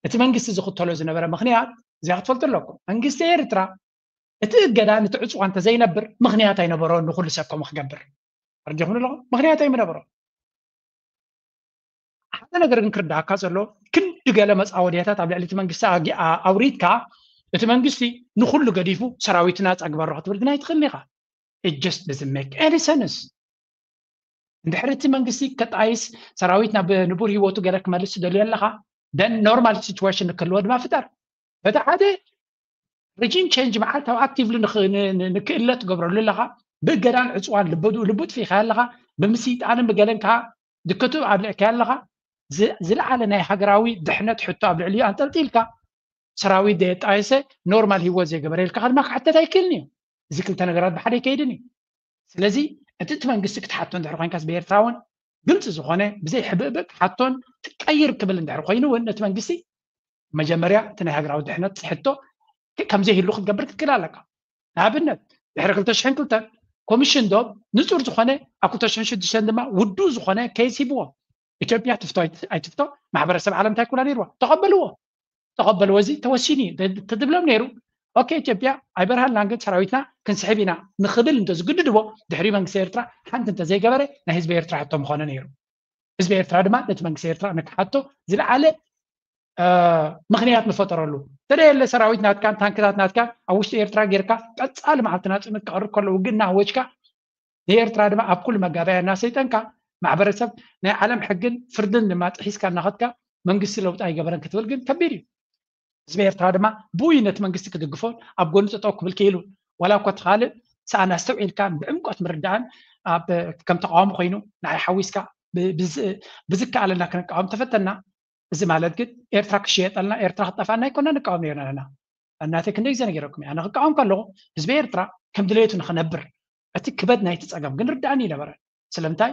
እቲ መንግስቲ ዝኽተሎ ዝነበረ ምኽንያት እዚኣ ክትፈልጡ ኣለኩም። መንግስቲ ኤርትራ እቲ እገዳ ነቲ ዕጽዋ እንተዘይነብር ምኽንያት ኣይነበሮን ንኹሉ ሰብ ከምኡ ክገብር። ተረዲኹም ኣለኹም? ምኽንያት ኣይነበሮን። ሓደ ነገር ግን ክርዳእካ ዘሎ ክንዲ ገለ መጻወድያታት ኣብ ልዕሊ እቲ መንግስቲ ኣጊ-፣ ኣ-፣ ኣውሪድካ እቲ መንግስቲ ንኹሉ ገዲፉ ሰራዊት ናጻ ግበሮ ክትብል ግን ኣይትኽእልን ኢኻ። It just doesn't make any sense። እንድሕሪ እቲ መንግስቲ ከጣይስ ሰራዊት ናብ ንቡር ህይወቱ ገለ ክመልስ ትደልዮ ኣለኻ፣ then normal situation ክህልዎ ድማ ፍጠር። በቲ ሓደ regime change መዓልታዊ ኣክቲቭሊ ንኽ-፣ ን-፣ ን-፣ ንክእለ ትገብረሉ ኣለኻ። ብእገዳን ዕፅዋን ልቡ፣ ልቡ ጥፊእካ ኣለኻ። ብምስይጣንን ብገለን ከዓ ድከቱ ኣብሊዕካ ኣለኻ። ዝ-፣ ዝለዓለ ናይ ሃገራዊ ድሕነት ሕቶ ኣብ ልዕሊኡ ኣንጠልጢልካ ሰራዊት ዘየጣየሰ ኖርማል ህይወት ዘይገበረ ኢልካ ድማ ክሕተት ኣይክእልን እዩ። እዚ ክልተ ነገራት ብሓደ ኣይከይድን እዩ። ስለዚ እቲ፣ እቲ መንግስቲ ክትሓቶ እንድሕር ኮይንካስ ብኤርትራውን ግልፂ ዝኾነ ብዘይ ሕብእብእ ክሓቶን ትቀይር ክብል እንድሕር ኮይኑ እውን ነቲ መንግስቲ መጀመርያ እቲ ናይ ሃገራዊ ድሕነት ሕቶ ከምዘይህሉ ክትገብር ክትክእል ኣለካ። ንኣብነት ድሕሪ ክልተ ሽሕን ክልተን ኮሚሽን ዶብ ንጹር ዝኾነ ኣብ ክልተ ሽሕን ሽዱሽተን ድማ ውዱእ ዝኾነ ኬስ ሂብዎ። ኢትዮጵያ ትፍቶ ኣይት-፣ ኣይትፍቶ ማሕበረሰብ ዓለም እንታይ ኩላ ነይርዋ? ተቐበልዎ። ተቐበልዎ፣ እዚ ተወሲኑ እዩ ተ-፣ ተትብሎም ነይሩ። ኦኬ፣ ኢትዮጵያ ኣይበርሃልናን ግን ሰራዊትና ክንስሕብ ኢና ንኽብል እንተዝግድድዎ ድሕሪ መንግስቲ ኤርትራ ሓንቲ እንተዘይገበረ ናይ ህዝቢ ኤርትራ ሕቶ ምኾነ ነይሩ። ህዝቢ ኤርትራ ድማ ነቲ መንግስቲ ኤርትራ ንክሓቶ ዝለዓለ፣ እ፣ ምኽንያት ምፈጠረሉ። ተደየለ ሰራዊት ናትካን ታንክታት ናትካን ኣብ ውሽጢ ኤርትራ ጌርካ ቀጻሊ መዓልቲ ናጽነት ክቐርብ ከሎ ውግእ እናሃወጅካ ንኤርትራ ድማ ኣብ ኩሉ መጋበያ እናሰይጠንካ ማሕበረሰብ ናይ ዓለም ሕግን ፍርድን ድማ ጥሒስካ እናኸድካ መንግስቲ ለውጢ ኣይገበረን ክትብል ግን ከቢድ እዩ። ህዝቢ ኤርትራ ድማ ብኡይ ነቲ መንግስቲ ክድግፎን ኣብ ጎኑ ጠጠው ክብል ክኢሉ። ዋላ እኳ እቲ ካልእ ሰኣን ኣስተውዒልካን ብዕምቆት ምርዳእን ኣብ ከም ተቃዋሚ ኮይኑ ንዓይ ሓዊስካ ብ-፣ ብዝ-፣ ብዝከኣለና ክንቃወም ተፈተና። እዚ ማለት ግን ኤርትራ ክሽየጠልና፣ ኤርትራ ክጠፋና ኣይኮና ንቃወም ነይርና ኣለና። እናተይ ክንደይ ግዜ ነጊረኩም እየ። ኣነ ክቃወም ከለኹ ህዝቢ ኤርትራ ከም ድሌቱ ንኽነብር እቲ ክበድ ናይቲ ጸገም ግን ርዳእኒ ይነበረ። ስለምንታይ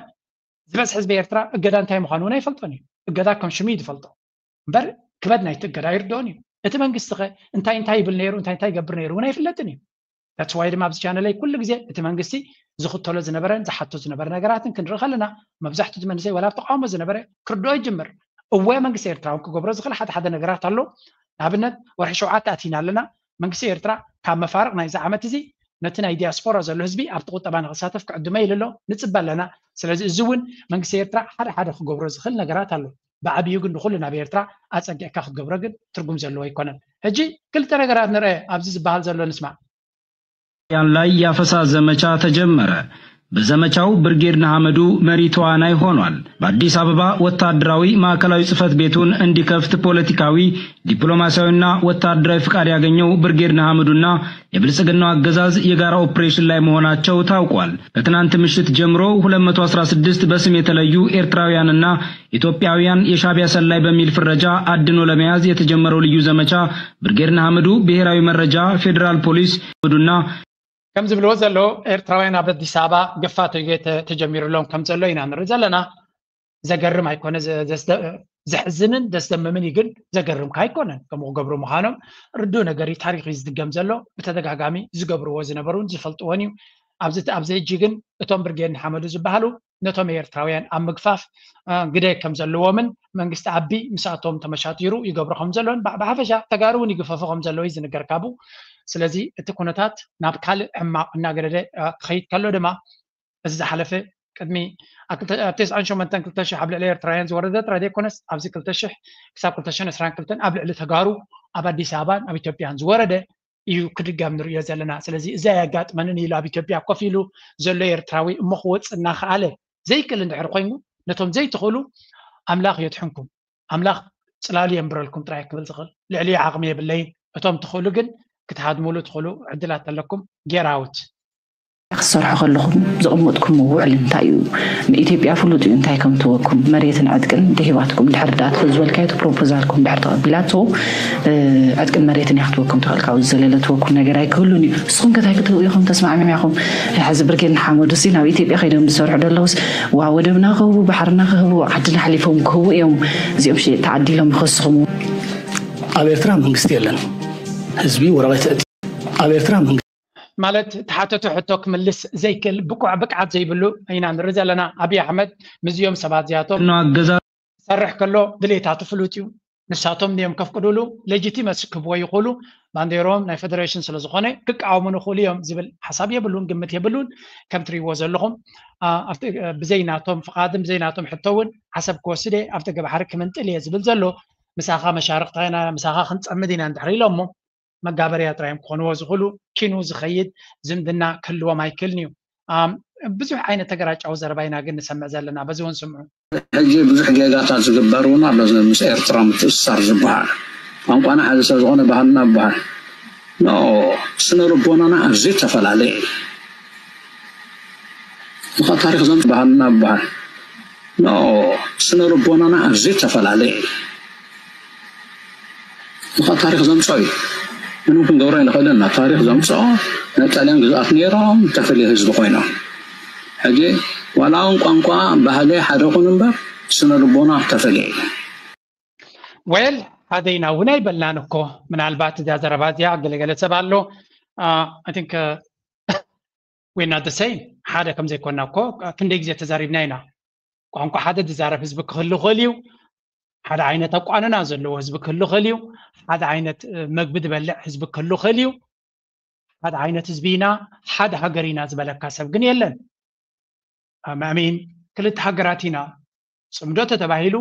ዝበዝሕ ህዝቢ ኤርትራ እገዳ እንታይ ምዃኑ እውን ኣይፈልጦን እዩ። እገዳ ከም ሽሙ እዩ ዝፈልጦ እምበር ክበድ ናይቲ እገዳ ይርድኦን እዩ። እቲ መንግስቲ ኸ እንታይ እንታይ ይብል ነይሩ፣ እንታይ እንታይ ይገብር ነይሩ እውን ኣይፍለጥን እዩ። That's why ድማ ኣብዚ ቻነለይ ኩሉ ግዜ እቲ መንግስቲ ዝኽተሎ ዝነበረን ዝሓቶ ዝነበረ ነገራትን ክንርኢ ከለና መብዛሕትኡ እቲ መንእሰይ ዋላ ኣብ ተቃውሞ ዝነበረ ክርድኦ ይጅምር። እወ መንግስቲ ኤርትራ እውን ክገብሮ ዝኽእል ሓደ ሓደ ነገራት ኣሎ። ንኣብነት ወርሒ ሸውዓተ ኣቲና ኣለና። መንግስቲ ኤርትራ ካብ መፋርቕ ናይዚ ዓመት እዚ ነቲ ናይ ዲያስፖራ ዘሎ ህዝቢ ኣብቲ ቁጠባ ንኽሳተፍ ክዕድመ ኢሉ ኣሎ። ንጽበ ኣለና። ስለዚ እዚ እውን መንግስቲ ኤርትራ ሓደ ሓደ ክገብሮ ዝኽእል ነገራት ኣሎ። ብዓብዩ ግን ንኹሉ ናብ ኤርትራ ኣጸጊዕካ ክትገብሮ ግን ትርጉም ዘለዎ ኣይኮነን። ሕጂ ክልተ ነገራት ንርአ ኣብዚ ዝበሃል ዘሎ ንስማዕ። ያን ላይ ያፈሳ ዘመቻ ተጀመረ። በዘመቻው ብርጌድ ንሓመዱ መሪ ተዋናይ ሆኗል። በአዲስ አበባ ወታደራዊ ማዕከላዊ ጽህፈት ቤቱን እንዲከፍት ፖለቲካዊ፣ ዲፕሎማሲያዊና ወታደራዊ ፍቃድ ያገኘው ብርጌድ ንሓመዱና የብልጽግናው አገዛዝ የጋራ ኦፕሬሽን ላይ መሆናቸው ታውቋል። ከትናንት ምሽት ጀምሮ ሁለት መቶ አስራ ስድስት በስም የተለዩ ኤርትራውያንና ኢትዮጵያውያን የሻዕቢያ ሰላይ በሚል ፍረጃ አድኖ ለመያዝ የተጀመረው ልዩ ዘመቻ ብርጌድ ንሓመዱ ብሔራዊ መረጃ ፌዴራል ፖሊስ ንሓመዱና ከም ዝብልዎ ዘሎ ኤርትራውያን ኣብ ኣዲስ ኣበባ ግፋ ተጀ-፣ ተ-፣ ተጀሚሩሎም ከም ዘሎ ኢና ንርኢ ዘለና። ዘገርም ኣይኮነ፣ ዘ-፣ ዘስደ-፣ ዘሕዝንን ዘስደምምን እዩ፣ ግን ዘገርም ከ ኣይኮነን። ከምኡ ክገብሩ ምዃኖም ርዱእ ነገር እዩ። ታሪኽ እዩ ዝድገም ዘሎ። ብተደጋጋሚ ዝገብርዎ ዝነበሩን ዝፈልጥዎን እዩ። ኣብዚ፣ ኣብዚ ሕጂ ግን እቶም ብርጌድ ንሓመዱ ዝበሃሉ ነቶም ኤርትራውያን ኣብ ምግፋፍ፣ እ፣ ግደ ከም ዘለዎምን መንግስቲ ኣቢ ምስኣቶም ተመሻጢሩ ይገብሮ ከም ዘሎን ብ-፣ ብሓፈሻ ተጋሩ እውን ይግፈፉ ከም ዘለዉ እዩ ዝንገር ካብኡ። ስለዚ እቲ ኩነታት ናብ ካልእ ሕማቕ እናገደደ፣ እ፣ ክኸይድ ከሎ ድማ እዚ ዝሓለፈ ቅድሚ ኣብ ክልተ- ኣብ ተስዓን ሸሞንተን ክልተ ሽሕ ኣብ ልዕሊ ኤርትራውያን ዝወረደ ጥራይ ዘይኮነስ ኣብዚ ክልተ ሽሕ ክሳብ ክልተ ሽሕን ዕስራን ክልተን ኣብ ልዕሊ ተጋሩ ኣብ ኣዲስ ኣበባን ኣብ ኢትዮጵያን ዝወረደ እዩ ክድገም ንሪኦ ዘለና። ስለዚ እዚ ኣየጋጥመንን ኢሉ ኣብ ኢትዮጵያ ኮፍ ኢሉ ዘሎ ኤርትራዊ እሞ ክወፅእ እናኸኣለ ዘይክእል እንድሕር ኮይኑ ነቶም ዘይትኽእሉ ኣምላኽ የድሕንኩም። ኣምላኽ ፅላሉ የንብረልኩም ጥራይ ክብል ዝኽእል። ልዕሊ ዓቕሚ የብለይን። እቶም ትኽእሉ ግን ክትሃድሙሉ ትኽእሉ ዕድላት ኣለኩም። ጌራውት ክትሰርሑ ከለኹም ዘቐመጥኩሞ ውዕል እንታይ እዩ? ንኢትዮጵያ ፍሉጥ እዩ እንታይ ከም ትወኩም መሬትን ዕጥቅን እንተሂባትኩም ድሕር ዳኣ ትኽእል ዝበልካዮ እቲ ፕሮፖዛልኩም ድሕር ተቐቢላቶ ዕጥቅን መሬትን እያ ክትወኩም ትኽእል። ካብኡ ዝዘለለ ትወኩም ነገር ኣይክህሉን እዩ። ንስኹም ከ እንታይ ክትህቡ ኢኹም ተስማዕሚዕኩም? ሕዚ ብርጌድ ንሓመዱ ሲ ናብ ኢትዮጵያ ከይዶም ዝሰርሑ ዘለውስ ዋ ወደብና ክህቡ ባሕርና ክህቡ ዓድና ሓሊፎም ክህቡ እዮም። እዚኦም ሽ ተዓዲሎም ይኸስኹም። ኣብ ኤርትራ መንግስቲ የለን። ህዝቢ ወረቐት እቲ ኣብ ኤርትራ መንግስቲ ማለት ተሓተቱ ሕቶ ክምልስ ዘይክእል ብቁዕ ብቅዓት ዘይብሉ ኢና ንርኢ ዘለና። ኣብይ ኣሕመድ ምስዚኦም ሰባት እዚኣቶም ኖ ኣገዛ ሰርሕ ከሎ ድሌታቱ ፍሉጥ እዩ። ንሳቶም ድዮም ከፍቅዱሉ ሌጂቲመሲ ክህብዎ ይኽእሉ። ባንዴሮም ናይ ፌደሬሽን ስለዝኾነ ክቃወሙ ንኽእሉ እዮም ዝብል ሓሳብ የብሉን፣ ግምት የብሉን። ከም ትሪእዎ ዘለኹም ኣ፣ ኣብቲ እ፣ ብዘይ ናቶም ፍቓድን ብዘይ ናቶም ሕቶ እውን ዓሰብ ክወስድ እየ ኣብቲ ገባሕሪ ክምንጥል እየ ዝብል ዘሎ። ምሳኻ መሻርኽታ ኢና፣ ምሳኻ ክንፀምድ ኢና እንድሕር ኢሎሞ መጋበርያ ጥራይ እዮም ክኾንዎ ዝኽእሉ። ኪኑ ዝኸይድ ዝምድና ክህልዎም ኣይክእልን እዩ። ኣም፣ ብዙሕ ዓይነት ተገራጫዊ ዘረባ ኢና ግን ንሰምዕ ዘለና። በዚ እውን ስምዑ። ሕጂ ብዙሕ ጌጋታት ዝግበር እውን ኣሎ። እዚ ምስ ኤርትራ ምትእስሳር ዝበሃል ቋንቋና ሓደ ስለ ዝኾነ ባህልና ዝበሃል ኖ ስነ ልቦናና ኣዝዩ ዝተፈላለየ እዩ። ምኻ ታሪክ ዘምጽኦ ባህልና ዝበሃል ኖ ስነ ልቦናና ኣዝዩ ዝተፈላለየ እዩ። ምኻ ታሪክ ዘምጽኦ እዩ። ምንም ክንገብሮ ኣይንኽእልን ኢና። ታሪክ ዘምጽኦ ናይ ጣልያን ግዝኣት ነይሮም ተፈልየ ህዝቢ ኮይኖም። ሕጂ ዋላ እውን ቋንቋ ባህሊ ሓደ ኩን እምበር ስነ ልቦና ተፈልየ እዩ። ዌል ሓደ ኢና እውን ኣይበልናን እኮ። ምናልባት እዛ ዘረባ እዚኣ ገለገለ ሰብ ኣሎ I think we not the same ሓደ ከም ዘይኮና እኮ ክንደይ ግዜ ተዛሪብና ኢና። ቋንቋ ሓደ ዝዛረብ ህዝቢ ክህሉ ይኽእል እዩ። ሓደ ዓይነት ኣቋንና ዘለዎ ህዝቢ ክህሉ ይኽእል እዩ። ሓደ ዓይነት እ፣ መግቢ ዝበልዕ ህዝቢ ክህሉ ይኽእል እዩ። ሓደ ዓይነት ህዝቢ ኢና፣ ሓደ ሃገር ኢና ዝበለካ ሰብ ግን የለን። ኣማሚን ክልተ ሃገራት ኢና። ፅምዶ ተተባሂሉ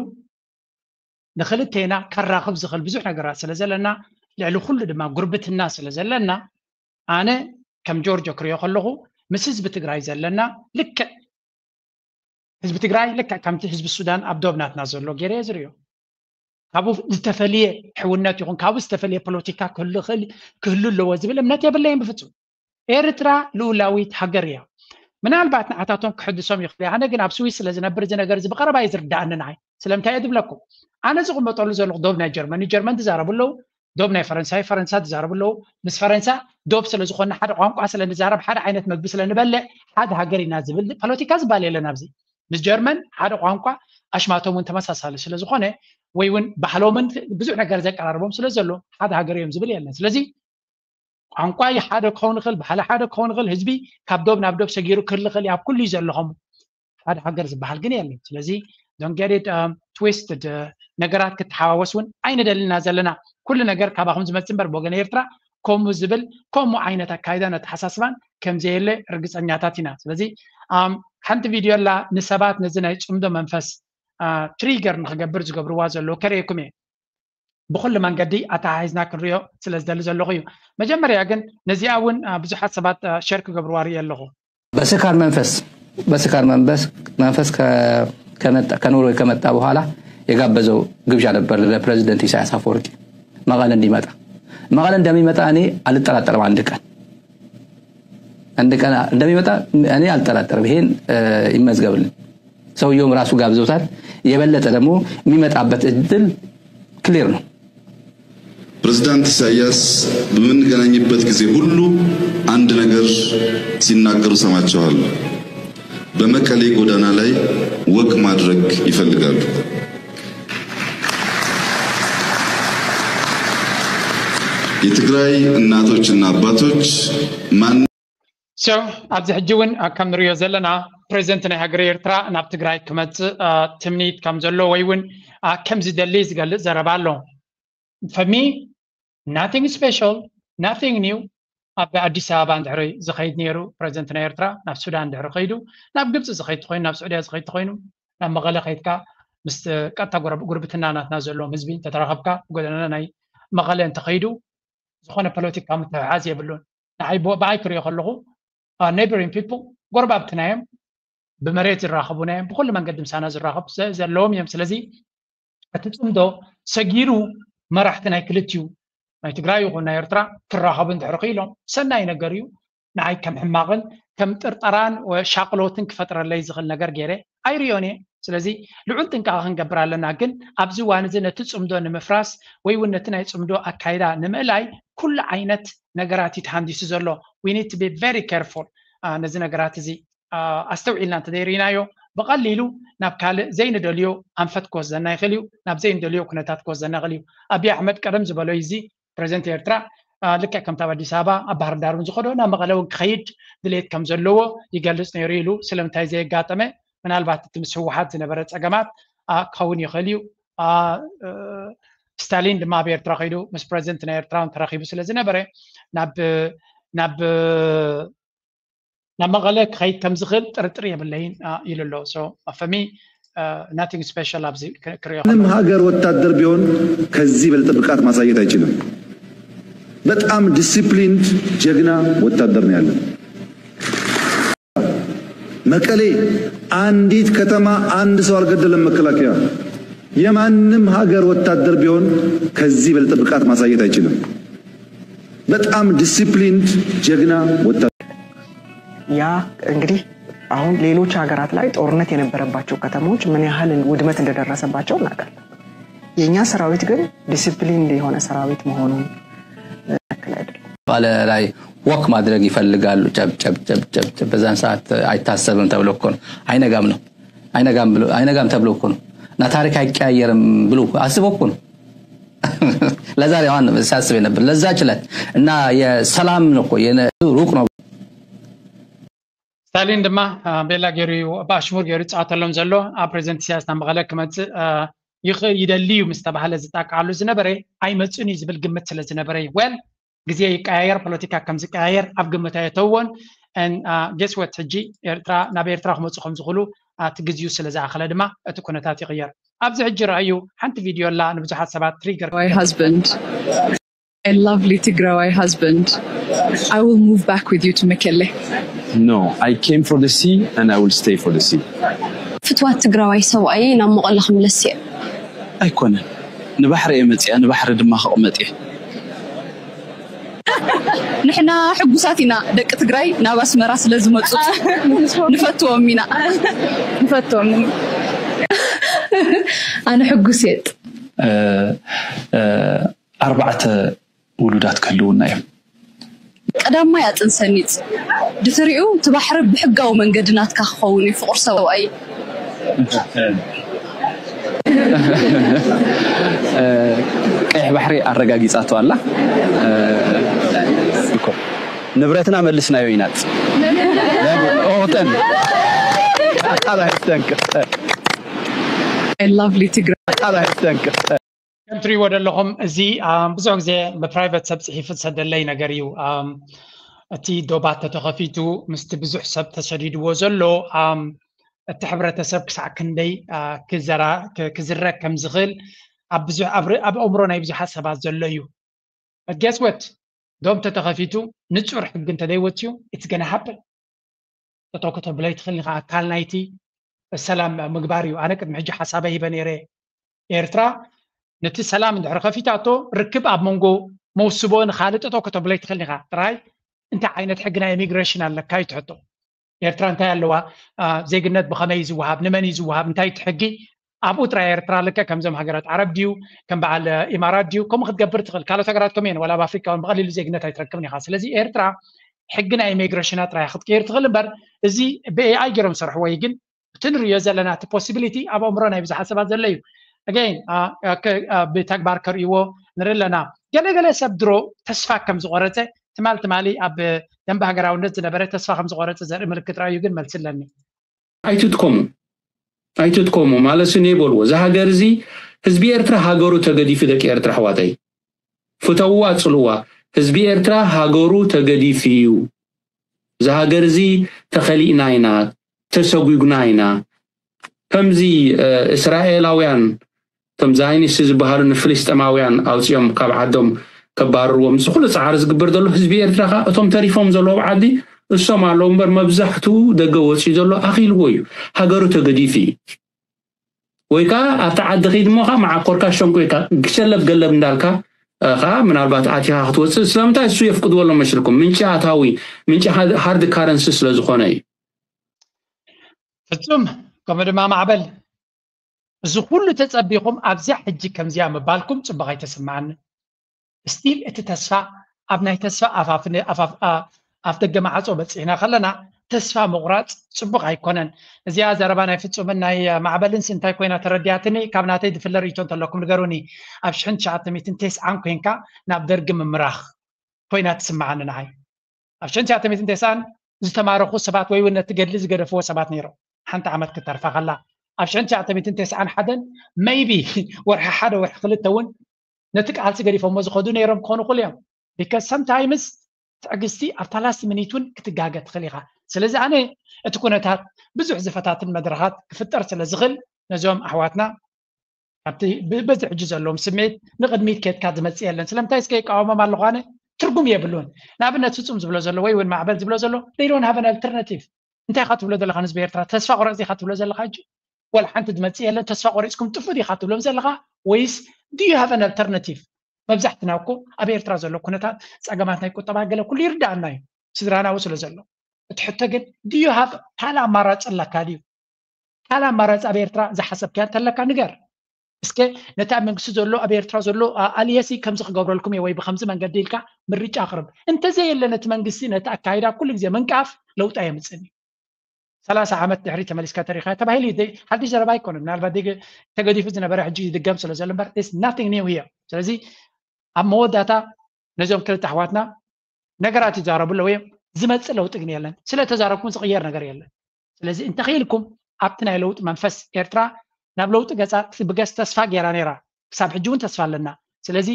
ንክልቴና ከራኽብ ዝኽእል ብዙሕ ነገራት ስለ ዘለና፣ ልዕሊ ኩሉ ድማ ጉርብትና ስለ ዘለና፣ ኣነ ከም ጆርጆ ክሪኦ ከለኹ ምስ ህዝቢ ትግራይ ዘለና ልክዕ ህዝቢ ትግራይ ልክዕ ከምቲ ህዝቢ ሱዳን ኣብ ዶብ ናትና ዘሎ ገይረ እየ ዝሪኦ። ካብኡ ዝተፈልየ ሕውነት ይኹን ካብኡ ዝተፈልየ ፖለቲካ ክህሉ ይኽእል ክህሉ ኣለዎ ዝብል እምነት የብለይን ብፍፁም። ኤርትራ ልኡላዊት ሃገር እያ። ምናልባት ንዓታቶም ክሕድሶም ይኽእል እየ። ኣነ ግን ኣብ ስዊስ ስለ ዝነብር እዚ ነገር እዚ ብቐረባ እዩ ዝርዳእኒ ንዓይ። ስለምንታይ እየ ዝብለኩም? ኣነ ዝቕመጠሉ ዘለኹ ዶብ ናይ ጀርመን እዩ፣ ጀርመን ዝዛረቡ ኣለዉ፣ ዶብ ናይ ፈረንሳ እዩ፣ ፈረንሳ ዝዛረቡ ኣለዉ። ምስ ፈረንሳ ዶብ ስለ ዝኾንና ሓደ ቋንቋ ስለ ንዛረብ ሓደ ዓይነት መግቢ ስለ ንበልዕ ሓደ ሃገር ኢና ዝብል ፖለቲካ ዝበሃል የለን ኣብዚ። ምስ ጀርመን ሓደ ቋንቋ ኣሽማቶም እውን ተመሳሳሊ ስለ ዝኾነ ወይ እውን ባህሎምን ብዙሕ ነገር ዘቀራርቦም ስለ ዘሎ ሓደ ሃገር እዮም ዝብል የለን። ስለዚ ቋንቋ ሓደ ክኸውን ይኽእል፣ ባህሊ ሓደ ክኸውን ይኽእል፣ ህዝቢ ካብ ዶብ ናብ ዶብ ሰጊሩ ክህሉ ይኽእል እዩ፣ ኣብ ኩሉ እዩ ዘሎ ከምኡ። ሓደ ሃገር ዝበሃል ግን የለን። ስለዚ don't get it twisted። ነገራት ክትሓዋወስ እውን ኣይንደልና ዘለና። ኩሉ ነገር ካባኹም ዝመፅእ እምበር ብወገን ኤርትራ ከምኡ ዝብል ከምኡ ዓይነት ኣካይዳን ኣተሓሳስባን ከም ዘየለ ርግፀኛታት ኢና። ስለዚ ኣም፣ ሓንቲ ቪድዮ ኣላ ንሰባት ነዚ ናይ ፅምዶ መንፈስ ትሪገር ንክገብር ዝገብርዋ ዘለዉ ከርእየኩም እየ። ብኩሉ መንገዲ ኣተሓሒዝና ክንሪኦ ስለ ዝደሊ ዘለኹ እዩ። መጀመርያ ግን ነዚኣ እውን አ፣ ብዙሓት ሰባት አ፣ ሸር ክገብርዋ ርኢ ኣለኹ። በስካር መንፈስ በስካር መንፈስ መንፈስ ከ- ከመጣ ከኖርዌይ ከመጣ በኋላ የጋበዘው ግብዣ ነበር ለፕሬዚደንት ኢሳያስ አፈወርቂ መቀለ እንዲመጣ። መቀለ እንደሚመጣ እኔ አልጠራጠርም። አንድ ቀን አንድ ቀን እንደሚመጣ እኔ አልጠራጠርም። ይሄን እ፣ ይመዝገብልን። ሰውየውም ራሱ ጋብዞታል። የበለጠ ደግሞ የሚመጣበት እድል ክሊር ነው። ፕሬዝዳንት ኢሳያስ በምንገናኝበት ጊዜ ሁሉ አንድ ነገር ሲናገሩ ሰማቸዋለሁ። በመቀሌ ጎዳና ላይ ወክ ማድረግ ይፈልጋሉ። የትግራይ እናቶችና አባቶች ማን So ኣብዚ ሕጂ እውን አ፣ ከም ንሪኦ ዘለና ፕሬዚደንት ናይ ሃገረ ኤርትራ ናብ ትግራይ ክመፅእ አ፣ ትምኒት ከም ዘሎ ወይ እውን አ፣ ከም ዝደሊ ዝገልፅ ዘረባ ኣሎ። For me nothing special, nothing new. ኣብ ኣዲስ ኣበባ እንድሕሪ ዝኸይድ ነይሩ ፕረዚደንት ናይ ኤርትራ፣ ናብ ሱዳን እንድሕሪ ከይዱ፣ ናብ ግብፂ ዝኸይድ ተኾይኑ፣ ናብ ስዑድያ ዝኸይድ ተኾይኑ፣ ናብ መቐለ ከይድካ ምስ ቀጥታ ጉርብትና ናትና ዘለዎም ህዝቢ እንተተራኸብካ፣ ጎደና ናይ መቐለ እንተኸይዱ ዝኾነ ፖለቲካ ምትሕሓዝ የብሉን። ንዓይ ብኣይ ክሪኦ ከለኹ፣ ኔበሪንግ ፒፕል፣ ጎረባብትና እዮም። ብመሬት ዝራኸቡና እዮም። ብኩሉ መንገዲ ምሳና ዝራኸቡ ዘለዎም እዮም። ስለዚ እቲ ፅምዶ ሰጊሩ መራሕቲ ናይ ክልቲኡ ናይ ትግራይ ይኹን ናይ ኤርትራ ክራኸቡ እንድሕር ክኢሎም ሰናይ ነገር እዩ። ንዓይ ከም ሕማቕን ከም ጥርጠራን ሻቅሎትን ክፈጥረለይ ዝኽእል ነገር ገይረ ኣይርዮን እየ። ስለዚ ልዑል ጥንቃቐ ክንገብር ኣለና። ግን ኣብዚ እዋን እዚ ነቲ ፅምዶ ንምፍራስ ወይ እውን ነቲ ናይ ፅምዶ ኣካይዳ ንምእላይ ኩሉ ዓይነት ነገራት እዩ ተሃንዲሱ ዘሎ። We need to be very careful። ነዚ ነገራት እዚ ኣስተውዒልና እንተዘይርኢናዮ ብቐሊሉ ናብ ካልእ ዘይንደልዮ ኣንፈት ክወስደና ይኽእል እዩ። ናብ ዘይንደልዮ ኩነታት ክወስደና ይኽእል እዩ። ኣብይ ኣሕመድ ቀደም ዝበሎ እዩ እዚ ፕረዚደንት ኤርትራ ልክዕ ከምቲ ኣብ ኣዲስ ኣበባ ኣብ ባህር ዳር እውን ዝኸዶ ናብ መቐለ እውን ክኸይድ ድሌት ከም ዘለዎ ይገልጽ ነይሩ ኢሉ ስለምንታይ ዘየጋጠመ ምናልባት እቲ ምስ ህወሓት ዝነበረ ፀገማት ክኸውን ይኽእል እዩ። ስታሊን ድማ ኣብ ኤርትራ ከይዱ ምስ ፕረዚደንት ናይ ኤርትራ ተራኺቡ ስለ ዝነበረ ናብ ናብ ናብ መቐለ ክኸይድ ከም ዝኽእል ጥርጥር የብለይን ኢሉ ኣሎ። So for me nothing special ኣብዚ ክሪኦ ምንም ሀገር ወታደር ቢሆን ከዚህ በለጠ ብቃት ማሳየት አይችልም። በጣም ዲሲፕሊንድ ጀግና ወታደር ነው ያለው። መቀሌ አንዲት ከተማ አንድ ሰው አልገደለም መከላከያ። የማንም ሀገር ወታደር ቢሆን ከዚህ በለጠ ብቃት ማሳየት አይችልም። በጣም ዲሲፕሊንድ ጀግና ወታደር። ያ እንግዲህ አሁን ሌሎች ሀገራት ላይ ጦርነት የነበረባቸው ከተሞች ምን ያህል ውድመት እንደደረሰባቸው እናውቃለን። የእኛ ሰራዊት ግን ዲሲፕሊንድ የሆነ ሰራዊት መሆኑን ያክል አይደለም። ባለ ላይ ወክ ማድረግ ይፈልጋሉ። ጨብጨብ ጨብጨብ ጨብ በዛን ሰዓት አይታሰብም ተብሎ እኮ ነው። አይነጋም ነው አይነጋም ብሎ አይነጋም ተብሎ እኮ ነው። እና ታሪክ አይቀያየርም ብሎ እኮ አስቦ እኮ ነው። ለዛሬ አሁን ሲያስብ የነበር ለዛች ዕለት እና የሰላም ነው እኮ የነ- ሩቅ ነው። ስታሊን ድማ ቤላ ገይሩ እዩ ብኣሽሙር ገይሩ ይፃወተሎም ዘሎ ኣብ ፕሬዚደንት ኢሳያስ ናብ መቐለ ክመፅእ ይኽእል ይደሊ እዩ ምስ ተባሃለ ዝጣቅዓሉ ዝነበረ ኣይመፅእን እዩ ዝብል ግምት ስለ ዝነበረ እዩ። Well ግዜ ይቀያየር፣ ፖለቲካ ከም ዝቀያየር ኣብ ግምት ኣየተውዎን። Guess what ሕጂ ኤርትራ ናብ ኤርትራ ክመፁ ከም ዝኽእሉ እቲ ግዜኡ ስለ ዝኣኸለ ድማ እቲ ኩነታት ይቕየር። ኣብዚ ሕጂ ረኣዩ ሓንቲ ቪድዮ ኣላ ንብዙሓት ሰባት ትሪገር My husband, a lovely Tigrawai husband. I will move back with you to Mekelle. No, I came for the sea and I will stay for the sea. ፍትዋት ትግራዋይ ሰብኣየይ ናብ መቐለ ክምለስ እየ። ኣይኮነን፣ ንባሕሪ እየ መፂኣ፣ ንባሕሪ ድማ ክቕመጥ እየ። ንሕና ሕጉሳት ኢና ደቂ ትግራይ ናብ ኣስመራ ስለ ዝመፁ ንፈትዎም ኢና። ንፈትዎም። ኣነ ሕጉስ እየ። ኣርባዕተ ውሉዳት ክህልውና እዮም። ቀዳማይ ኣፅንሰኒፅ ድሕሪኡ እቲ ባሕሪ ብሕጋዊ መንገዲ ናትካ ክኸውን እዩ ፍቑር ሰብኣይ። ቀይሕ ባሕሪ ኣረጋጊፃቶ ኣላ። ንብረትና መልስናዮ ኢና። ጠን I lovely Tigray. ከም ትሪእዎ ዘለኹም እዚ ብዙሕ ግዜ ብፕራይቨት ሰብ ፅሒፉ ዝሰደለይ ነገር እዩ። እቲ ዶባት ተተኸፊቱ ምስቲ ብዙሕ ሰብ ተሰዲድዎ ዘሎ እቲ ሕብረተሰብ ክሳዕ ክንደይ ክዝረ ከም ዝኽእል ኣብ ኣእምሮ ናይ ብዙሓት ሰባት ዘሎ እዩ። But guess what? ዶብ ተተኸፊቱ ንፁር ሕጊ እንተዘይወፅዩ it's gonna happen። ጠጠው ከተብሎ ኣይትኽእልን ኢኻ። ኣካል ናይቲ ሰላም ምግባር እዩ። ኣነ ቅድሚ ሕጂ ሓሳበይ ሂበ ነይረ። ኤርትራ ነቲ ሰላም እንድሕር ከፊታቶ ርክብ ኣብ መንጎ መውስቦ ንኻልእ ጠጠው ከተብሎ ኣይትኽእልን ኢኻ። ጥራይ እንታይ ዓይነት ሕጊ ናይ ኢሚግሬሽን ኣለካ እዩ እቲ ሕቶ። ኤርትራ እንታይ ኣለዋ፣ ዜግነት ብኸመይ እዩ ዝወሃብ፣ ንመን እዩ ዝወሃብ፣ እንታይ እቲ ሕጊ ኣብኡ ጥራይ ኤርትራ ልክዕ ከምዞም ሃገራት ዓረብ ድዩ ከም በዓል ኢማራት ድዩ ከምኡ ክትገብር ትኽእል። ካልኦት ሃገራት ከምኡ እየን። ዋላ ኣብ ኣፍሪካ እውን ብቐሊሉ ዜግነት ኣይትረክብን ኢኻ። ስለዚ ኤርትራ ሕጊ ናይ ኢሚግሬሽና ጥራይ ክትቀይር ትኽእል እምበር እዚ ብኤኣይ ገይሮም ዝሰርሕዎ እዩ። ግን እቲ ንሪኦ ዘለና እቲ ፖሲቢሊቲ ኣብ ኣእምሮ ናይ ብዙሓት ሰባት ዘሎ እዩ። ኣገይን ብተግባር ከርእይዎ ንርኢ ኣለና። ገለገለ ሰብ ድሮ ተስፋ ከም ዝቆረፀ ትማል ትማሊ ኣብ ደንበ ሃገራውነት ዝነበረ ተስፋ ከም ዝቆረፀ ዘርኢ ምልክት ረኣዩ ግን መልሲ ኣለኒ። ኣይትድከሙ ኣይትድከሙ ማለትስ እኔ በልዎ። እዚ ሃገር እዚ ህዝቢ ኤርትራ ሃገሩ ተገዲፉ ደቂ ኤርትራ ኣሕዋተይ ፍተውዋ ጽልዋ። ህዝቢ ኤርትራ ሃገሩ ተገዲፉ እዩ። እዚ ሃገር እዚ ተኸሊእና ኢና፣ ተሰጉግና ኢና። ከምዚ እስራኤላውያን፣ እቶም ዛይኒስት ዝበሃሉ ንፍልስጤማውያን ኣውፂኦም ካብ ዓዶም ከባርርዎም፣ እዚ ኩሉ ፃዕሪ ዝግበር ዘሎ ህዝቢ ኤርትራ ከዓ እቶም ተሪፎም ዘለዎም ዓዲ እሶም ኣለዉ እምበር መብዛሕትኡ ደገ ወፂኡ ዘሎ ኣኺልዎ እዩ። ሃገሩ ተገዲፉ እዩ። ወይ ከዓ ኣብቲ ዓዲ ኺድ እሞ ከዓ መዓኮርካ ሸንኮይካ ግሸለብ ገለብ እንዳልካ ከዓ ምናልባት ኣቲኻ ክትወፅእ። ስለምንታይ እሱ የፍቅድዎ ኣሎ መስልኩም? ምንጪ ኣታዊ፣ ምንጪ ሃርድ ካረንሲ ስለ ዝኾነ እዩ። ፍጹም ከምኡ ድማ ማዕበል፣ እዚ ኩሉ ተጸቢኹም ኣብዚያ ሕጂ ከምዚያ ምባልኩም ጽቡቕ ኣይተሰማዓኒ። ስቲል እቲ ተስፋ ኣብ ናይ ተስፋ ኣፍ ደገ ማዕጾ በጺሕና ከለና ተስፋ ምቑራጽ ጽቡቕ ኣይኮነን። እዚኣ ዘረባ ናይ ፍጹምን ናይ ማዕበልንስ እንታይ ኮይና ተረዲኣትኒ? ካብ ናተይ ዝፍለ ርእይቶ እንተለኩም ንገሩኒ። ኣብ ሽሕን ትሽዓተ ሚእትን ተስዓን ኮይንካ ናብ ደርጊ ምምራኽ ኮይና ትስምዓኒ ንዓይ። ኣብ ሽሕን ትሽዓተ ሚእትን ተስዓን ዝተማረኹ ሰባት ወይ እውን ነቲ ገድሊ ዝገደፍዎ ሰባት ነይሮም። ሓንቲ ዓመት ክተርፋ ከላ ኣብ ሽሕን ትሽዓተ ሚእትን ተስዓን ሓደን maybe ወርሒ ሓደ ወርሒ ክልተ እውን ነቲ ቃልሲ ገዲፎሞ ዝኸዱ ነይሮም ክኾኑ ይኽእሉ እዮም። Because sometimes ትዕግስቲ ኣብታ last minute እውን ክትጋገ ትኽእል ኢኻ። ስለዚ ኣነ እቲ ኩነታት ብዙሕ ዝፈታትን መድረኻት ክፍጠር ስለ ዝኽእል ነዞም ኣሕዋትና ኣብቲ በዚ ሕጂ ዘለዎም ስምዒት ንቕድሚት ኬድካ ዝመፅእ የለን። ስለምንታይ እስከ ይቃወሞም ኣለኹ ኣነ? ትርጉም የብሉን። ንኣብነት ፍፁም ዝብሎ ዘሎ ወይ እውን ማዕበል ዝብሎ ዘሎ they don't have an alternative። እንታይ ኢኻ ትብሎ ዘለኻ ንህዝቢ ኤርትራ? ተስፋ ቁረፅ ኢኻ ትብሎ ዘለኻ ሕጂ? ወላ ሓንቲ ዝመፅእ የለን። ተስፋ ቆሪፅኩም ጥፉ ዲኻ ትብሎም ዘለኻ ወይስ do you have an alternative? መብዛሕትና እኮ ኣብ ኤርትራ ዘሎ ኩነታት ፀገማት ናይ ቁጠባ ገለ ኩሉ ይርዳኣና እዩ፣ ስድራና እውን ስለ ዘሎ። እቲ ሕቶ ግን do you have ካልእ ኣማራፂ ኣለካ ድዩ? ካልእ ኣማራፂ ኣብ ኤርትራ ዝሓሰብካዮ እንተለካ ንገር እስከ። ነቲ ኣብ መንግስቲ ዘሎ ኣብ ኤርትራ ዘሎ ኣልየሲ ከምዚ ክገብረልኩም እየ ወይ ብከምዚ መንገዲ ኢልካ ምርጫ ኣቕርብ። እንተዘየለ ነቲ መንግስቲ ነቲ ኣካይዳ ኩሉ ግዜ ምንቃፍ ለውጢ ኣየምፅእን እዩ። ሰላሳ ዓመት ድሕሪ ተመሊስካ ተሪኻ ተባሂሉ ሓድሽ ዘረባ ኣይኮነን። ምናልባት ተገዲፉ ዝነበረ ሕጂ ይድገም ስለ ዘሎ እምበር nothing new here። ስለዚ ኣብ መወዳእታ ነዞም ክልተ ኣሕዋትና ነገራት ይዛረቡ ኣለዉ እዮም። ዝመፅእ ለውጢ ግን የለን። ስለ ተዛረብኩም ዝቕየር ነገር የለን። ስለዚ እንተኽኢልኩም ኣብቲ ናይ ለውጢ መንፈስ ኤርትራ ናብ ለውጢ ገፃ ትብገስ ተስፋ ገይራ ነይራ። ክሳብ ሕጂ እውን ተስፋ ኣለና። ስለዚ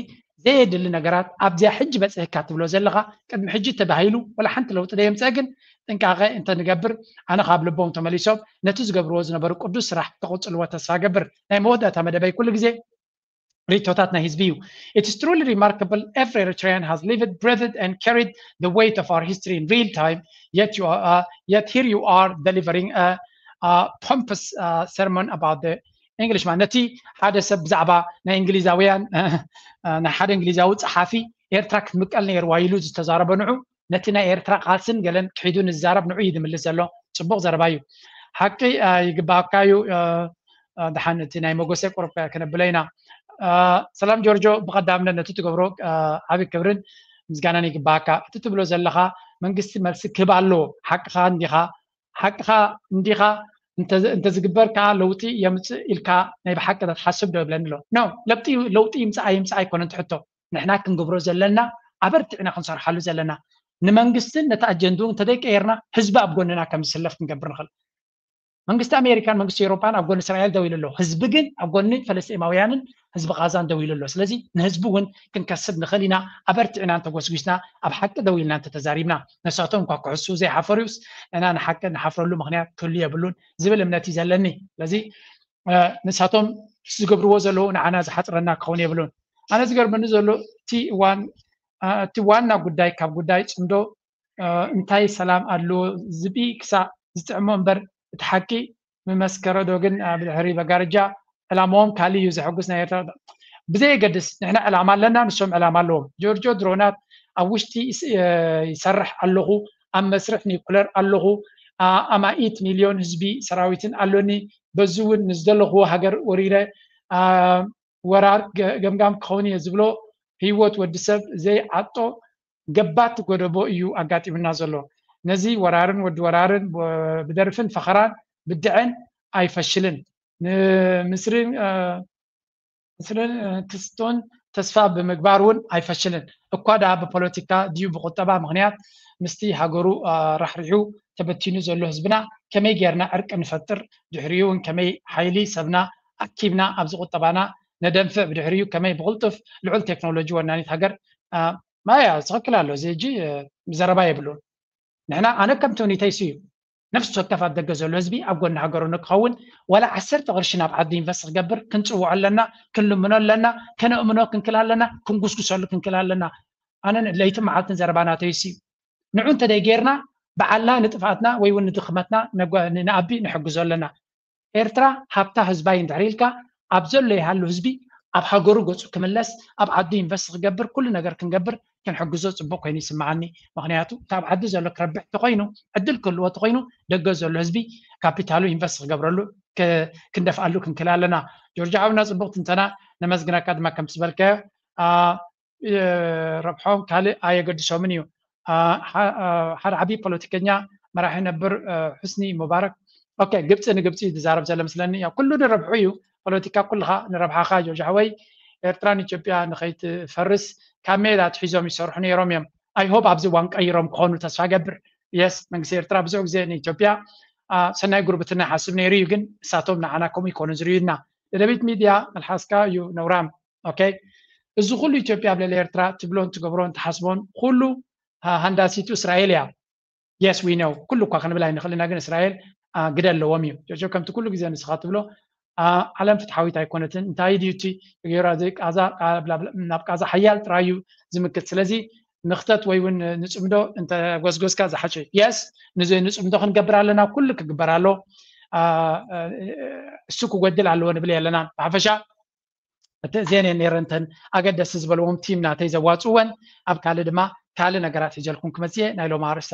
ዘየድሊ ነገራት ኣብዚኣ ሕጂ በፅህካ ትብሎ ዘለኻ ቅድሚ ሕጂ ተባሂሉ ወላ ሓንቲ ለውጢ ዘየምፅአ ግን ጥንቃቐ እንተንገብር ኣነ ካብ ልቦም ተመሊሶም ነቲ ዝገብርዎ ዝነበሩ ቅዱስ ስራሕ ክቕፅልዎ ተስፋ ገብር። ናይ መወዳእታ መደበይ ኩሉ ግዜ ሪቶታት ናይ ህዝቢ እዩ። It is truly remarkable every Eritrean has lived, breathed and carried the weight of our history in real time, yet you are uh, yet here you are delivering a, a pompous uh, sermon about the Englishman። ነቲ ሓደ ሰብ ብዛዕባ ናይ እንግሊዛውያን ናይ ሓደ እንግሊዛዊ ጸሓፊ ኤርትራ ክትምቀል ነይርዋ ኢሉ ዝተዛረበ ንዑ ነቲ ናይ ኤርትራ ቃልስን ገለን ክሒዱ ንዛረብ ንዑ እዩ ዝምልስ ዘሎ። ጽቡቕ ዘረባ እዩ። ሓቂ ይግባኣካ እዩ። ደሓን እቲ ናይ መጎሰ ቁሩብ ከነብሎ ኢና። ሰላም ጆርጆ፣ ብቐዳምነት ነቲ ትገብሮ ዓቢ ክብርን ምስጋናን ይግባኣካ። እቲ ትብሎ ዘለኻ መንግስቲ መልሲ ክህብ ኣለዎ። ሓቅኻ እንዲኻ፣ ሓቅኻ እንዲኻ። እንተዝግበር ከዓ ለውጢ የምፅእ ኢልካ ናይ ብሓቂ ትሓስብ ዶ ይብለኒ ኣሎ። ኖ፣ ለውጢ ይምፃእ ኣይምፃእ ኣይኮነን ትሕቶ። ንሕና ክንገብሮ ዘለና ኣበርቲዕና ክንሰርሓሉ ዘለና ንመንግስትን ነቲ ኣጀንድኡ እንተዘይቀየርና ህዝቢ ኣብ ጎንና ከም ዝስለፍ ክንገብር ንኽእል። መንግስቲ ኣሜሪካን መንግስቲ ኤውሮፓን ኣብ ጎኒ እስራኤል ደው ኢሉ ኣሎ። ህዝቢ ግን ኣብ ጎኒ ፈለስጢማውያንን ህዝቢ ቃዛን ደው ኢሉ ኣሎ። ስለዚ ንህዝቢ እውን ክንከስብ ንኽእል ኢና። ኣበርቲዕና እንተጎስጒስና፣ ኣብ ሓቂ ደው ኢልና እንተተዛሪብና፣ ነሳቶም እኳ ክሕሱ ዘይሓፈሩስ ንሕና ንሓቂ ንሓፍረሉ ምኽንያት ክህሉ የብሉን ዝብል እምነት እዩ ዘለኒ። ስለዚ ንሳቶም ዝገብርዎ ዘለዉ ንዓና ዝሓፅረና ክኸውን የብሉን። ኣነ ዝገርመኒ ዘሎ እቲ እዋን እቲ ዋና ጉዳይ ካብ ጉዳይ ፅምዶ እንታይ ሰላም ኣለዎ ዝብኢ ክሳእ ዝጥዕሞ እምበር እቲ ሓቂ ምመስከረ ዶ ግን ብድሕሪ መጋረጃ ዕላማኦም ካልእ እዩ ዘሐጉስ ናይ ኤርትራ ብዘየገድስ ንሕና ዕላማ ኣለና ንሶም ዕላማ ኣለዎም ጆርጆ ድሮናት ኣብ ውሽጢ ይሰርሕ ኣለኹ ኣብ መስርሕ ኒኩለር ኣለኹ ኣማኢት ሚልዮን ህዝቢ ሰራዊትን ኣሎኒ በዚ እውን ንዝደለኽዎ ሃገር ወሪረ ወራር ገምጋም ክኸውን እየ ዝብሎ ህይወት ወዲ ሰብ ዘይዓጦ ገባቲ ጎደቦ እዩ ኣጋጢምና ዘሎ። ነዚ ወራርን ወዲ ወራርን ብደርፍን ፈኸራን ብድዐን ኣይፈሽልን። ንምስርን ምስርን ትስቶን ተስፋ ብምግባር እውን ኣይፈሽልን። እኳ ደኣ ብፖለቲካ ድዩ ብቁጠባ ምኽንያት ምስቲ ሃገሩ ራሕሪሑ ተበቲኑ ዘሎ ህዝብና ከመይ ጌርና ዕርቂ ንፈጥር ድሕሪኡ እውን ከመይ ሓይሊ ሰብና ኣኪብና ኣብዚ ቁጠባና ነደንፍዕ ብድሕሪኡ ከመይ ብቕልጡፍ ልዑል ቴክኖሎጂ ወናኒት ሃገር ማያ ትኽክል ኣሎ። እዚ ሕጂ ዘረባ የብሉን። ንሕና ኣነ ከም ትውኒተይሲ እዩ ነፍሲ ወከፍ ኣብ ደገ ዘሎ ህዝቢ ኣብ ጎኒ ሃገሩ ንክኸውን ዋላ ዓሰርተ ቅርሺ ናብ ዓዲ ኢንቨስት ክገብር ክንፅውዖ ኣለና፣ ክንልምኖ ኣለና፣ ከነእምኖ ክንክል ኣለና፣ ክንጉስጉሰሉ ክንክል ኣለና። ኣነ ለይትን መዓልትን ዘረባ ናተይሲ እዩ። ንዑ እንተደይ ጌርና ብዓልና ንጥፍኣትና ወይ እውን ንድኽመትና ንኣቢ ንሕግዞ ኣለና። ኤርትራ ሃብታ ህዝባይ እንድሕር ኢልካ ኣብ ዘሎ ይሃሉ ህዝቢ ኣብ ሃገሩ ገፁ ክምለስ ኣብ ዓዱ ኢንቨስት ክገብር ኩሉ ነገር ክንገብር ክንሕግዞ ፅቡቅ ኮይኑ ይስምዓኒ። ምክንያቱ እታ ኣብ ዓዲ ዘሎ ክረብሕ ተኮይኑ ዕድል ክህልዎ ተኮይኑ ደገ ዘሎ ህዝቢ ካፒታሉ ኢንቨስት ክገብረሉ ክንደፍኣሉ ክንክል ኣለና። ጆርጅ ሓውና ፅቡቅ ትንተና ነመስግነካ ድማ ከምቲ ዝበልካዮ ረብሖም ካልእ ኣየገድሶምን እዩ። ሓደ ዓብዪ ፖለቲከኛ መራሒ ነብር ሕስኒ ሙባረክ ኦኬ ግብፂ ንግብፂ ዝዛረብ ዘሎ ምስለኒ ያ ኩሉ ንረብሑ እዩ። ፖለቲካ ኩልኻ ንረብሓኻ ጆርጅ ሓወይ። ኤርትራን ኢትዮጵያ ንኸይትፈርስ ካብ ሜዳ ትሒዞም ይሰርሑ ነይሮም እዮም። ኣይሆብ ኣብዚ እዋን ቀይሮም ክኾኑ ተስፋ ገብር። የስ መንግስቲ ኤርትራ ብዙሕ ግዜ ንኢትዮጵያ ሰናይ ጉርብትና ይሓስብ ነይሩ እዩ። ግን እሳቶም ንዓና ከምኡ ይኮኑ ዝርዩና። ደደቢት ሚድያ መልሓስካ እዩ ነውራም። ኦኬ እዚ ኩሉ ኢትዮጵያ ኣብ ልዕሊ ኤርትራ ትብሎን ትገብሮን ትሓስቦን ኩሉ ሃንዳሲቱ እስራኤል እያ። የስ ዊ ነው ኩሉ እኳ ክንብል ኣይንኽእልና ግን እስራኤል ግደ ኣለዎም እዩ። ጆጆ ከምቲ ኩሉ ግዜ ንስኻ ትብሎ ዓለም ፍትሓዊት ኣይኮነትን። እንታይ ድዩ እቲ ገይራ ቃዛ ናብ ቃዛ ሓያል ጥራይ እዩ ዝምክት። ስለዚ ንክተት ወይ እውን ንፅምዶ እንተጎዝጎዝካ ዝሓሸ የስ ንፅምዶ ክንገብር ኣለና። ኩሉ ክግበር ኣሎ። እሱ ክጎድል ኣለዎ ንብል የለና። ብሓፈሻ እቲ ዜን ነረንተን ኣገደሲ ዝበልዎም ቲም ናተይ ዘዋፅወን ኣብ ካልእ ድማ ካልእ ነገራት ሒጀልኩም ክመፅየ ናይ ሎም ኣርእስቲ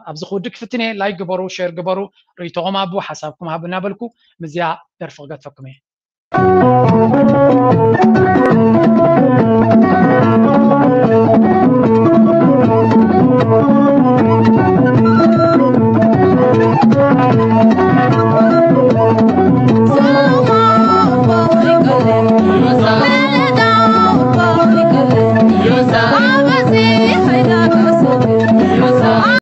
ኣብዚ ክውድእ ክፍትን እየ። ላይክ ግበሩ፣ ሼር ግበሩ፣ ርእይቶኹም ኣቡ ሓሳብኩም ሃቡ እናበልኩ ምዝያ ደርፊ ክገድፈኩም እየ።